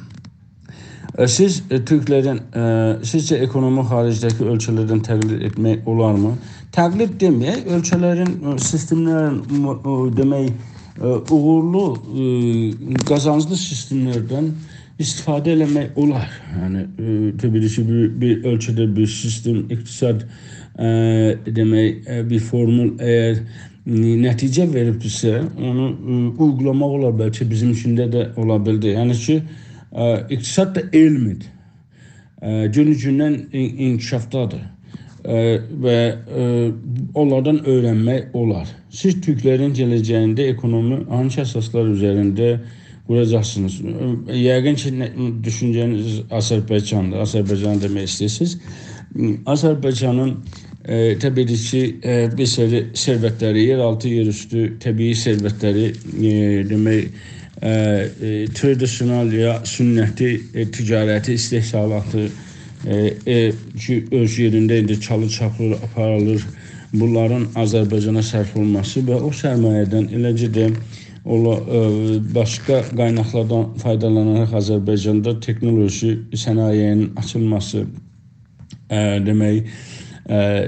ائ، سیز، ائ، تورکلرین، ائ، سیزجه اکونومی خاریجده‌کی اؤلکه‌لردن تقلید ائتمک اولارمی؟ تقلید دئمه‌یک، اؤلکه‌لرین، ائ، سیستم‌لرین، م-، ائ، دئمک، ائ، اوغورلو، ائ، قازانجلی سیستم‌لردن استفاده ائله‌مک اولار. یعنی، ائ، طبیعی کی، بیر، بیر اؤلکه‌ده بیر سیستم، اقتصاد، ائ، دئمک، ائ، بیر فورمول اگر، ائ، نتیجه وئریبدیرسه، اونو، ائ، اویغولاماق اولار، بلکه بیزیم اوچون ده، ده اولا بیلدی. یعنی کی، ائ، اقتصاد دا علمدیر. ائ، گون گوندن ان-، انکشافدادیر. ائ، و، ائ، اونلاردان اؤیرنمک اولار. سیز تورکلرین گله‌جگینده اکونومی هانسی اساسلار اوزرینده قوراجاقسینیز؟ ائ، یقین کی، نه-، دوشونجه‌نیز آذربایجاندیر. آذربایجانی دئمک ایسته‌ییرسینیز. آذربایجانین، ائ، طبیعی کی، ائ، بیر سری ثروت‌لری، یئرآلتی، یئراوستو طبیعی ثروت‌لری، ائ، دئمک، ائ، ائ، ترادیسیونال یا سنتی، ائ، تجارتی، استحصالاتی، ائ، ائ، کی، اؤز یئرینده ایندی چالیب چاپیلیر، آپاریلیر. بونلارین آذربایجانا صرف اولماسی و او سرمایه‌دن ائله‌جه ده اولا-، ائ، باشقا قایناقلاردان فایدالاناراق آذربایجاندا تکنولوژی صنایعینین آچیلماسی، ائ، دئمک، ائ،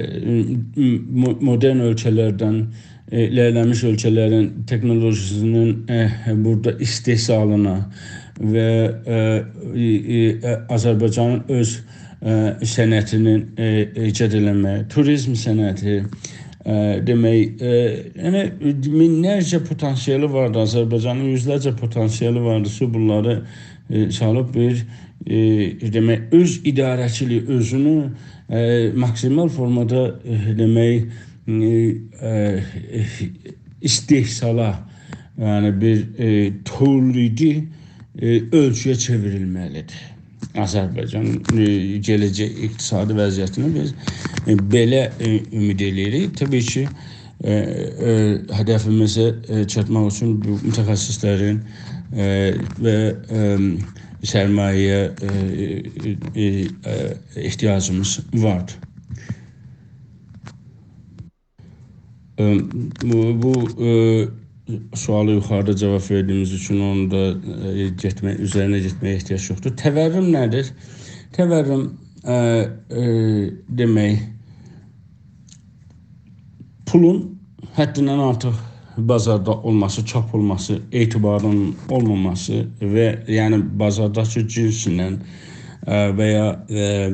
م-، م-، مدرن اؤلکه‌لردن، ائ، ایلرله‌میش اؤلکه‌لرین تکنولوژی‌سینین، ائ، بورادا استحصالینا و، ائ، ائ، ائ، آذربایجانین اؤز، ائ، صنعتینین، ائ، ایجاد ائله‌مه‌یه، توریزم صنعتی، ائ، دئمک، ائ، یعنی، مینلرجه پتانسیلی واردی آذربایجانین، یوزلرجه پتانسیلی واردی کی، بونلاری، ائ، سالیب بیر، ائ، دئمک، اؤز اداره‌چیلیگی، اؤزونو، ائ، ماکسیمال فورمادا، ائ، دئمک، ائ، ائ، استحصالا، یعنی بیر، ائ، تولیدی، ائ، اؤلکه‌یه چئوریلمه‌لیدیر. آذربایجان، ائ، گله‌جک اقتصادی وضعیتینه بیز، ائ، بئله، ائ، امید ائله‌ییریک. طبیعی کی، ائ، ائ، هدفیمیزه، ائ، چاتماق اوچون بو متخصص‌لرین، ائ، و، ائ، سرمایه‌یه، ائ، ائ، ائ، ائ، احتیاجیمیز واردیر. ائ، بو، بو، ائ، سؤالی یوخاریدا جاواب وئردیگیمیز اوچون اونو دا، ائ، گئتمه-، اوزرینه گئتمه‌یه احتیاج یوخدور. تورم نه‌دیر؟ تورم، ائ، ائ، دئمک، پولون حدیندن آرتیق بازاردا اولماسی، چاپ اولماسی، اعتبارین اولماماسی و، یعنی، بازارداکی جنسله، ائ، و یا، ائ،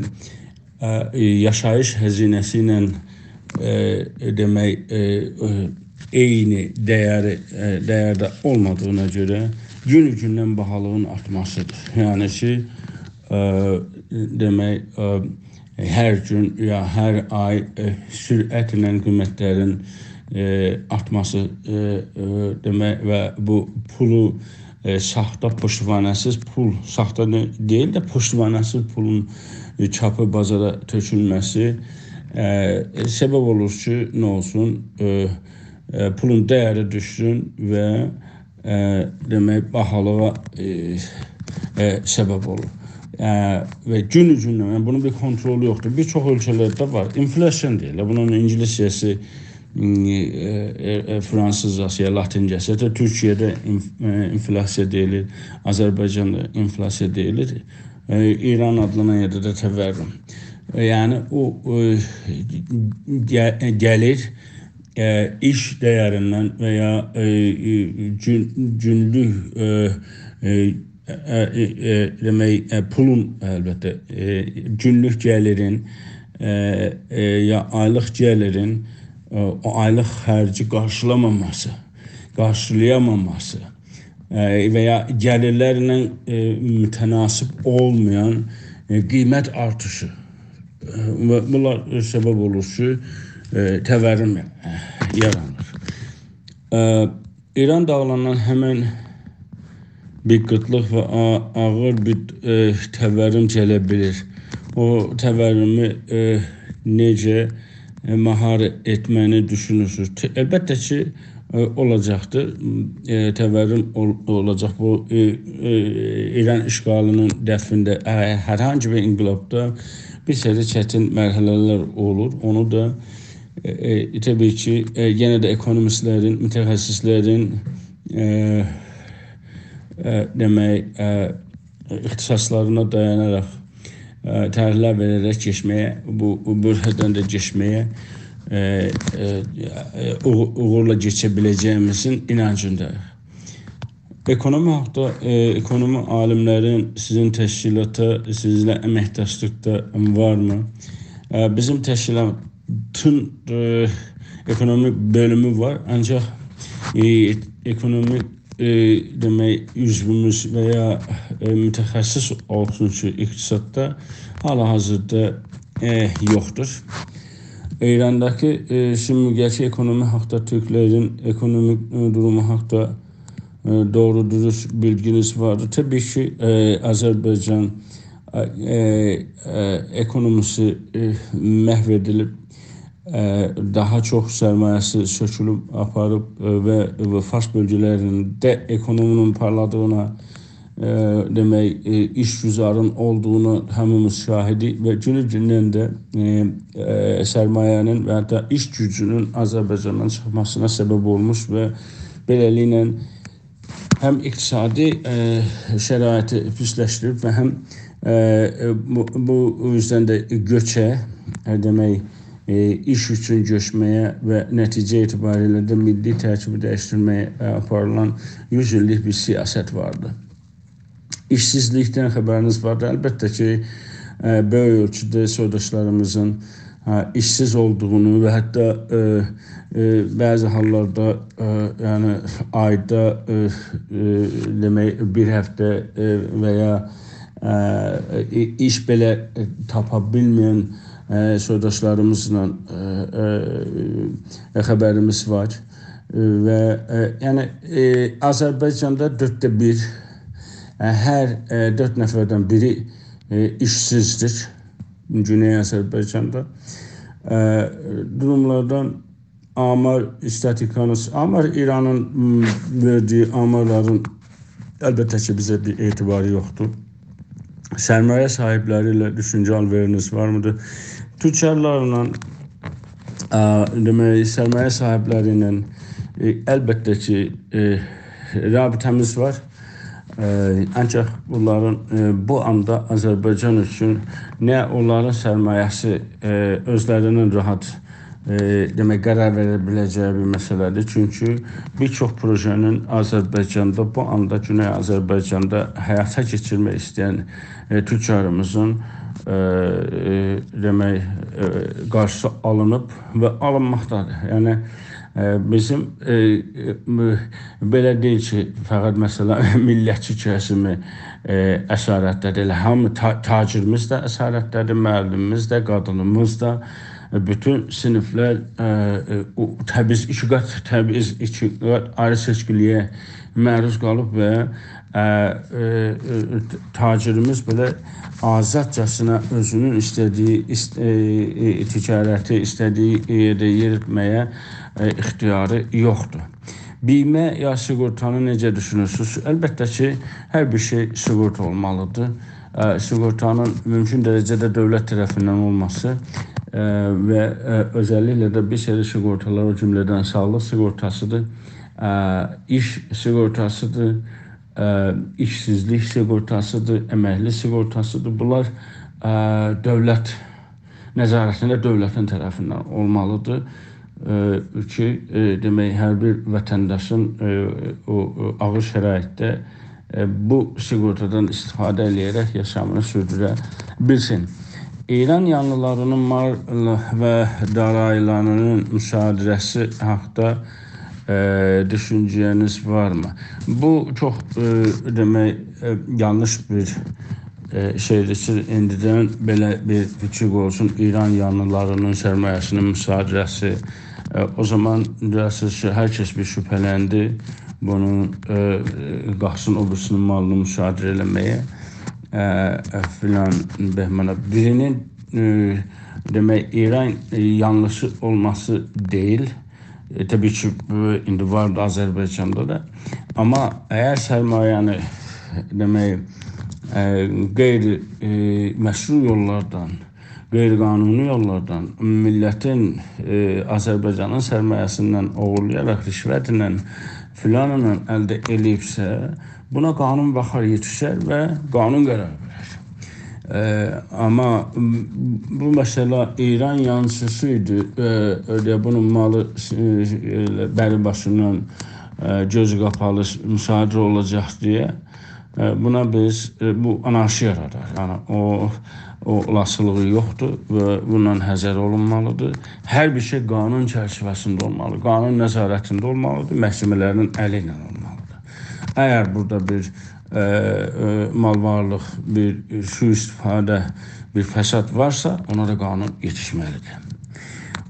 ائ، یاشاییش هزینه‌سی ایله، ائ، دئمک، ائ، ائ، عینی دیری، ائ، دیرده اولمادیغینا گؤره گون گوندن باهالیغین آرتماسیدیر. یعنی کی، ائ، دئمک، ائ، هر گون یا هر آی، ائ، سرعتله قیمت‌لرین، ائ، آرتماسی، ائ، ائ، دئمک، و بو پولو، ائ، ساختا، پشتوانه‌سیز پول، ساختا نه-، دئییل ده، پشتوانه‌سیز پولون، ائ، چاپی بازارا تؤکولمه‌سی، ائ، سبب اولور کی، نه اولسون، ائ، ائ، پولون دیری دوشسون و، ائ، دئمک، باهالیغا، ائ، ائ، سبب اولور. ائ، و گون گوندن، یعنی بونون بیر کنترلو یوخدور. بیر چوخ اؤلکه‌لرده وار. اینفلاسیون دئییرلر. بونون اینگیلیسجه‌سی، م، ائ، ائ، ائ، فرانسیزجاسی یا لاتینجه‌سی. حتی تورکیه‌ده اینف-، ائ، اینفلاسیون دئییلیر، آذربایجاندا اینفلاسیون دئییلیر. ائ، ایران آدلانان یئرده ده تورم. ائ، یعنی او، ائ، گه-، گلیر، ائ، ایش دیریندن و یا، ائ، ائ، گون-، گونلوک، ائ، ائ، ائ، ائ، ائ، دئمک، ائ، پولون، البته، ائ، گونلوک گلیرین، ائ، ائ، یا آیلیق گلیرین، ائ، او آیلیق خرجی قارشیلاماماسی، قارشیلایاماماسی، ائ، و یا گلیرلرله، ائ، متناسب اولمایان، ائ، قیمت آرتیشی. ائ، و بونلار، ائ، سبب اولور کی، ائ، تورم، ائ، یارانیر. ائ، ایران داغیلاندان همن بیر قیتلیق و آ-، آغیر بیر، ائ، تورم گله بیلیر. او تورمی، ائ، نئجه، ائ، مهار ائتمه‌نی دوشونورسونوز؟ ت-، البته کی، ائ، اولاجاقدیر. ائ، تورم اول-، اولاجاق. بو، ائ، ائ، ایران اشغالینین دفعینده، ائ، هر هانسی بیر انقلابدا بیر سری چتین مرحله‌لر اولور. اونو دا، ائ، ائ، طبیعی کی، ائ، یئنه ده اکونومیستلرین، متخصصلرین، ائ، ائ، دئمک، ائ، اختصاصلارینا دایاناراق، ائ، طرحلر وئره‌رک کئچمه‌یه، بو، بو بؤرهدن ده کئچمه‌یه، ائ، ائ، ائ، اوغو-، اوغورلا کئچه بیله‌جه‌ییمیزین اینانجینداییق. اکونومی حاقدا، ائ، اکونومی عالیملرین سیزین تشکیلاتا، سیزینله امکداشلیقدا وارمی؟ ائ، بیزیم تشکیلاتین، ائ، اکونومی بؤلومو وار، آنجاق، ائ، اکونومی، ائ، دئمک، عضووموز و یا، ائ، متخصص اولسون کی، اقتصاددا حال-حاضردا، ائ، یوخدور. ایرانداکی، ائ، شیمدیکی اکونومی حاقدا، تورکلرین اکونومی، ائ، دورومو حاقدا، ائ، دوغرو دوروست بیلگینیز واردیر؟ طبیعی کی، ائ، آذربایجان، ائ، ائ، ائ، اکونومیسی، ائ، محو ائدیلیب، ائ، داها چوخ سرمایه‌سی سؤکولوب آپاریب، ائ، و، و فارس بؤلگه‌لرینده اکونومینین پارلادیغینا، ائ، دئمک، ائ، ایش‌گذارین اولدوغونو هامیمیز شاهیدیک و گونو گوندن ده، ائ، ائ، سرمایه‌نین و حتی ایش گوجونون آذربایجاندان چیخماسینا سبب اولموش و بئله‌لیکله هم اقتصادی، ائ، شرایطی پیسلشدیریب و هم، ائ، ائ، بو، بو، او یوزدن ده گؤچه، ائ، دئمک، ائ، ایش اوچون گؤچمه‌یه و نتیجه اعتباریله ده میللی ترکیبی دییشدیرمه‌یه، ائ، آپاریلان یوز ایللیک بیر سیاست واردی. ایشسیزلیکدن خبرینیز واردی. البته کی، ائ، بؤیوک اؤلچوده سیرداشلاریمیزین، هه، ایشسیز اولدوغونو و حتی، ائ، ائ، بعضی حاللاردا، ائ، یعنی آیدا، ائ، ائ، دئمک، بیر هفته، ائ، و یا، ائ، ای-، ایش بئله، ائ، تاپا بیلمه‌ین، ائ، سیرداشلاریمیزلا، ائ، ائ، خبریمیز وار. ائ، و، ائ، یعنی، ائ، آذربایجاندا دؤردده بیر، ائ، هر، ائ، دؤرد نفردن بیری، ائ، ایشسیزدیر گونئی آذربایجاندا. ائ، دوروملاردان آمار، ایستاتیکانیز، آمار ایرانین، م، وئردیگی آمارلارین البته کی، بیزه بیر اعتباری یوخدور. سرمایه صاحیبلری ایله دوشونجه آل‌وئرینیز وارمیدیر؟ توجارلارلا، ا، دئمک، سرمایه صاحیبلری ایله، ائ، البته کی، ائ، رابطه‌میز وار. ائ، آنجاق بونلارین، ائ، بو آندا آذربایجان اوچون نه اونلارین سرمایه‌سی، ائ، اؤزلری‌نین راحت، ائ، دئمک، قرار وئره بیله‌جه‌یی بیر مسئله‌دیر. چونکی بیر چوخ پروژه‌نین آذربایجاندا، بو آندا گونئی آذربایجاندا حیاتا کئچیرمک ایسته‌ین، ائ، توجاریمیزین، ائ، ائ، دئمک، ائ، قارشیسی آلینیب و آلینماقدادیر. یعنی، ائ، بیزیم، ائ، ائ، بئله دئییل کی، فقط، مثلا، میللتچی کسیمی، ائ، اسارتده‌دیر. ائله هامی تا-، تاجیریمیز ده اسارتده‌دیر، معلمیمیز ده، قادینیمیز دا، ائ، بوتون صینیفلر، ائ، ائ، او تبعیض، ایکی قات تبعیض، ایکی قات آیری‌سئچکیلییه معروض قالیب و، ائ، ائ، ائ، تاجیریمیز بئله آزادجاسینا اؤزونون ایسته‌دیگی ایست-، ائ، ائ، تجارتی ایسته‌دیگی یئرده یئریتمه‌یه، ائ، اختیاری یوخدور. بیمه یا سیگورتانی نئجه دوشونورسونوز؟ البته کی، هر بیر شئی سیگورتا اولمالیدیر. ائ، سیگورتانین مومکون درجه‌ده دؤولت طرفیندن اولماسی، ائ، و، ائ، اؤزللیکله ده بیر سری سیگورتالار، او جمله‌دن ساغلیق سیگورتاسیدیر، ائ، ایش سیگورتاسیدیر، ائ، ایشسیزلیک سیگورتاسیدیر، امکلی سیگورتاسیدیر. بونلار، ائ، دؤولت نظارتینده دؤولتین طرفیندن اولمالیدیر. ائ، کی، ائ، دئمک، هر بیر وطنداشین، ائ، او، او آغیر شرایطده، ائ، بو سیگورتادان استفاده ائله‌یه‌رک یاشامینی سوردوره بیلسین. ایران یانلیلارینین مال و دارایی‌لری‌نین مصادره‌سی حاقدا، ائ، دوشونجه‌نیز وارمی؟ بو چوخ، ائ، دئمک، ائ، یانلیش بیر، ائ، شئیدیر کی، ایندیدن بئله بیر فیکیر اولسون، ایران یانلیلاری‌نین سرمایه‌سی‌نین مصادره‌سی. ائ، او زامان بیلیرسینیز کی، هر کس بیر شبهه‌لندی بونون، ائ، قالخسین او بیریسی‌نین مالینی مصادره ائله‌مه‌یه، ائ، ائ، فلان بهمانا. بیری‌نین، ائ، دئمک، ایران، ائ، یانلیسی اولماسی دئییل. ائ، طبیعی کی، بو ایندی واردی آذربایجاندا دا. آمما اگر سرمایه‌نی، دئمک، ائ، غیر، ائ، مشروع یوللاردان، غیر قانونی یوللاردان میللتین، ائ، آذربایجانین سرمایه‌سیندن اوغورلایاراق، رشوتله، فلانلا الده ائله‌ییبسه، بونا قانون باخار، یئتیشر و قانون قرار وئرر. ائ، آمما م، بو مسئله ایران یانلیسی ایدی. ائ، ائله بونون مالی، ائ، ائله بری باشیندان، ائ، گؤزو قاپالی مصادره اولاجاق دئیه، ائ، بونا بیز، ائ، بو آنارشی یارادار. یعنی او، او اولاسیلیغی یوخدور و بوندان حذر اولونمالیدیر. هر بیر شئی قانون چرچیوه‌سینده اولمالیدیر. قانون نظارتینده اولمالیدیر. محکمه‌لرین الی ایله اولمالیدیر. اگر بورادا بیر، ائ، ائ، مال‌وارلیق، بیر سوءاستفاده، بیر فساد وارسا، اونا دا قانون یئتیشمه‌لیدیر.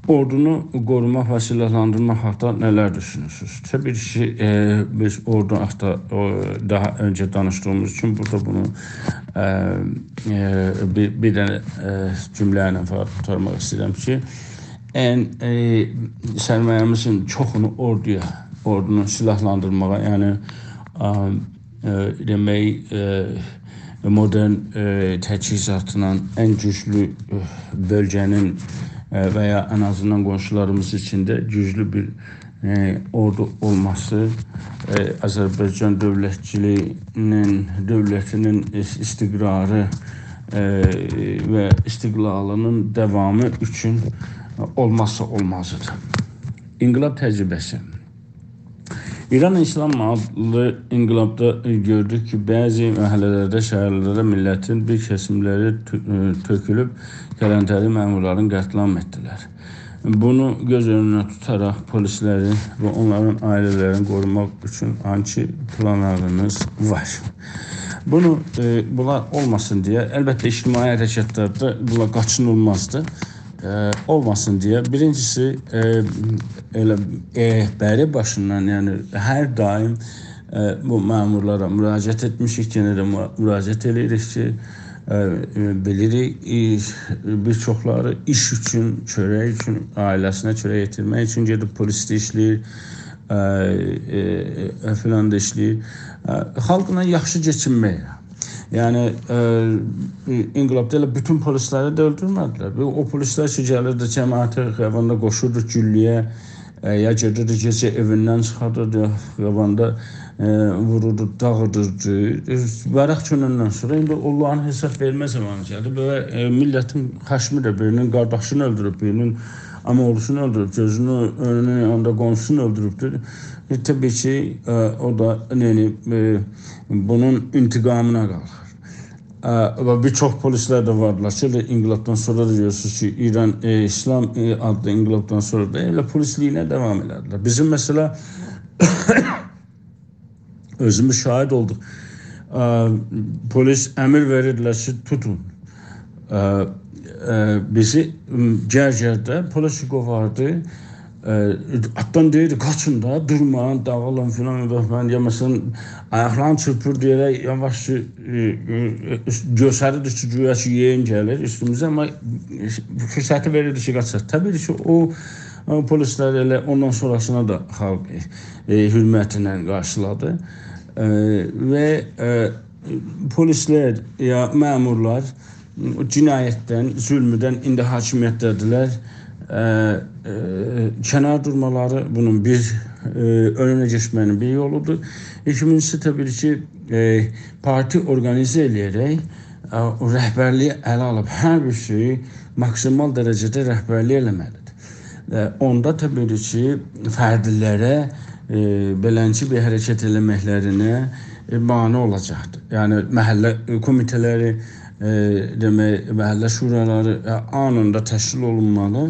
اوردونو قوروماق و سلاحلاندیرماق حاقیندا نه‌لر دوشونورسونوز؟ طبیعی کی، ائ، بیز اوردو حاقیندا، او، داها اؤنجه دانیشدیغیمیز اوچون بورادا بونو، ائ، ائ، بیر، بیر دنه، ائ، جمله ایله قوتارماق ایسته‌ییرم کی، ان، ائ، سرمایه‌میزین چوخونو اوردویا، اوردونو سلاحلاندیرماغا، یعنی، ائ، ائ، دئمک، ائ، مدرن، ائ، تجهیزاتلا ان گوجلو، ائ، بؤلگه‌نین، ائ، و یا ان آزیندان قونشولاریمیز ایچینده گوجلو بیر، ائ، اوردو اولماسی، ائ، آذربایجان دؤولتچیلیگی‌نین، دؤولتی‌نین اس-، استقراری، ائ، و استقلالی‌نین داوامی اوچون اولمازسا اولمازیدیر. انقلاب تجربه‌سی. ایران اسلام آدلی انقلابدا گؤردوک کی، بعضی محله‌لرده، شهرلرده میللتین بیر کسیملری تؤ-، ائ، تؤکولوب کلانتری مأمورلارین قتل‌عام ائتدیلر. بونو گؤز اؤنونده توتاراق پلیسلری و اونلارین عائله‌لرینی قوروماق اوچون هانسی پلانلارینیز وار؟ بونو، ائ، بونلار اولماسین دئیه، البته، اجتماعی حرکتلرده بونلار قاچینیلمازدیر. ائ، اولماسین دئیه. بیرینجیسی، ائ، ائله، ائ، بری باشیندان، یعنی هر دائم، ائ، بو مأمورلارا مراجعت ائتمیشیک، یئنه ده مو-، مراجعت ائله‌ییریک کی، ائ، ائ، بیلیریک، ائ، بیر چوخلاری ایش اوچون، چؤرک اوچون، عائله‌سینه چؤرک یئتیرمک اوچون گئدیب پلیسده ایشله‌ییر، ائ، ائ، ائ، فلان دا ایشله‌ییر. ائ، خالقلا یاخشی کئچینمک. یعنی، ائ، انقلابدا ائله بوتون پلیسلری ده اؤلدورمه‌دیلر. بو، او پلیسلر کی، گلیردی، جماعتی خیاباندا قوشوردو گولله‌یه، ائ، یا گئدیردی، گئجه ائویندن چیخاردیردی، یا خیاباندا، ائ، ووروردو، داغیدیردی. ائ، ورق چؤنندن سونرا ایندی اونلارین حساب وئرمه زامانی گلدی. بئله، ائ، میللتین خشمی ده بیری‌نین قارداشینی اؤلدوروب، بیری‌نین عم‌اوغلوسونو اؤلدوروب، گؤزونو اؤنونه یاندا قونشوسونو اؤلدوروبدور. ائ، طبیعی کی، ائ، او دا، یعنی، ائ، بونون انتقامینا قالخیر. ائ، و بیر چوخ پلیسلر ده واردیلار کی، ائله انقلابدان سونرا دا گؤرورسونوز کی، ایران، ائ، اسلام، ائ، آدلی انقلابدان سونرا دا ائله پلیسلیگینه داوام ائله‌دیلر. بیزیم، مثلا، اؤزوموز شاهید اولدوق. ائ، پلیس امر وئریردیلر کی، توتون. ائ، ائ، بیزی، م، گرگرده پلیس قوواردی. ائ، آتدان دئییردی، «قاچین دا، دورمایین، داغیلین» فلان. باخ، من، یا، مثلا، آیاقلارینی چیرپیردی یئره، یاواشجا، ائ، ائ، گؤستریردی کی، گویا کی، یئیین گلیر اوستوموزه، آمما فرصتی وئریردی کی، قاچاق. طبیعی کی، او، او پلیسلر ائله اوندان سونراسینا دا خالق، ائ، حؤرمتینن قارشیلادی. ائ، و، ائ، پلیسلر یا مأمورلار جنایتدن، ظلمدن ایندی حاکمیتده‌دیرلر. ائ، ائ، کنار دورمالاری بونون بیر، ائ، اؤنونه کئچمه‌نین بیر یولودور. ایکینجیسی، طبیعی کی، ائ، پارتی اورقانیزه ائله‌یه‌رک، ائ، او رهبرلیگی اله آلیب هر بیر شئیی ماکسیمال درجه‌ده رهبرلیک ائله‌مه‌لیدیر. ائ، اوندا طبیعی کی، فردلره، ائ، بئلنجه بیر حرکت ائله‌مکلرینه، ائ، مانع اولاجاقدیر. یعنی، محله، ائ، کومیته‌لری، ائ، دئمک، محله شورالاری، ائ، آنیندا تشکیل اولونمالی.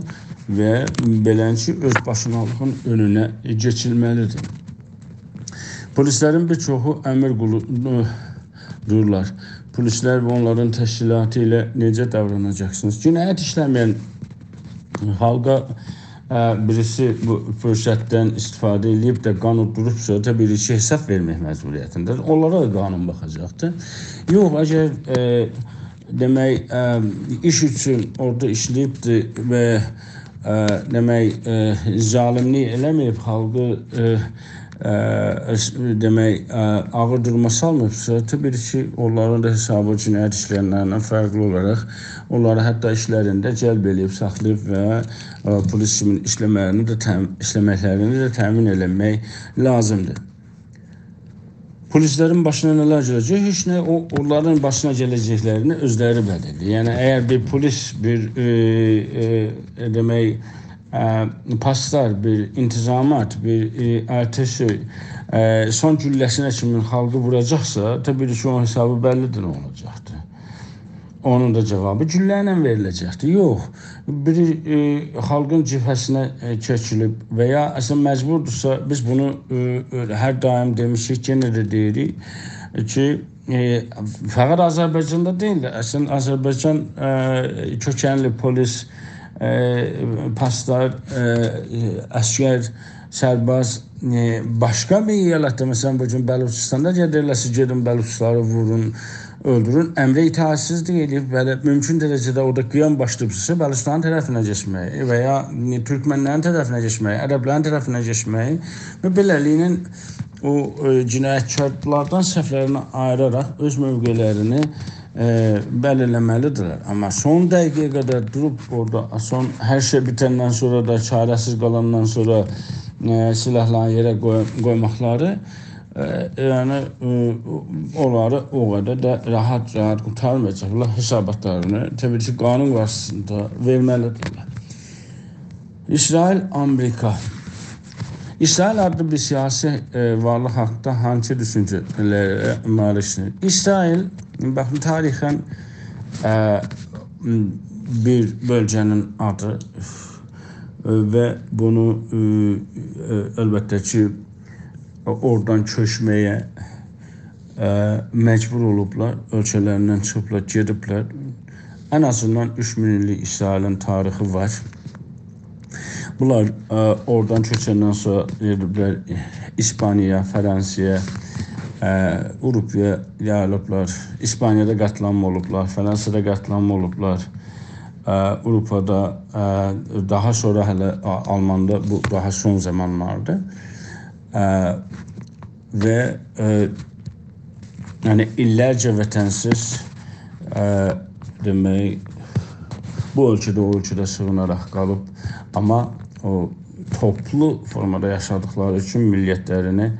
و بئلنجه اؤزباشینالیغین اؤنونه کئچیلمه‌لیدیر. پولیسلرین بیر چوخو امر قولودورلار. پولیسلر و اونلارین تشکیلاتی ایله نئجه داوراناجاقسینیز؟ جنایت ایشله‌مه‌ین خالقا، ا، بیریسی بو فرصتدن استفاده ائدیب ده قان اودوروبسا، طبیعی کی، حساب وئرمک مجبوریتینده‌دیر. اونلارا دا قانون باخاجاقدیر. یوخ، اگر، ا، دئمک، ا، ایش اوچون اورادا ایشله‌ییبدیر و، ا، دئمک، ا، ظالیملیک ائله‌مه‌ییب خالقی، ا، ا، اس-، دئمک، ا، آغیر دوروما سالماییبسا، طبیعی کی، اونلارین دا حسابی جنایت ایشله‌ینلریندن فرقلی اولاراق اونلاری حتی ایشلرینده جلب ائله‌ییب، ساخلاییب و، ا، پولیس کیمی ایشله‌مه‌لرینی ده تأم-، ایشله‌مکلرینی ده تأمین ائله‌مک لازیمدیر. پولیسلرین باشینا نه‌لر گله‌جک؟ هئچ نه، او، اونلارین باشینا گله‌جکلرینی اؤزلری بللی‌دیر. یعنی، اگر بیر پولیس، بیر، ائ، ائ، دئمک، ا، پاسدار، بیر انتظامات، بیر، ائ، ارتشی، ا، سون گولله‌سینه کیمی خالقی ووراجاقسا، طبیعی کی، اونون حسابی بللی‌دیر نه اولاجاقدیر. اونون دا جاوابی گولله ایله وئریله‌جکدیر. یوخ، بیری، ائ، خالقین جبهه‌سینه، ائ، چکیلیب و یا اصلینده مجبوردورسا، بیز بونو، ائ، ائ، هر دائم دئمیشیک، یئنه ده دئییریک کی، ائ، فقط آذربایجاندا دئییل ده، اصلینده آذربایجان، ائ، کؤکنلی پولیس، ائ، پاسدار، ائ، عسگر، سرباز، ائ، باشقا بیر ایالتده، مثلا، بو گون بلوچستاندا گئدیرلر، سیز گئدین بلوچلاری وورون، اؤلدورون، امره اطاعتسیزلیک ائدیب، بلی، مومکون درجه‌ده اورادا قیام باشلاییبسا، بلوچلارین طرفینه کئچمه‌یی و یا، ائ، تورکمنلرین طرفینه کئچمه‌یی، عربلرین طرفینه کئچمه‌یی و بئله‌لیگینن او، ائ، جنایتکارلاردان صفلرینی آییراراق اؤز موقعلرینی، ائ، بللی‌له‌مه‌لی‌دیرلر. آمما سون دقیقه‌یه قدر دوروب اورادا، سون هر شئی بیتندن سونرا دا، چاره‌سیز قالاندان سونرا، ائ، سلاحلارینی یئره قوی-، قویماقلاری، ائ، یعنی، ائ، اونلاری او قدر ده راحات، راحات قورتارمایاجاقلار حساباتلارینی. طبیعی کی، قانون قارشیسیندا وئرمه‌لی‌دیرلر. اسرائیل، آمریکا. اسرائیل آدلی بیر سیاسی، ائ، وارلیق حاقیندا هانسی دوشونجه‌لره مالیکدیر؟ اسرائیل، باخین، تاریخاً، ائ، بیر بؤلگه‌نین آدی، ائ، و بونو، ائ، ائ، البته کی، اورادان کؤچمه‌یه، ائ، مجبور اولوبلار، اؤلکه‌لریندن چیخیبلار، گئدیبلر. ان آزیندان اوچ مین ایللیک اسرائیلین تاریخی وار. بونلار، ائ، اورادان کؤچندن سونرا گئدیبلر ایسپانیایا، فرانسایا، ائ، آوروپایا یاییلیبلار. ایسپانیادا قتل‌عام اولوبلار، فرانسادا قتل‌عام اولوبلار. ائ، آوروپادا، ائ، داها سونرا هله آ-، آلماندا بو داها سون زامانلاردیر. ائ، و، ائ، یعنی ایللرجه وطنسیز، ائ، دئمک، بو اؤلکه‌ده، او اؤلکه‌ده سیغیناراق قالیب، آمما او توپلو فورمادا یاشادیقلاری اوچون میللتلرینی، ائ،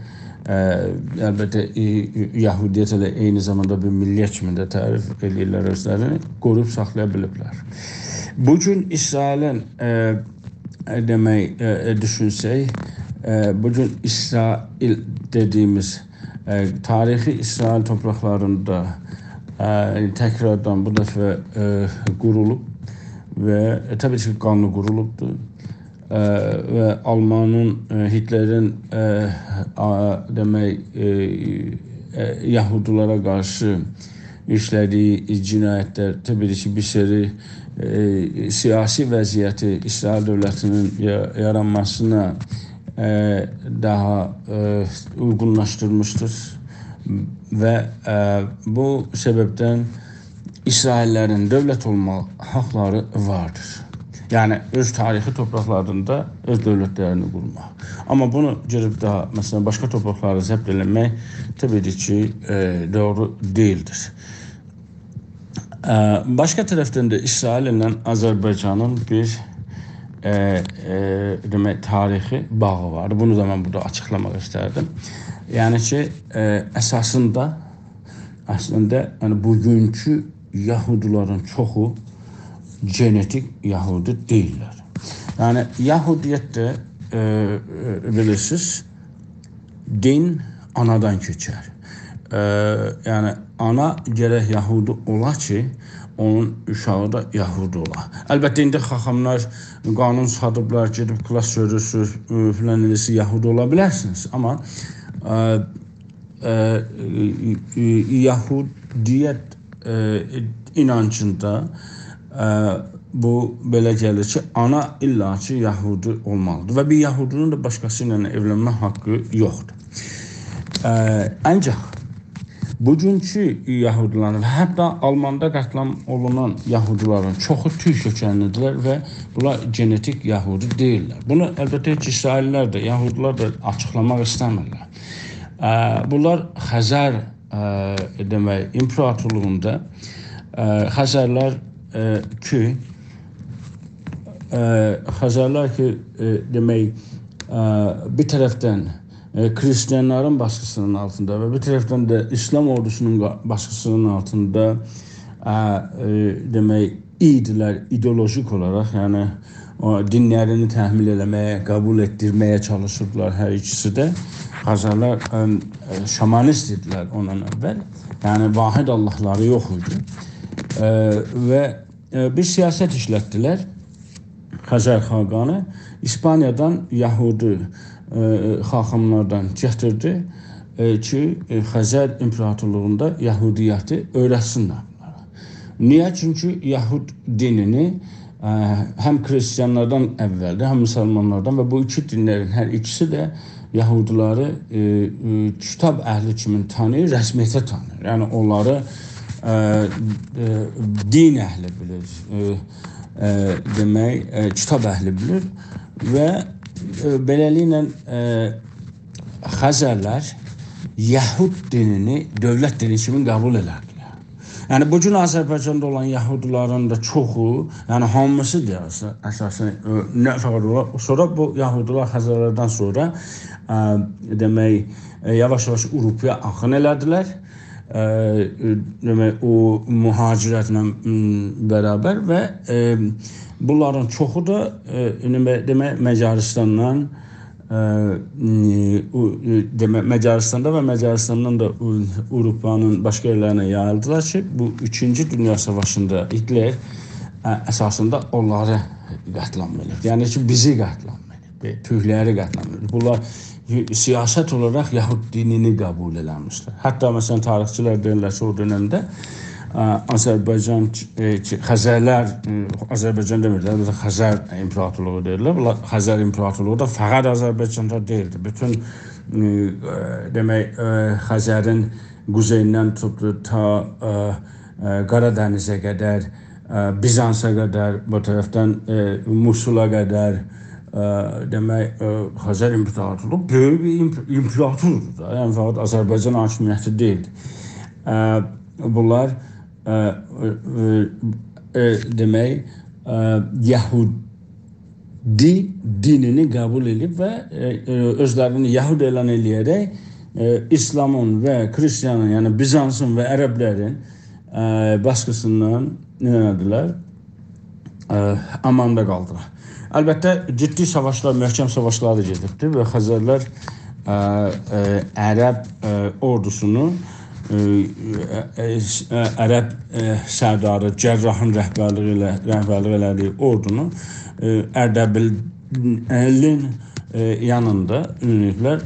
البته، ای-، یهودیت ائله عینی زاماندا بیر میللت کیمی ده تعریف ائدیرلر اؤزلرینی، قورویوب ساخلایا بیلیبلر. بو گون اسرائیلین، ائ، ائ، دئمک، ائ، ائ، دوشونسک، ائ، بو گون اسرائیل دئدیگیمیز، ائ، تاریخی اسرائیل تورپاقلاریندا، ائ، تکراردان بو دفعه، ائ، قورولوب و، ائ، طبیعی کی، قانلی قورولوبدور. ائ، و آلمانین، ائ، هیتلرین، ائ، آ-، دئمک، ائ، ائ، یهودیلارا قارشی ایشله‌دیگی جنایتلر، طبیعی کی، بیر سری، ائ، سیاسی وضعیتی، اسرائیل دؤولتی‌نین یا-، یارانماسینا، ائ، داها، ائ، اویغونلاشدیرمیشدیر و، ائ، بو سببدن اسرائیللرین دؤولت اولما حاقلاری واردیر. یعنی، اؤز تاریخی تورپاقلاریندا اؤز دؤولتلرینی قورماق. آمما بونو گئدیب داها، مثلا، باشقا تورپاقلاری ضبط ائله‌مک، طبیعی کی، ائ، دوغرو دئییلدیر. ائ، باشقا طرفدن ده اسرائیل ایله آذربایجانین بیر، ائ، ائ، دئمک، تاریخی باغی وار. بونو دا من بورادا آچیقلاماق ایستردیم. یعنی کی، ائ، اساسیندا، اصلینده، یعنی، بوگونکو یهودیلارین چوخو گئنتیک یهودی دئییللر. یعنی، یهودیتده، ائ، ائ، بیلیرسینیز، دین آنادان کئچر. ائ، یعنی، آنا گرک یهودی اولا کی، اونون اوشاغی دا یهودی اولا. البته، ایندی خاخاملار قانون چیخاردیبلار، گئدیب کلاس گؤرورسونوز، ائ، فلان ائله‌سه یهودی اولا بیلرسینیز. آمما، ائ، ائ، ائ، ائ، یهودیت، ائ، اینانجیندا، ائ، بو بئله گلیر کی، آنا ایللا کی یهودی اولمالیدیر و بیر یهودی‌نین ده باشقاسی ایله ائولنمه حاققی یوخدور. ائ، آنجاق بوگونکو یهودی‌لرین و حتی آلماندا قتل‌عام اولونان یهودی‌لرین چوخو تورک کؤکنلی‌دیرلر و بونلار گئنتیک یهودی دئییللر. بونو البته کی، اسرائیلی‌لر ده، یهودی‌لر ده آچیقلاماق ایسته‌میرلر. ا، بونلار خزر، ا، دئمک، ایمپراتورلوغوندا، ا، خزرلر، ا، کی، ا، خزرلر کی، ا، دئمک، ا، بیر طرفدن، ا، خریستیانلارین باسقیسی‌نین آلتیندا و بیر طرفدن ده ایسلام اوردوسونون قا-، باسقیسی‌نین آلتیندا، ا، ا، دئمک، ایدیلر، ایدئولوژیک اولاراق، یعنی او دینلرینی تحمیل ائله‌مه‌یه، قبول ائتدیرمه‌یه چالیشیردیلار هر ایکیسی ده. خزرلر، ام، ائ، شامانیست ایدیلر اوندان اول. یعنی واحد آللاهلاری یوخ ایدی. ائ، و، ائ، بیر سیاست ایشلتدیلر. خزر خاقانی ایسپانیادان یهودی، ائ، خاخاملاردان گتیردی، ائ، کی، ائ، خزر ایمپراتورلوغوندا یهودیتی اؤیرتسینلر بونلارا. نییه؟ چونکی یهود دینینی، ا، هم خریستیانلاردان اولدیر، هم مسلمانلاردان و بو ایکی دینلرین هر ایکیسی ده یهودی‌لری، ائ، ائ، کیتاب اهلی کیمی تانیییر، رسمیته تانیییر. یعنی اونلاری، ا، ا، دین اهلی بیلیر، ا، ا، دئمک، ا، کیتاب اهلی بیلیر و، ا، بئله‌لیکله، ا، خزرلر یهود دینینی دؤولت دینی کیمی قبول ائله‌دیلر. یعنی، بوگون آذربایجاندا اولان یهودی‌لرین ده چوخو، یعنی هامیسی دئیک، اساساً، ائ، نه فقط اولار. سونرا بو یهودی‌لر خزرلردن سونرا، ا، دئمک، ائ، یاواش-یاواش آوروپایا آخین ائله‌دیلر. ا، ائ، دئمک، او مهاجرتله، م، برابر و، ائ، بونلارین چوخو دا، ائ، دئمک، دئمک، مجارستاندان، ا، م، او، ائ، دئمک، مجارستاندا و مجارستاندان دا او-، آوروپانین باشقا یئرلرینه یاییلدیلار کی، بو ایکینجی دونیا ساواشیندا هیتلر، ا، اساسیندا اونلاری قتل‌عام ائله‌دی. یعنی کی، بیزی قتل‌عام ائله‌دی، تورکلری قتل‌عام ائله‌دی. بونلار ی-، سیاست اولاراق یهود دینینی قبول ائله‌میشلر. حتی، مثلاً، تاریخچیلر دئییرلر کی، او دؤنمده، ا، آذربایجان، ائ، کی، خزرلر، ائ، آذربایجان دئمیرلر، بیر ده خزر ایمپراتورلوغو دئییرلر. بونلار خزر ایمپراتورلوغو دا فقط آذربایجاندا دئییلدی. بوتون، ائ، ائ، دئمک، ائ، خزرین قوزئییندن توتوب تا، ائ، ائ، قارا دنیزه قدر، ائ، بیزانسا قدر، بو طرفدن، ائ، موصولا قدر، ائ، دئمک، ائ، خزر ایمپراتورلوغو بؤیوک بیر ایمپ-، ایمپراتوردور دا. یعنی، فقط آذربایجان حاکمیتی دئییل. ائ، بونلار، ائ، ائ، ائ، دئمک، ائ، یهودی دینینی قبول ائدیب و، ائ، ائ، اؤزلرینی یهود اعلان ائله‌یه‌رک، ائ، ایسلامین و خریستیانین، یعنی بیزانسین و عربلرین، ائ، باسقیسیندان نه ائله‌دیلر؟ ائ، آماندا قالدیلار. البته، جدی ساواشلار، محکم ساواشلار دا گئدیبدیر و خزرلر، ائ، ائ، عرب، ائ، اوردوسونو، ائ، ائ، ائ، عرب، ائ، سرداری جراحین رهبرلیگی ایله، رهبرلیک ائله‌دیگی اوردونو، ائ، اردبیلین، ائ، یانیندا، ائ،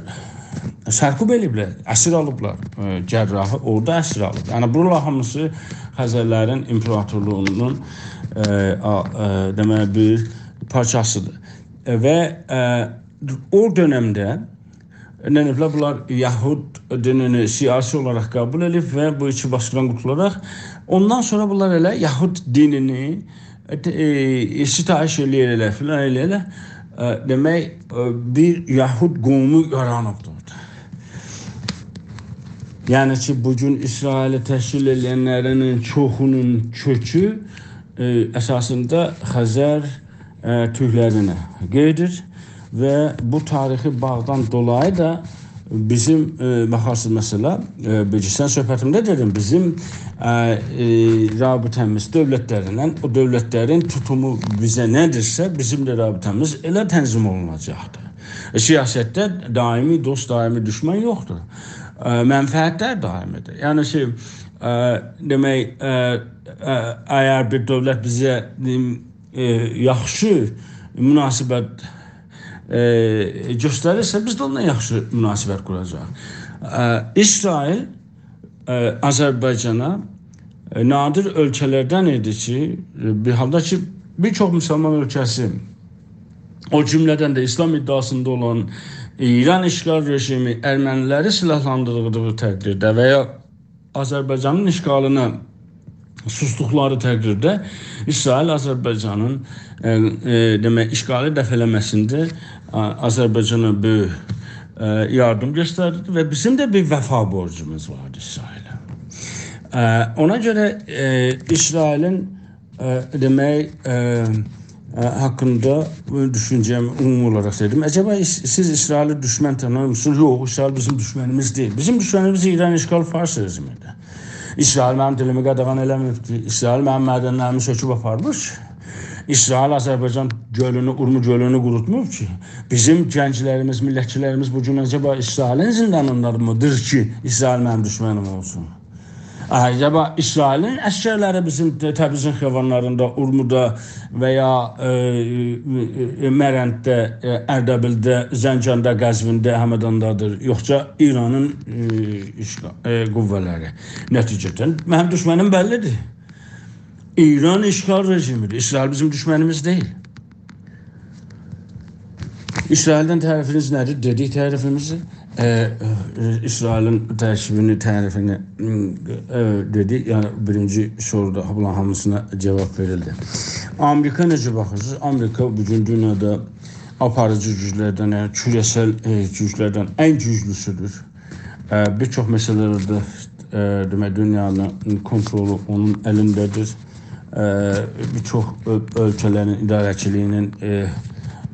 سرکوب ائله‌ییبلر، اسیر آلیبلار، ائ، جراحی اورادا اسیر آلیب. یعنی، بونلار هامیسی خزرلرین ایمپراتورلوغونون، ائ، آ-، ائ، دئمک، بیر پارچاسیدیر. ائ، و، ائ، او دؤنمده نه ائدیبلر؟ بونلار یهود دینینی سیاسی اولاراق قبول ائدیب و بو ایکی باسقیدان قورتولاراق، اوندان سونرا بونلار ائله یهود دینینی، ائ، ائ، ستایش ائله‌یه‌لر، فلان ائله‌یه‌لر. ائ، دئمک، ائ، بیر یهود قومو یارانیبدیر اورادا. یعنی کی، بوگون اسرائیلی تشکیل ائدنلرینین چوخونون کؤکو، ائ، اساسیندا خزر، ائ، تورکلرینه گئدیر و بو تاریخی باغدان دولایی دا بیزیم، ائ، باخارسینیز، مثلا، ائ، بیر کئچن صحبتیمده دئدیم، بیزیم، ائ، ائ، رابطه‌میز دؤولتلرله، او دؤولتلرین توتومو بیزه نه‌دیرسه، بیزیم ده رابطه‌میز ائله تنظیم اولوناجاقدیر. ائ، سیاستده دائمی دوست، دائمی دوشمن یوخدور. ائ، منفعتلر دائمیدیر. یعنی کی، ائ، دئمک، ائ، ائ، اگر بیر دؤولت بیزه، ائ، ائ، یاخشی مناسبت، ائ، گؤستریرسه، بیز ده اوننان یاخشی مناسبت قوراجاغیق. ائ، اسرائیل، ائ، آذربایجانا، ائ، نادر اؤلکه‌لردن ایدی کی، ائ، بیر حالدا کی، بیر چوخ مسلمان اؤلکه‌سی، او جمله‌دن ده ایسلام ادعاسیندا اولان ایران اشغال رژیمی ارمنی‌لری سیلاحلاندیردیغی تقدیرده و یا آذربایجانین اشغالینا سوسدوقلاری تقدیرده اسرائیل آذربایجانین، ائ، ائ، دئمک، اشغالی دفع ائله‌مه‌سینده، ائ، آذربایجانا بؤیوک، ائ، یاردیم گؤستردی و بیزیم ده بیر وفا بورجوموز واردی اسرائیله. ائ، اونا گؤره، ائ، اسرائیلین، ائ، دئمک، ائ، ائ، حاقیندا بو دوشونجه‌می عمومی اولاراق دئدیم. عجبا اس-، سیز اسرائیلی دوشمن تانییر مısınız؟ یوخ، اسرائیل بیزیم دوشمنیمیز دئییل. بیزیم دوشمنیمیز ایران اشغال فارس رژیمی‌دیر. اسرائیل منیم دیلیمی قاداغان ائله‌مه‌ییب کی، اسرائیل منیم معدنلریمی سؤکوب آپارمیر کی. اسرائیل آذربایجان گؤلونو، اورمو گؤلونو قوروتماییب کی. بیزیم گنجلریمیز، میللتچی‌لریمیز بو گون عجبا اسرائیلین زیندانیندا می‌دیر کی، اسرائیل منیم دوشمنیم اولسون؟ عجبا اسرائیلین عسکرلری بیزیم ت-، تبریزین خیابانلاریندا، اورمودا و یا، ائ، ائ، ائ، مرندده، ائ، اردبیلده، زنجاندا، قزوینده، همداندادیر. یوخسا ایرانین، ائ، اشغا-، ائ، قوه‌لری. نتیجه‌ده منیم دوشمنیم بللی‌دیر. ایران اشغال رژیمی‌دیر. اسرائیل بیزیم دوشمنیمیز دئییل. اسرائیلدن تعریفینیز نه‌دیر؟ دئدیک تعریفیمیزی. ائ، ائ، اسرائیلین ترکیبینی، تعریفینی، ائ، دئدیک. یعنی، بیرینجی سورودا بونلارین هامیسینا جاواب وئریلدی. آمریکا نئجه باخیرسینیز؟ آمریکا بو گون دونیادا آپاریجی گوجلردن، یعنی کوره‌سل، ائ، گوجلردن ان گوجلوسودور. ائ، بیر چوخ مسئله‌لرده، ائ، دئمک، دونیانین کونترولو اونون الینده‌دیر. ائ، بیر چوخ اؤ-، اؤلکه‌لرین اداره‌چیلیگینین، ائ،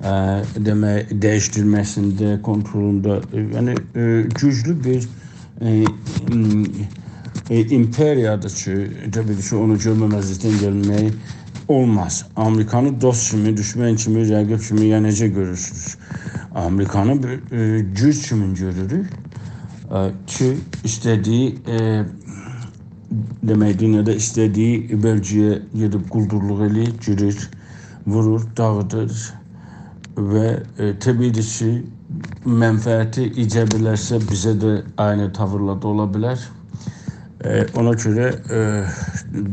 ائ، دئمک، دییشدیرمه‌سینده، کونترولوندا، ائ، یعنی، ائ، گوجلو بیر، ائ، م، ائ، ایمپریادیر کی، طبیعی کی، اونو گؤرمه‌مزلیکدن گلمک اولماز. آمریکانی دوست کیمی، دوشمن کیمی، رقیب کیمی یا نئجه گؤرورسونوز؟ آمریکانی بیر، ائ، گوج کیمی گؤروروک. ائ، کی، ایسته‌دیگی، ائ، دئمک، دونیادا ایسته‌دیگی بؤلگه‌یه گئدیب قولدورلوق ائله‌ییر، گیریر، وورور، داغیدیر و، ائ، طبیعی‌دیر کی، منفعتی ایجه بیلرسه، بیزه ده عینی تاویرلاردا اولا بیلر. ائ، اونا گؤره، ائ،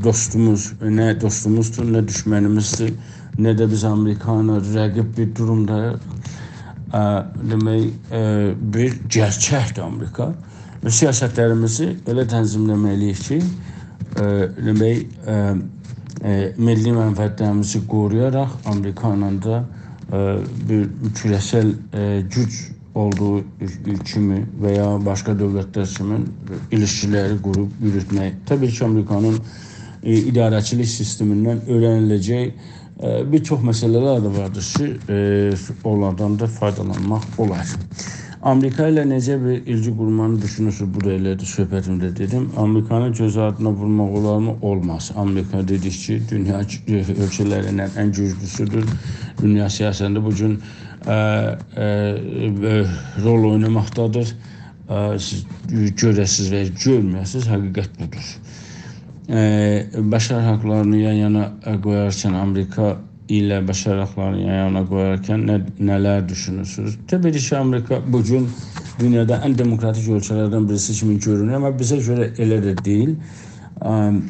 دوستوموز، نه دوستوموزدور، نه دوشمنیمیزدیر، نه ده بیز آمریکا ایله رقیب بیر دورومداییق. ائ، دئمک، ائ، بیر گئرچکدیر آمریکا. و سیاستلریمیزی ائله تنظیمله‌مه‌لی‌ییک کی، ائ، دئمک، ائ، ائ، میللی منفعتلریمیزی قورویاراق آمریکا ایله ده، ائ، بیر کوره‌سل، ائ، گوج اولدوغو کیمی و یا باشقا دؤولتلر کیمی ایلیشکیلری قوروب یوروتمک. طبیعی کی، آمریکانین، ائ، اداره‌چیلیک سیستمیندن اؤیره‌نیله‌جک، ائ، بیر چوخ مسئله‌لر ده واردیر کی، ائ، اونلاردان دا فایدالانماق اولار. آمریکا ایله نئجه بیر ایلگی قورمانی دوشونورسونوز؟ بو دا ائله‌دیر، صحبتیمده دئدیم. آمریکانی گؤز آردینا وورماق اولارمی؟ اولماز. آمریکا، دئدیک کی، دونیا اؤلکه‌لریندن ان گوجلوسودور. دونیا سیاستینده بو گون، ائ، ائ، ائ، رول اویناماقدادیر. ائ، سیز گؤره‌سیز و یا گؤرمه‌یه‌سیز، حقیقت بودور. ائ، بشر حاقلارینی یان یانا، ائ، قویارکن آمریکا ایله بشر حاقلارینی یان یانا قویارکن نه، نه‌لر دوشونورسونوز؟ طبیعی کی، آمریکا بو گون دونیادا ان دموکراتیک اؤلکه‌لردن بیریسی کیمی گؤرونور، آمما بیزه گؤره ائله ده دئییل. ائ،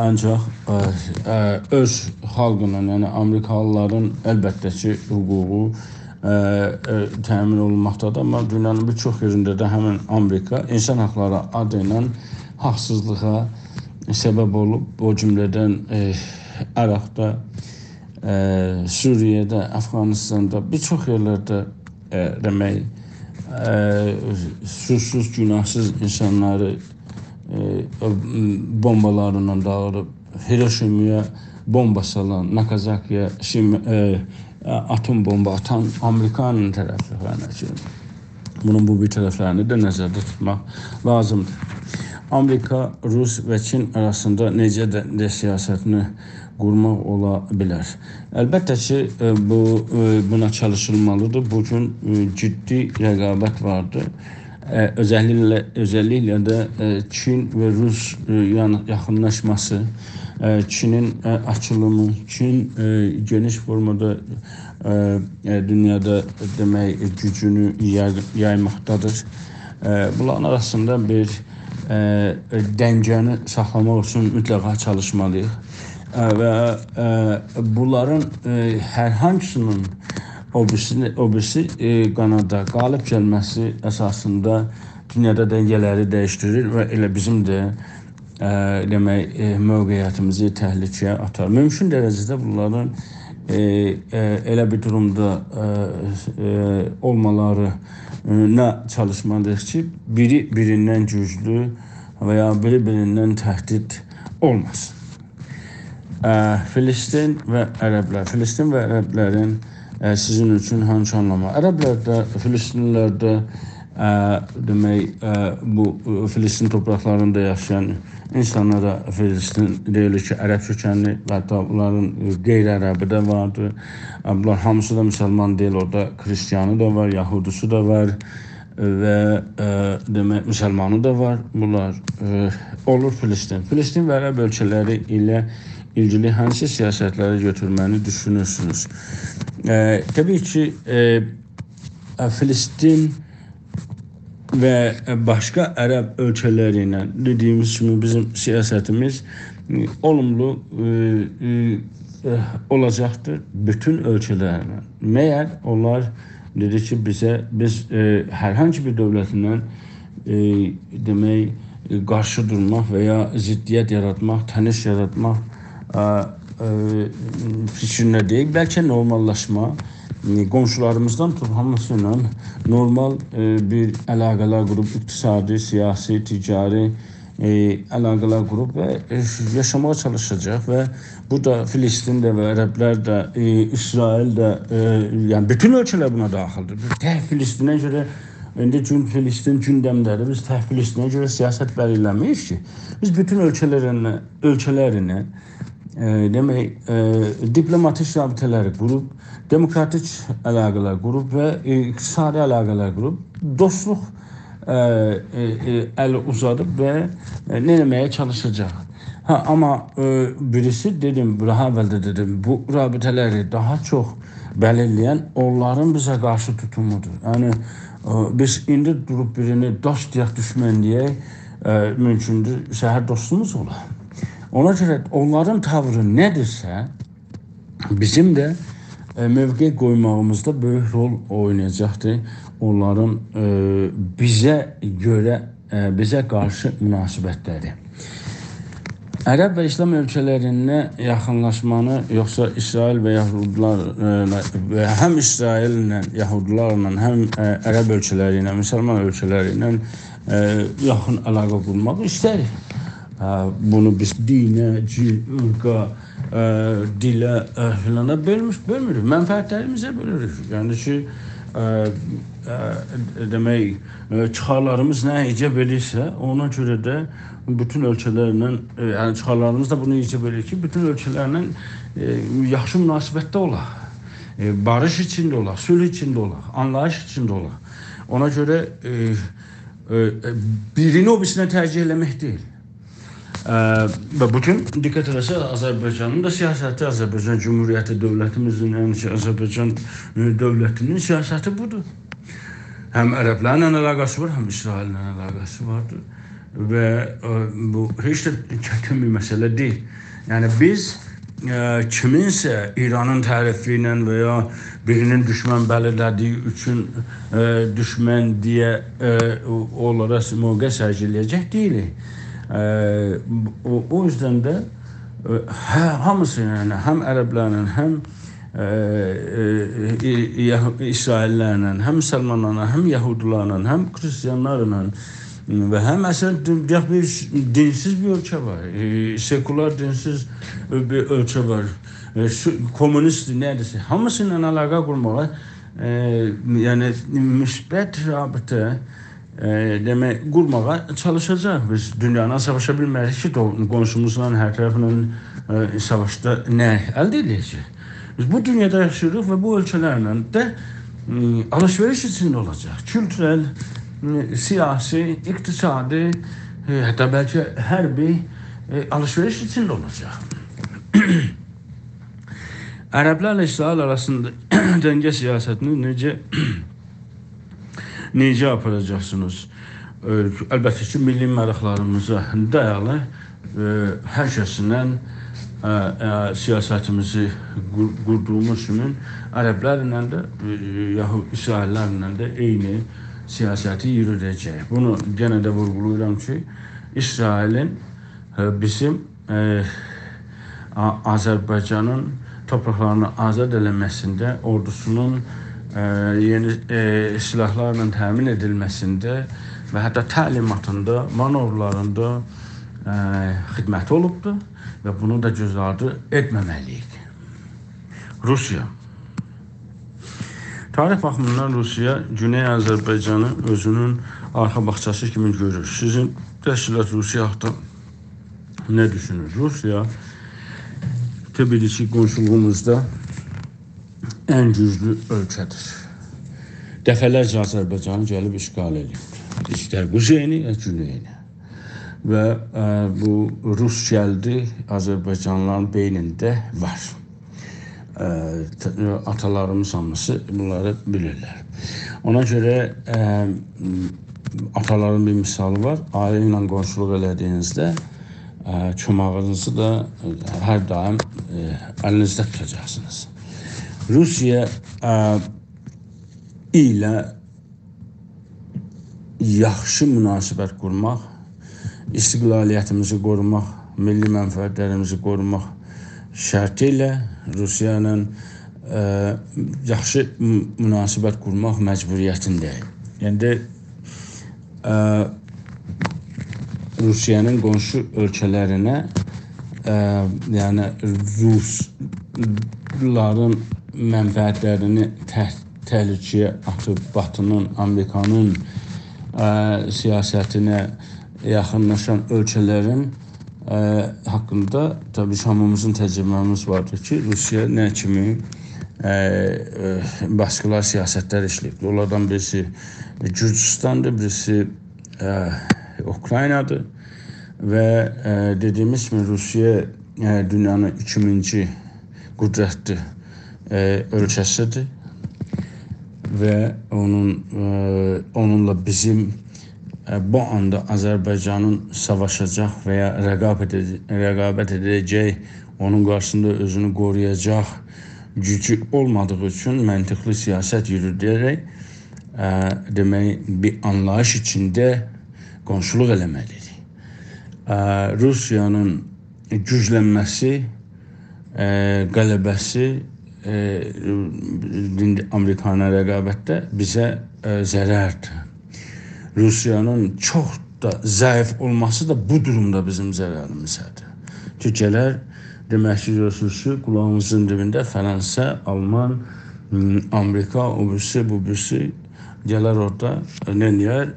آنجاق، ائ، ائ، اؤز خالقینین، یعنی آمریکالیلارین البته کی، حقوقو، ائ، ائ، تأمین اولونماقدادیر، آمما دونیانین بیر چوخ یئرینده ده همین آمریکا اینسان حاقلاری آدی ایله حاقسیزلیغا سبب اولوب، او جمله‌دن، ائ، عراقدا، ائ، سوریه‌ده، افغانستاندا، بیر چوخ یئرلرده، ائ، دئمک، ائ، سوچسوز، گوناهسیز اینسانلاری، ائ، بومبالارلا داغیدیب، هیروشیمایا بومبا سالان، ناکازاکی‌یه شیم-، ائ، ائ، آتوم بومبا آتان آمریکانین طرفدارلارینا کی، بونون بو بیر طرفلرینی ده نظرده توتماق لازیمدیر. آمریکا، روس و چین آراسیندا نئجه ده، ده سیاستینی قورماق اولا بیلر؟ البته کی، ائ، بو، ائ، بونا چالیشیلمالیدیر. بو گون، ائ، جدی رقابت واردیر. ائ، اؤزللیکله، اؤزللیکله ده، ائ، چین و روس، ائ، یعنی یاخینلاشماسی، ائ، چینین، ائ، آچیلیمی، چین، ائ، گئنیش فورمادا، ائ، ائ، دونیادا، دئمک، گوجونو یای-، یایماقدادیر. ائ، بونلارین آراسیندا بیر، ائ، دنگه‌نی ساخلاماق اوچون مطلقا چالیشمالی‌ییق. ائ، و، ائ، بونلارین، ائ، هر هانسی‌نین او بیریسی، او بیریسی، ائ، قانادا غالب گلمه‌سی اساسیندا دونیادا دنگه‌لری دییشدیریر و ائله بیزیم ده، ائ، دئمک، ائ، موقعیتیمیزی تهلکه‌یه آتار. مومکون درجه‌ده بونلارین، ائ، ائ، ائله بیر دورومدا، ائ، ائ، اولمالارینا چالیشمالی‌ییق کی، بیری بیریندن گوجلو و یا بیری بیریندن تهدید اولماسین. ائ، فلسطین و عربلر. فلسطین و عربلرین، ائ، سیزین اوچون هانسی آنلامی؟ عربلر ده، فلسطینلی‌لر ده، ائ، دئمک، ائ، بو، ائ، فلسطین تورپاقلاریندا یاشایان اینسانلارا فلسطین دئییلیر کی، عرب کؤکنلی، حتی بونلارین، ائ، غیر عربی ده واردیر. ائ، بونلار هامیسی دا مسلمان دئییل، اورادا خریستیانی دا وار، یهودی‌سی ده وار و، ائ، دئمک، مسلمانی دا وار. بونلار، ائ، اولور فلسطین. فلسطین و عرب اؤلکه‌لری ایله ایلگیلی هانسی سیاستلری گؤتورمه‌نی دوشونورسونوز؟ ائ، طبیعی کی، ائ، ائ، فلسطین و باشقا عرب اؤلکه‌لری ایله، دئدیییمیز کیمی، بیزیم سیاستیمیز، ائ، اولوملو، ائ، ائ، ائ، اولاجاقدیر بوتون اؤلکه‌لرله. مگر اونلار دئدی کی، بیزه، بیز، ائ، هر هانسی بیر دؤولتله، ائ، دئمک، ائ، قارشی دورماق و یا ضدیت یاراتماق، تنش یاراتماق، ائ، ائ، فیکرینده دئییل، بلکه نورماللاشما، ائ، قونشولاریمیزدان توتوب هامیسی ایله نورمال، ائ، بیر علاقه‌لر قوروب، اقتصادی، سیاسی، تجاری، ائ، علاقه‌لر قوروب و، ائ، یاشاماغا چالیشاجاق و بو دا فلسطین ده و عربلر ده، ائ، اسرائیل ده، ائ، یعنی بوتون اؤلکه‌لر بونا داخیلدیر. بیز تک فلسطینه گؤره، ایندی گون فلسطین گوندمده‌دیر. بیز تک فلسطینه گؤره سیاست بلیرله‌میریک کی. بیز بوتون اؤلکه‌لرینن، اؤلکه‌لرینن، ائ، دئمک، ائ، دیپلوماتیک رابطه‌لری قوروب، دموکراتیک علاقه‌لر قوروب و، ائ، اقتصادی علاقه‌لر قوروب، دوستلوق، ائ، ائ، ائ، الی اوزادیب و، ائ، نه ائتمه‌یه چالیشاجاق. هه، آمما، ائ، بیریسی، دئدیم، داها اول ده دئدیم، بو رابطه‌لری داها چوخ بلیرله‌ین اونلارین بیزه قارشی توتومودور. یعنی، ائ، بیز ایندی دوروب بیرینی دوست دئیک، دوشمن دئیک، ائ، مومکوندور، سحر دوستوموز اولا. اونا گؤره اونلارین تاوری نه‌دیرسه، بیزیم ده، ائ، موقع قویماغیمیزدا بؤیوک رول اوینایاجاقدیر. اونلارین، ائ، بیزه گؤره، ائ، بیزه قارشی مناسبتلری. عرب و ایسلام اؤلکه‌لرینه یاخینلاشمانی، یوخسا اسرائیل و یهودیلار، ائ، و هم اسرائیل‌له، یهودیلارلا، هم، ائ، عرب اؤلکه‌لری ایله، مسلمان اؤلکه‌لری ایله، ائ، یاخین علاقه قورماغی ایستریک. ائ، بونو بیز دینه، جین، عیرقا، ائ، دیله، ائ، فلانا بؤلموش، بؤلموروک. منفعتلریمیزه بؤلوروک. یعنی کی، ائ، ائ، دئمک، ائ، چیخارلاریمیز نه ایجاب ائدیرسه، اونا گؤره ده بوتون اؤلکه‌لرله، ائ، یعنی چیخارلاریمیز دا بونو ایجاب ائدیر کی، بوتون اؤلکه‌لرله، ائ، یاخشی مناسبتده اولاق. ائ، باریش ایچینده اولاق، صلح ایچینده اولاق، آنلاییش ایچینده اولاق. اونا گؤره، ائ، ائ، ائ، بیرینی او بیریسینه ترجیح ائله‌مک دئییل. ائ، و بوتون دقت ائله‌سز، آذربایجانین دا سیاستی، آذربایجان جمهوریتی دؤولتیمیزین، یعنی کی، آذربایجان، ائ، دؤولتینین سیاستی بودور. هم عربلرله علاقه‌سی وار، هم اسرائیل‌له علاقه‌سی واردیر. و، ائ، بو هئچ ده چتین بیر مسئله دئییل. یعنی بیز، ائ، کیمینسه ایرانین تعریفی ایله و یا بیرینین دوشمن بلیرله‌دیگی اوچون، ائ، دوشمن دئیه، ائ، او-، اونلارا موقع سرگیله‌یه‌جک دئییلیک. ائ، او، او یوزدن ده، ائ، هه، هامیسی، یعنی هم عربلرله، هم، ائ، ائ، ائ، یهو-، اسرائیل‌لرله، هم مسلمانلارلا، هم یهودیلارلا، هم خریستیانلارلا و هم، مثلا، دین-، دئیک، بیر دینسیز بیر اؤلکه وار، ائ، سکولار دینسیز بیر اؤلکه وار، ائ، سو-، کمونیست، نه‌دیرسه، هامیسی ایله علاقه قورماغا، ائ، یعنی مثبت رابطه، ائ، دئمک، قورماغا چالیشاجاق. بیز دونیایلا ساواشا بیلمه‌ریک کی، دو-، قونشوموزلا، هر طرفله، ائ، ساواشدا نه الده ائده‌جک؟ بیز بو دونیادا یاشاییریق و بو اؤلکه‌لرله ده، م، آلیش-وئریش ایچینده اولاجاق. کولتورل، ائ، سیاسی، اقتصادی، ائ، حتی بلکه حربی، ائ، آلیش-وئریش ایچینده اولاجاق. عربلرله اسرائیل آراسیندا دنگه سیاستینی نئجه، نئجه آپاراجاقسینیز؟ ائ، البته کی، میللی ماراقلاریمیزا دایالی، ائ، هر کسینن، ائ، ائ، سیاستیمیزی قور-، قوردوغوموز کیمی عربلرله ده، ائ، یاخود اسرائیللرله ده عینی سیاستی یوروده‌جه‌ییک. بونو یئنه ده وورغولاییرام کی، اسرائیلین، ائ، بیزیم، ائ، آ-، آذربایجانین تورپاقلارینی آزاد ائله‌مه‌سینده، اوردوسونون، ائ، یئنی، ائ، سلاحلارلا تأمین ائدیلمه‌سینده و حتی تعلیماتیندا، مانورلاریندا، ائ، خدمتی اولوبدور و بونو دا گؤز آردی ائتمه‌مه‌لی‌ییک. روسیه. تاریخ باخیمیندان روسیه گونئی آذربایجانی اؤزونون آرخا باغچاسی کیمی گؤرور. سیزین تشکیلات روسیه حاقیندا نه دوشونور؟ روسیه، طبیعی کی، قونشولوغوموزدا ان گوجلو اؤلکه‌دیر. دفعه‌لرجه آذربایجانی گلیب اشغال ائدیبدیر. ایستر قوزئیینی، یا گونئیینی. و، ائ، بو روس گلدی آذربایجانلیلارین بئینینده وار. ائ، ت-، آتالاریمیز هامیسی بونلاری بیلیرلر. اونا گؤره، ائ، آتالارین بیر مثالی وار. عایله ایله قونشولوق ائله‌دیگینیزده، ائ، چوماغینیزی دا، ائ، هر دائم، ائ، الینیزده توتاجاقسینیز. روسیه، ائ، ایله یاخشی مناسبت قورماق، استقلالیتیمیزی قوروماق، میللی منفعتلریمیزی قوروماق شرطی ایله روسیه ایله، ائ، یاخشی م-، مناسبت قورماق مجبوریتینده‌ییک. یعنی، ائ، روسیه‌نین قونشو اؤلکه‌لرینه، ائ، یعنی روسلارین منفعتلرینی ته-، تهلکه‌یه آتیب باتی‌نین، آمریکانین، ائ، سیاستینه یاخینلاشان اؤلکه‌لرین، ائ، حاقیندا طبیعی کی، هامیمیزین تجربه‌میز واردیر کی، روسیه نه کیمی، ائ، ائ، باسقیلار، سیاستلر ایشله‌ییب. اونلاردان بیریسی گورجوستاندیر، بیریسی، ائ، اوکراینادیر. و، ائ، دئدیگیمیز کیمی، روسیه، ائ، دونیانین ایکینجی قدرتلی، ائ، اؤلکه‌سیدیر. و اونون، ائ، اونونلا بیزیم، ائ، بو آندا آذربایجانین ساواشاجاق و یا رقابت ائده-، رقابت ائده‌جک، اونون قارشیسیندا اؤزونو قورویاجاق گوجو اولمادیغی اوچون منطقلی سیاست یوروده‌رک، ائ، دئمک، بیر آنلاییش ایچینده قونشولوق ائله‌مه‌لی‌دیر. ائ، روسیانین گوجلنمه‌سی، ائ، غلبه‌سی، ائ، ایندی آمریکایلا رقابتده بیزه، ائ، ضرردیر. روسیانین چوخ دا ضعیف اولماسی دا بو دورومدا بیزیم ضرریمیزه‌دیر. تورکیه‌لر، دئمک کی، گؤرورسونوز کی، قولاغیمیزین دیبینده فرانسه، آلمان، م، آمریکا، او بیریسی، بو بیریسی گلر اورادا، ائ، نئینیه‌ر؟ ائ،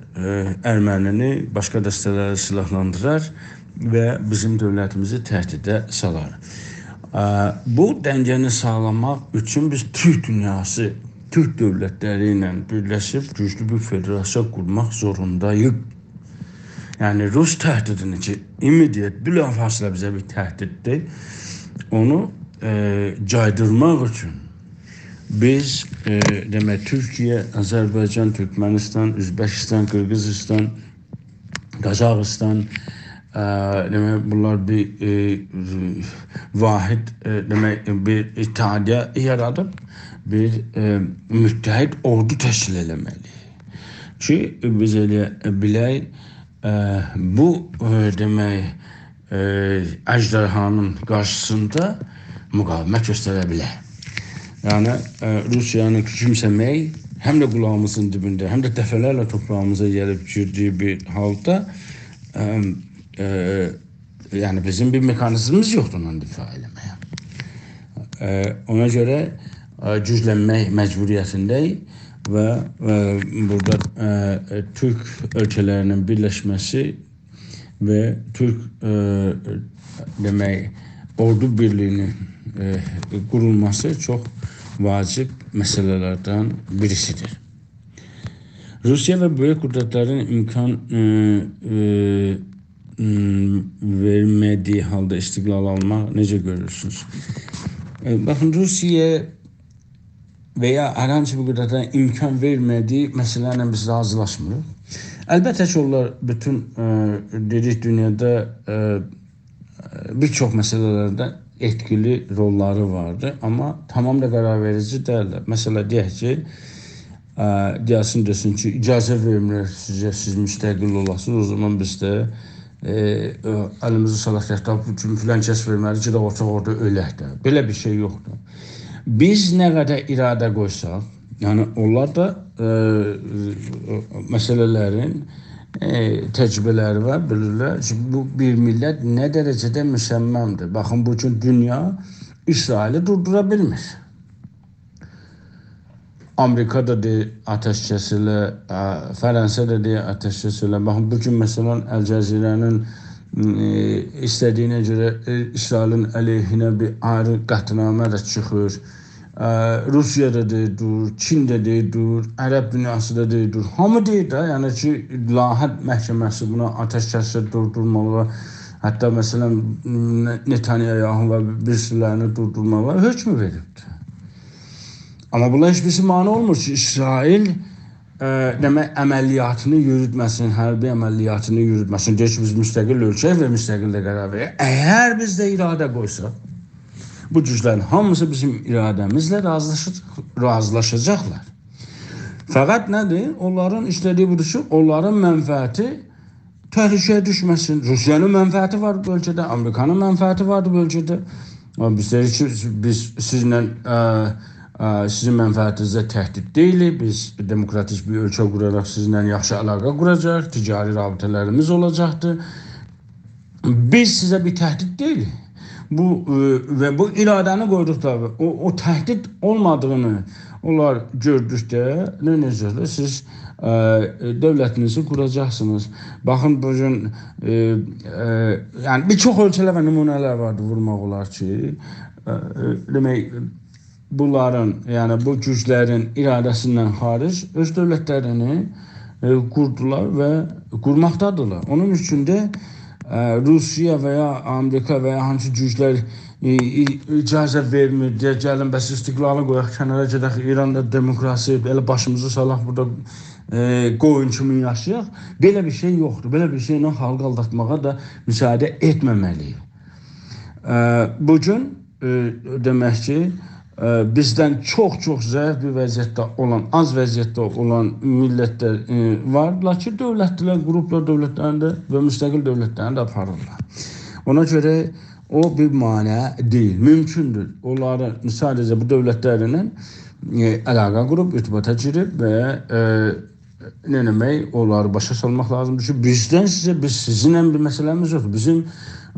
ارمنی‌نی، باشقا دسته‌لری سلاحلاندیرار و بیزیم دؤولتیمیزی تهدیده سالار. ائ، بو دنگه‌نی ساغلاماق اوچون بیز تورک دونیاسی، تورک دؤولتلری ایله بیرلشیب گوجلو بیر فدراسییا قورماق زورونداییق. یعنی، روس تهدیدینی کی، immediate، بلافاصله بیزه بیر تهدیددیر، اونو، ائ، جایدیرماق اوچون بیز، ائ، دئمک، تورکیه، آذربایجان، تورکمنیستان، اؤزبکیستان، قیرغیزیستان، قازاخیستان، ائ، دئمک، بونلار بیر، ائ، واحد، ائ، دئمک، بیر اتحادیه یارادیب، بیر، ائ، متحد اوردو تشکیل ائله‌مه‌لی‌ییک کی، بیز ائلیه بیلک، ائ، بو، ائ، دئمک، ائ، اژدهانین قارشیسیندا مقاومت گؤستره بیلر. یعنی، ائ، روسیانی کوچومسه‌مک هم ده قولاغیمیزین دیبینده، هم ده دفعه‌لرله تورپاغیمیزا گلیب گیردیگی بیر حالدا، ائ، ائ، یعنی بیزیم بیر مکانیزمیمیز یوخدور اونو دفاع ائله‌مه‌یه. ائ، اونا گؤره، ائ، گوجلنمک مجبوریتینده‌ییک و، ائ، بورادا، ائ، تورک اؤلکه‌لری‌نین بیرلشمه‌سی و تورک، ائ، دئمک، اوردو بیرلیگی‌نین، ائ، قورولماسی چوخ واجب مسئله‌لردن بیریسیدیر. روسیه و بؤیوک قدرتلرین امکان، ائ، ائ، م، وئرمه‌دیگی حالدا استقلال آلماق نئجه گؤرورسونوز؟ ائ، باخین، روسیه و یا هر هانسی بیر قدرتلرین امکان وئرمه‌دیگی مسئله ایله بیز راضیلاشمیریق. البته کی، اونلار بوتون، ائ، دئدیک، دونیادا، ائ، بیر چوخ مسئله‌لرده ائتکیلی روللاری واردی، آمما تمام دا قرار وئریجی دئییللر. مثلا، دئیک کی، ائ، گلسین دئسین کی، اجازه وئرمیرم سیزه، سیز مستقل اولاسینیز، او زامان بیز ده، ائ، ائ، الیمیزی سالاق یاتاق، بوتون فلان کس وئرمه‌لی کی، ده اوتوراق اورادا اؤلک ده. بئله بیر شئی یوخدور. بیز نه قدر اراده قویساق، یعنی اونلار دا، ائ، مسئله‌لرین، ائ، تجربه‌لری وار، بیلیرلر کی، بو بیر میللت نه درجه‌ده مصمم‌دیر. باخین، بو گون دونیا اسرائیلی دوردورا بیلمیر. آمریکا دا دئییر، آتش کسیله، ا، فرانسا دا دئییر، آتش کسیله. باخین، بو گون، مثلا، الجزیره‌نین، م، ائ، ایسته‌دیگینه گؤره، ائ، اسرائیلین علیهینه بیر آیری قطعنامه ده چیخیر. ا، روسیه ده دئییر، دور، چین ده دئییر، دور، عرب دونیاسی دا دئییر، دور. هامی دئییر ده، یعنی کی، لااقل محکمه‌سی بونا آتش کسی دوردورمالی، حتی، مثلا، ن، نتانیاهو و بیریسیلرینی دوردورمالی حکم وئریبدیر. آمما بونلار هئچ بیریسی مانع اولمور کی، اسرائیل، ائ، دئمک، عملیاتینی یوروتمه‌سین، حربی عملیاتینی یوروتمه‌سین. دئییر کی، بیز مستقل اؤلکه‌ییک و مستقل ده قرار وئرک. اگر بیز ده اراده قویساق، بو گوجلرین هامیسی بیزیم اراده‌میزله راضیلاشاجاق، راضیلاشاجاقلار. فقط نه‌دیر؟ اونلارین ایسته‌دیگی بودور کی، اونلارین منفعتی تهلکه‌یه دوشمه‌سین. روسیه‌نین منفعتی وار بؤلگه‌ده، آمریکانین منفعتی وار بؤلگه‌ده. آمما بیز دئییریک کی، بیز سیزله، ا، ا، سیزین منفعتینیزه تهدید دئییلیک. بیز دموکراتیک بیر اؤلکه قوراراق سیزینله یاخشی علاقه قوراجاغیق، تجاری رابطه‌لریمیز اولاجاقدیر. بیز سیزه بیر تهدید دئییلیک. بو، ائ، و بو اراده‌نی قویدوق دا، او، او تهدید اولمادیغینی اونلار گؤردوکده، نه ائده‌جکلر؟ سیز، ائ، دؤولتینیزی قوراجاقسینیز. باخین، بو گون، ائ، ائ، یعنی، بیر چوخ اؤلکه‌لر و نمونه‌لر واردی، وورماق اولار کی، ائ، ائ، دئمک، بونلارین، یعنی بو گوجلرین اراده‌سیندن خارج اؤز دؤولتلرینی، ائ، قوردولار و قورماقدادیرلار. اونون اوچون ده، ائ، روسیه و یا آمریکا و یا هانسی گوجلر، ائ، ائ، اجازه وئرمیر دئیه، گلین، بس استقلالی قویاق کنارا، گئدک ایراندا دموکراسی، ائله باشیمیزی سالاق بورادا، ائ، قویون کیمی یاشایاق. بئله بیر شئی یوخدور. بئله بیر شئیله خالقی آلداتماغا دا مساعده ائتمه‌مه‌لی‌ییک. ائ، بو گون، ائ، دئمک کی، ائ، بیزدن چوخ-چوخ ضعیف بیر وضعیتده اولان، آز وضعیتده اولان میللتلر، ائ، واردیلار کی، دؤولتلر، قوروبلار دؤولتلرینی ده و مستقل دؤولتلرینی ده آپاریرلار. اونا گؤره او بیر مانع دئییل. مومکوندور. اونلاری ساده‌جه بو دؤولتلرله، ائ، علاقه قوروب، ارتباطا گیریب و، ائ، نه ائتمک، اونلاری باشا سالماق لازیمدیر کی، بیزدن سیزه، بیز سیزینله بیر مسئله‌میز یوخدور. بیزیم،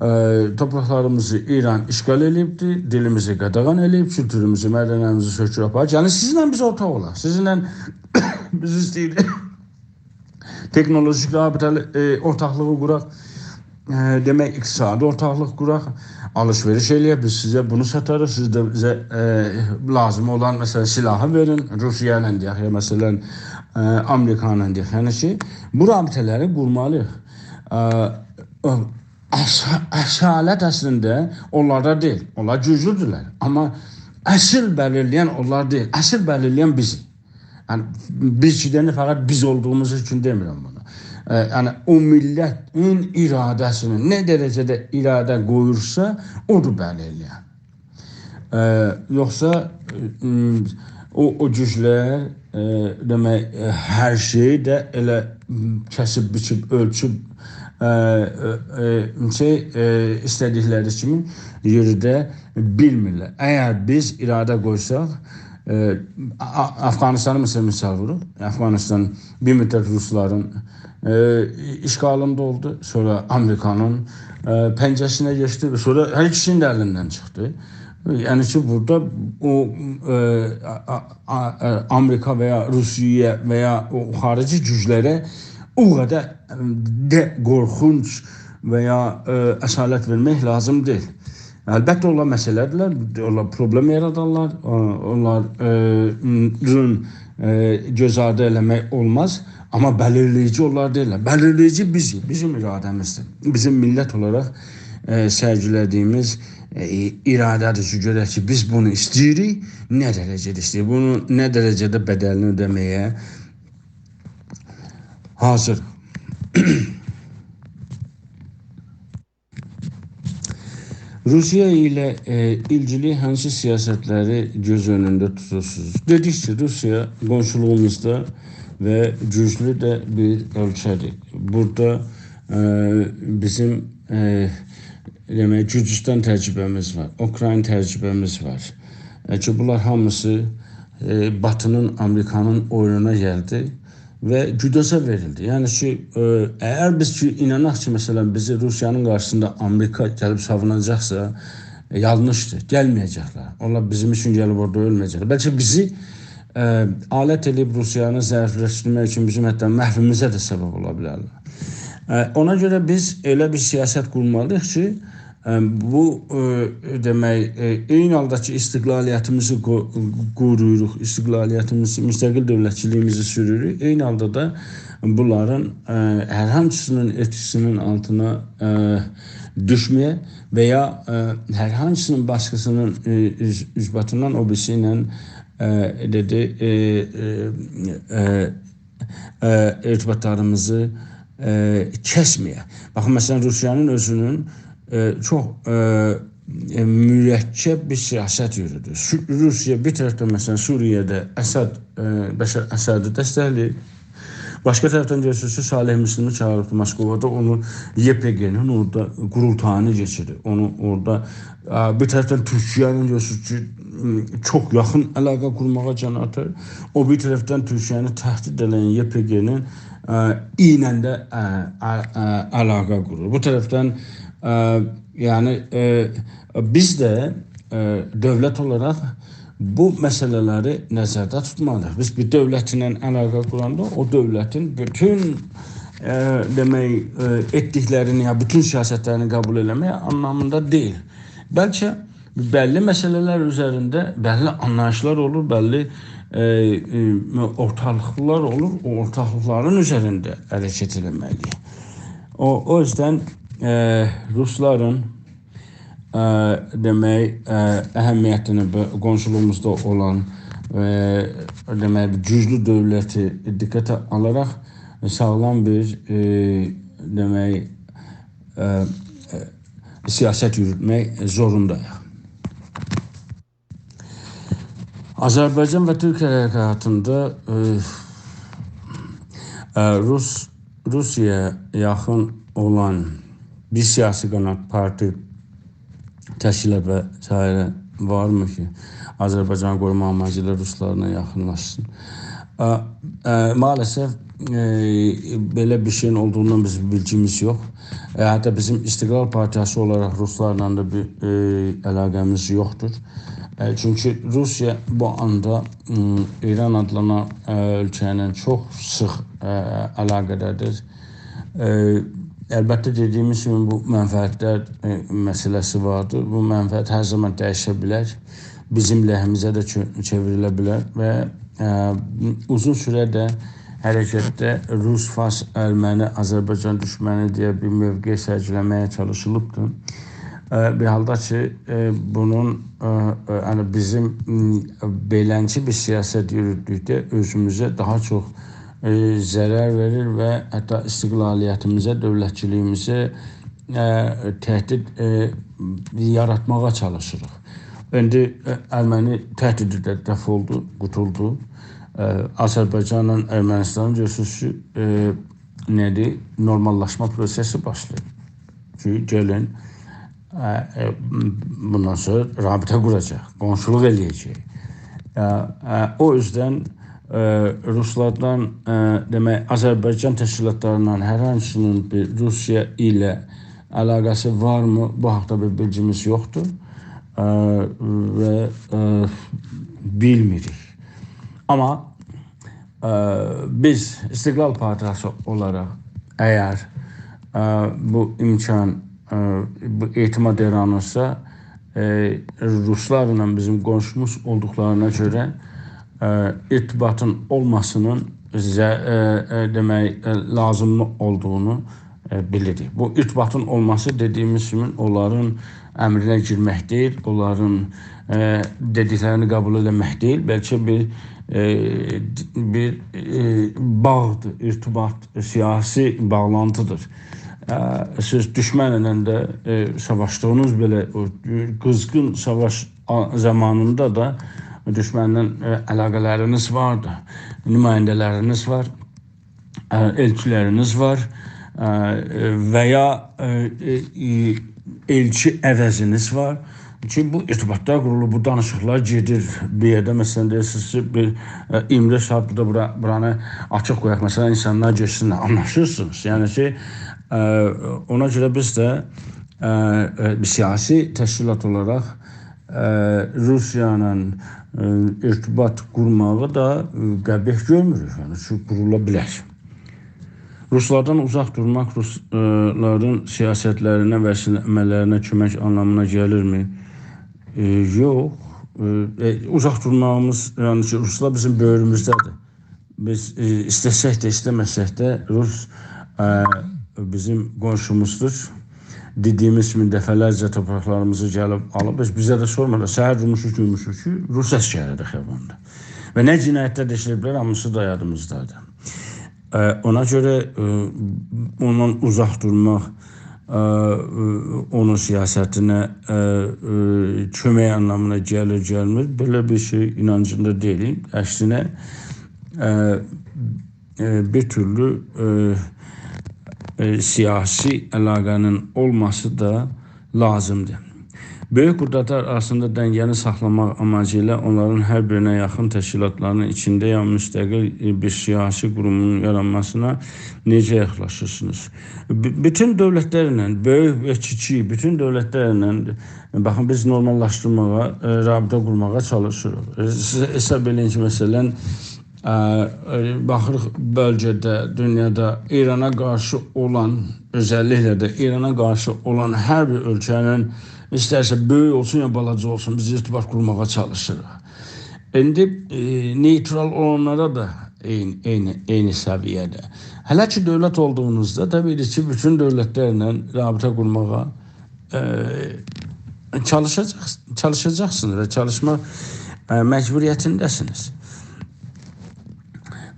ائ، تورپاقلاریمیزی ایران اشغال ائله‌ییبدیر، دیلیمیزی قاداغان ائله‌ییب، کولتوروموزو، مدنیتیمیزی سؤکوب آپاریر. یعنی، سیزینله بیز اورتاق اولاق. سیزینله بیز ایسته‌ییریک تکنولوژیک رابطه، ائ، اورتاقلیغی قوراق. ائ، دئمک، اقتصادی اورتاقلیق قوراق، آلیش-وئریش ائله‌یک، بیز سیزه بونو ساتاریق، سیز ده بیزه، ائ، لازیم اولان، مثلا، سلاحی وئرین، روسیه ایله دئیک، یا، مثلا، ائ، آمریکا ایله دئیک. یعنی کی، بو رابطه‌لری قورمالی‌ییق. ائ، اص-، اصالت اصلینده اونلاردا دئییل، اونلار گوجلودورلر. آمما اصل بلیرله‌ین اونلار دئییل، اصل بلیرله‌ین بیزیک. یعنی، بیز کی، دئینده فقط بیز اولدوغوموز اوچون دئمیرم بونو. ائ، یعنی، او میللتین اراده‌سینی، نه درجه‌ده اراده قویورسا، اودور بلیرله‌ین. ائ، یوخسا، ائ، او، او گوجلر، ائ، دئمک، ائ، هر شئیی ده ائله، م، کسیب، بیچیب، اؤلچوب، ائ، ائ، ائ، شئی، ائ، ایسته‌دیکلری کیمی یئریده بیلمیرلر. اگر بیز اراده قویساق، ائ، آ-، آ-، افغانستانی، مثلا، مثال ووروق. افغانستان بیر مدت روسلارین، ائ، اشغالیندا اولدو، سونرا آمریکانین، ائ، پنجه‌سینه کئچدی و سونرا هر ایکیسینین ده الیندن چیخدی. یعنی کی، بورادا او، ائ، آ-، آ-، آ-، ائ، آمریکا و یا روسیه و یا او خاریجی گوجلره او قدر، ائ، ده قورخونج و یا، ائ، اصالت وئرمک لازیم دئییل. البته، اونلار مسئله‌دیرلر، اونلار پروبلئم یارادارلار، او-، اونلارین، ائ، م-، ائ، گؤز آردی ائله‌مک اولماز، آمما بلیرله‌ییجی اونلار دئییللر. بلیرله‌ییجی بیزیک، بیزیم اراده‌میزدیر. بیزیم میللت اولاراق، ائ، سرگیله‌دیییمیز، ائ، اراده‌دیر کی، گؤرک کی، بیز بونو ایسته‌ییریک، نه درجه‌ده ایسته‌ییریک. بونو نه درجه‌ده بدلینی اؤده‌مه‌یه حاضیر. روسیه ایله، ائ، ایلگیلی هانسی سیاستلری گؤز اؤنونده توتورسونوز؟ دئدیک کی، روسیه قونشولوغوموزدا و گوجلو ده بیر اؤلکه‌دیر. بورادا، ائ، بیزیم، ائ، دئمک، گورجوستان تجربه‌میز وار، اوکراین تجربه‌میز وار. ائ، کی، بونلار هامیسی، ائ، باتی‌نین، آمریکانین اویونونا گلدی و گودازا وئریلدی. یعنی کی، ائ، اگر بیز کی، ایناناق کی، مثلا، بیزی روسیه‌نین قارشیسیندا آمریکا گلیب ساووناجاقسا، ائ، یانلیشدیر. گلمه‌یه‌جکلر. اونلار بیزیم اوچون گلیب اورادا اؤلمه‌یه‌جکلر. بلکه بیزی، ائ، آلت ائله‌ییب روسیه‌نی ضعیفلشدیرمک اوچون بیزیم حتی محویمیزه ده سبب اولا بیلرلر. ائ، اونا گؤره بیز ائله بیر سیاست قورمالی‌ییق کی، ائ، بو، ائ، دئمک، ائ، عینی حالدا کی، استقلالیتیمیزی قو-، قورویوروق، استقلالیتیمیزی، مستقل دؤولتچیلیییمیزی سوروروک، عینی حالدا دا بونلارین، ائ، هر هانسی‌نین ائتکی‌سی‌نین آلتینا، ائ، دوشمه‌یک و یا، ائ، هر هانسی‌نین باسقی‌سی‌نین، ائ، اوز-، اوزباتیندان او بیریسی ایله، ائ، دئدی، ائ، ائ، ائ، ائ، ارتباطلاریمیزی، ائ، کسمه‌یک. باخین، مثلا، روسیه‌نین اؤزونون، ائ، چوخ، ائ، ائ، مرکب بیر سیاست یوروتور. سو-، روسیه بیر طرفدن، مثلا، سوریه‌ده اسد، ائ، بشار اسدی دستکله‌ییر. باشقا طرفدن گؤرورسونوز کی، صالح مسلمی چاغیریب موسکووادا، اونو ی‌پ‌گ‌نین اورادا قورولتایینی کئچیریر. اونو اورادا، ائ، بیر طرفدن تورکیه ایله گؤرورسونوز کی، م، چوخ یاخین علاقه قورماغا جان آتیر. او بیر طرفدن تورکیه‌نی تهدید ائله‌ین ی‌پ‌گ‌نین، ائ، ایله ده، ائ، ائ، ائ، علاقه قورور. بو طرفدن، ائ، یعنی، ائ، بیز ده، ائ، دؤولت اولاراق بو مسئله‌لری نظرده توتمالی‌ییق. بیز بیر دؤولتله علاقه قوراندا او دؤولتین بوتون، ائ، دئمک، ائ، ائتدیکلرینی یا بوتون سیاستلرینی قبول ائله‌مک آنلامیندا دئییل. بلکه بللی مسئله‌لر اوزرینده بللی آنلاییشلار اولور، بللی، ائ، ائ، اورتاقلیقلار اولور، او اورتاقلیقلارین اوزرینده حرکت ائله‌مه‌لی‌ییک. او، او یوزدن، ائ، روسلارین، ائ، دئمک، ائ، اهمیتینی، بو قونشولوغوموزدا اولان، ائ، دئمک، بیر گوجلو دؤولتی دقته آلاراق ساغلام بیر، ائ، دئمک، ائ، ائ، سیاست یوروتمک زورونداییق. آذربایجان و تورک حرکاتیندا، ائ، ائ، روس، روسیه‌یه یاخین اولان بیر سیاسی قانات، پارتی، تشکیلات و سایره وارمی کی، آذربایجانی قوروماق آماجی ایله روسلارلا یاخینلاشسین؟ ا، ا، مع‌الاسف، ائ، بئله بیر شئیین اولدوغوندان بیزیم بیلگیمیز یوخ. ائ، حتی بیزیم استقلال پارتیاسی اولاراق روسلارلا دا بیر، ائ، علاقه‌میز یوخدور. ائ، چونکی روسیه بو آندا، م، ایران آدلانان، ائ، اؤلکه ایله چوخ سیخ، ائ، علاقه‌ده‌دیر. ائ، البته، دئدیییمیز کیمی، بو منفعتلر، ائ، مسئله‌سی واردیر. بو منفعت هر زامان دییشه بیلر. بیزیم لهیمیزه ده چؤ-، چئوریله بیلر و، ائ، اوزون سوره ده حرکتده روس، فارس، ارمنی، آذربایجان دوشمنی دئیه بیر موقع سرگیله‌مه‌یه چالیشیلیبدیر. ائ، بیر حالدا کی، ائ، بونون، ائ، ائ، یعنی بیزیم، م، بئلنجه بیر سیاست یوروتدوکده اؤزوموزه داها چوخ، ائ، ضرر وئریر و حتی استقلالیتیمیزه، دؤولتچیلیییمیزه، ائ، تهدید، ائ، یاراتماغا چالیشیریق. ایندی، ائ، ارمنی تهدیدی ده دفع اولدو، قوتولدو. ائ، آذربایجانلا ارمنیستانین گؤرورسونوز کی، ائ، نه‌دیر؟ نورماللاشما پروسه‌سی باشلاییر. کی، گلین، ائ، ائ، بوندان سونرا رابطه قوراجاق، قونشولوق ائله‌یه‌جک. ائ، ائ، او یوزدن، ائ، روسلاردان، ائ، دئمک، آذربایجان تشکیلاتلاریندان هر هانسی‌نین بیر روسیه ایله علاقه‌سی وارمی؟ بو حاقدا بیر بیلگیمیز یوخدور. ائ، و، ائ، بیلمیریک. آمما، ائ، بیز استقلال پارتیاسی اولاراق، اگر، ائ، بو امکان، ائ، بو اعتماد یارانیرسا، ائ، روسلارلا بیزیم قونشوموز اولدوقلارینا گؤره، ائ، ارتباطین اولماسینین زه-، ائ، ائ، دئمک، ائ، لازیملی اولدوغونو، ائ، بیلیریک. بو ارتباطین اولماسی دئدیگیمیز کیمی اونلارین امرینه گیرمک دئییل، اونلارین، ائ، دئدیکلرینی قبول ائله‌مک دئییل، بلکه بیر، ائ، بیر، ائ، باغدیر، ارتباط، سیاسی باغلانتیدیر. ائ، سیز دوشمنله ده، ائ، ساواشدیغینیز بئله، او، قیزغین ساواش آ-، زامانیندا دا دوشمنله، ائ، علاقه‌لرینیز واردی، نماینده‌لرینیز وار، ائ، ائلچی‌لرینیز وار، ائ، و یا، ائ، ائ، ائلچی عوضینیز وار کی، بو ارتباطلار قورولور، بو دانیشیقلار گئدیر بیر یئرده. مثلا، دئییرسینیز کی، بیر، ائ، اییرمی دؤرد ساعات بورادا بورا-، بورانی آچیق قویاق، مثلا، اینسانلار گئتسینلر، آنلاشیرسینیز. یعنی کی، ائ، اونا گؤره بیز ده، ائ، ائ، بیر سیاسی تشکیلات اولاراق، ائ، روسیا ایله، ائ، ارتباط قورماغی دا، ائ، قبیح گؤرموروک. یعنی کی، قورولا بیلر. روسلاردان اوزاق دورماق روسلارین سیاستلرینه و سیلمه‌لرینه کؤمک آنلامینا گلیرمی؟ ائ، یوخ. ائ، ائ، اوزاق دورماغیمیز، یعنی کی، روسلار بیزیم بؤیروموزده‌دیر. بیز، ائ، ایسته‌سک ده، ایسته‌مه‌سک ده روس، ائ، بیزیم قونشوموزدور. دئدیگیمیز کیمی دفعه‌لرجه تورپاقلاریمیزی گلیب آلیب، بیز، بیزه ده سورمادان سحر دوروموشوق، گؤرموشوک کی، روس عسکری‌دیر خیاباندا. و نه جنایتلر ده ائشیدیبلر، هامیسی دا یادیمیزدادیر. ائ، اونا گؤره، ائ، اوندان اوزاق دورماق، ائ، ائ، اونون سیاستینه، ائ، ائ، کؤمک آنلامینا گلیر، گلمیر، بئله بیر شئی اینانجیندا دئییلیم. عکسینه، ائ، ائ، بیر تورلو، ائ، ائ، سیاسی علاقه‌نین اولماسی دا لازیمدیر. بؤیوک قدرتلر آراسیندا دنگه‌نی ساخلاماق آماجی ایله اونلارین هر بیرینه یاخین تشکیلاتلارین ایچینده یا مستقل، ائ، بیر سیاسی قورومون یارانماسینا نئجه یاخلاشیرسینیز؟ بو-، بوتون دؤولتلرله، بؤیوک و کیچیک، بوتون دؤولتلرله، باخین، بیز نورماللاشدیرماغا، ائ، رابطه قورماغا چالیشیریق. ائ، سیز حساب ائله‌یین کی، مثلا، ائ، ائ، باخیریق بؤلگه‌ده، دونیادا ایرانا قارشی اولان، اؤزللیکله ده ایرانا قارشی اولان هر بیر اؤلکه‌نین، ایسترسه بؤیوک اولسون یا بالاجا اولسون، بیز ارتباط قورماغا چالیشیریق. ایندی، ائ، نئیترال اولانلارا دا عینی، عینی، عینی سویه‌ده. هله کی دؤولت اولدوغونوزدا، طبیعی کی، بوتون دؤولتلرله رابطه قورماغا، ائ، چالیشاجاق-، چالیشاجاقسینیز و چالیشما، ائ، مجبوریتینده‌سینیز.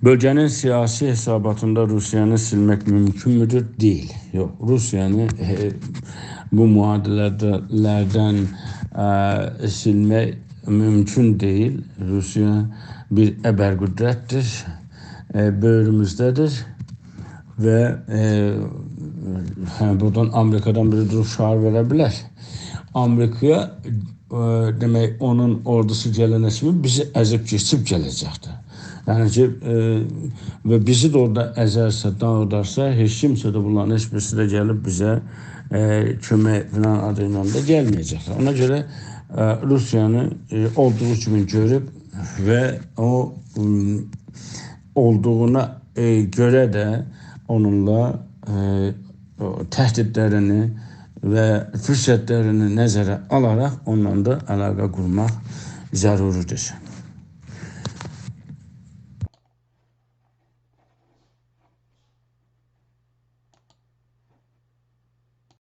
بؤلگه‌نین سیاسی حساباتیندا روسیانی سیلمک مومکونمودور؟ دئییل. یوخ، روسیانی، ائ، بو معادله‌لردن، ائ، سیلمک مومکون دئییل. روسیا بیر ابرقدرتدیر، ائ، بؤیروموزده‌دیر و، ائ، هه، بورادان آمریکادان بیری دوروب شعار وئره بیلر. آمریکایا، ائ، دئمک، اونون اوردوسو گلنه کیمی بیزی ازیب کئچیب گله‌جکدیر. یعنی کی، ائ، و بیزی ده اورادا ازرسه، داغیدارسا، هئچ کیمسه ده، بونلارین هئچ بیریسی ده گلیب بیزه، ائ، کؤمک فلان آدی ایله ده گلمه‌یه‌جکلر. اونا گؤره، ائ، روسیانی، ائ، اولدوغو کیمی گؤروب و او، م، اولدوغونا، ائ، گؤره ده اونونلا، ائ، او تهدیدلرینی و فرصتلرینی نظره آلاراق اوننان دا علاقه قورماق ضروریدیر.